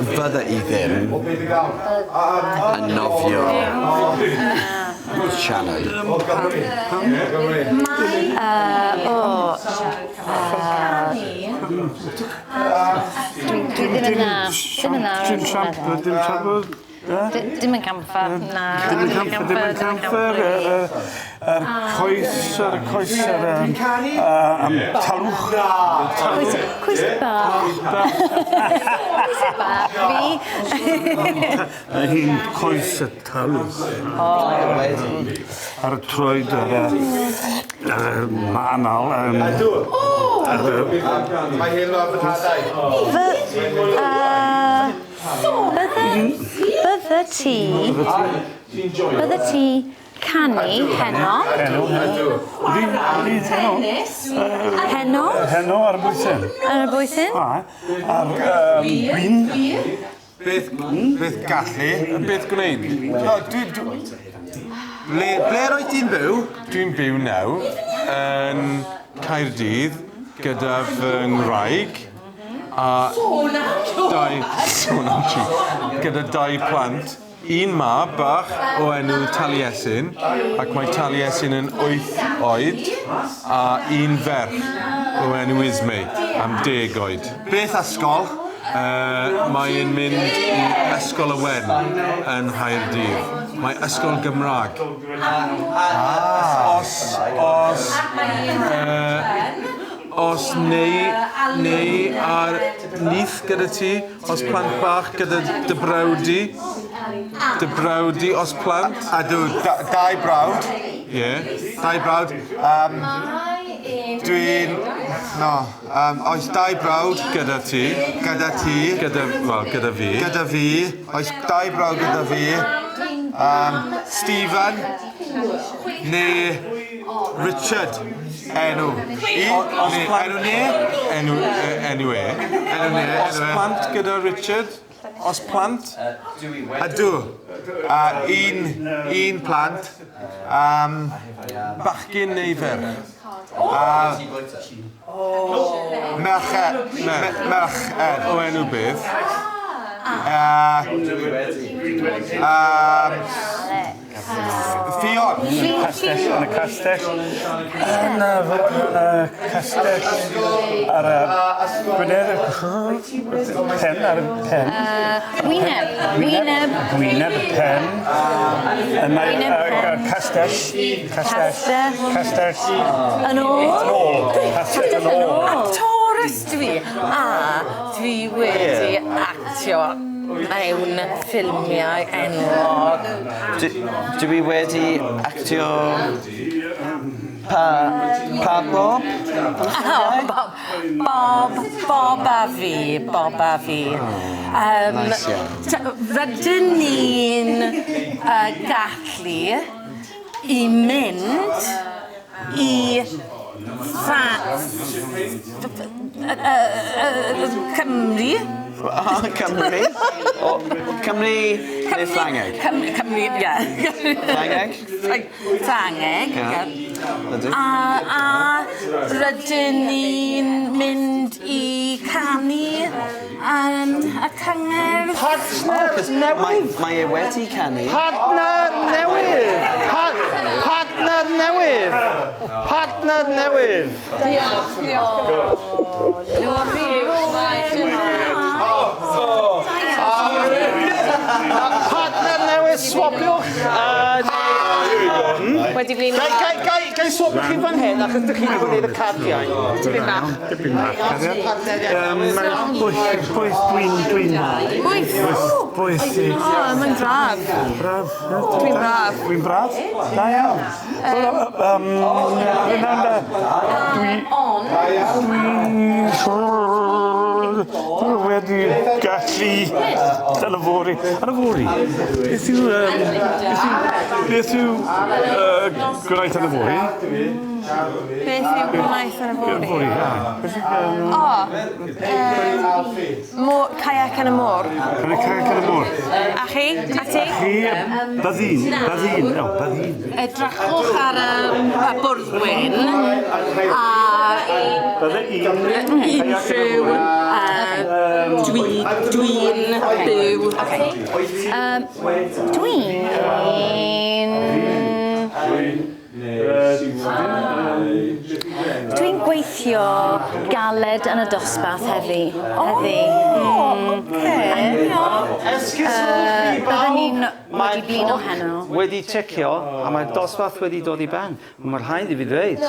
fydda i ddim yn nofio Shannon. Dwi ddim yn dda. Ddim yn dda. Dim siambr. Dim yn camfa, na. Dim yn camfa, yr coes, yr coes, yr talwch. Coes bach. Coes bach, fi. Mae hi'n coes y talwch. Ar y troed, ar y manal. Mae hyn o'r fy nhadau. Bydde, bydde ti, bydde ti canu heno. Heno. Heno. Heno. Heno ar y bwythyn. Ar y bwythyn. A, ar gwyn. Beth, beth gallu? Beth gwneud? No, dwi... dwi ble, ble roedd ti'n byw? Dwi'n byw nawr yn Caerdydd gyda fy ngwraig a dau, sôn am ti, gyda dau plant. Un mab bach o enw Taliesin, ac mae Taliesin yn 8 oed, a un ferch o enw Ismay, am 10 oed. Beth ysgol? Mae'n mynd i Ysgol y Wen yn Nghaerdydd. Mae Ysgol Gymraeg. Os, os, os neu, neu ar nith gyda ti, os plant bach gyda dy brawd di, dy brawd di, os plant. Ydw, dau brawd. Ie. Dau brawd. Dwi'n... No. Oes dau brawd. Gyda ti. Gyda ti. Gyda, wel, gyda fi. Gyda fi. Oes dau brawd gyda fi. Stephen. Neu Richard. Enw. I, neu, enw ne? Enw, enw e. Enw ne. Os plant gyda Richard? Os plant? Ydw. Un plant. Bachgen neu ferch? Merched. Merched. O enw beth? Ffion. Castell, yn y castell. Yn y castell. Ar y Gwynedd. Pen ar y pen. Wyneb. Wyneb. Wyneb y pen. Wyneb pen. Castell. Castell. Castell. Yn ôl. Yn ôl. Castell yn ôl. Actores dwi, a dwi wedi actio mewn ffilmiau enwog. Dwi wedi actio pa, pa Bob? Bob, Bob a fi, Bob a fi. Nice iawn. Rydyn ni'n gallu i mynd i Cymru. Cymru? Cymru neu Ffrangeg? Cymru, ie. Ffrangeg? Ffrangeg, ie. A rydyn ni'n mynd i canu yn y cyngerdd. Partner newydd! Mae e wedi canu. Partner newydd! Partner newydd! Partner newydd! Diolch, diolch. Partner newydd, swapiwch! Wedi blino. Gai swapio chi fan hyn, achos dych chi'n gwneud y cardiau. Tipyn bach. Tipyn bach. Pwyth, dwi'n... Pwyth? Pwyth. O, mae'n braf. Braf. Dwi'n braf. Dwi'n braf? Da iawn. Dwi wedi gallu yn y fory. Yn y fory? Beth yw... Beth yw gwnaeth yn y fory? Beth yw gwnaeth yn y fory? O, kayak yn y môr. Kayak yn y môr. A chi? A ti? Chi, byddin. Byddin. O, byddin. Edrychwch ar y bwrdd wyn a unrhyw dwi'n byw. Dwi'n gweithio galed yn y dosbarth heddi. Heddi. Bydden ni'n wedi blino heno. Wedi ticio a mae'r dosbarth wedi dod i ben. Mae'n rhaid i fi ddweud.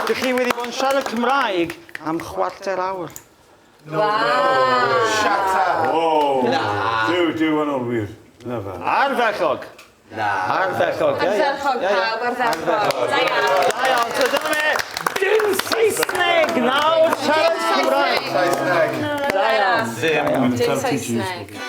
Dych chi wedi bod yn siarad Cymraeg am chwarter awr. Wow! Shut up! Oh! Duw, duw yn ôl wir. Na fe. Ardderchog! Na. Ardderchog. Ardderchog pawb, ardderchog. Da iawn. Da iawn. So dyna fe. Dim Saesneg nawr. Siarad Cymraeg. Saesneg. Da iawn. Ddim. Dim Saesneg.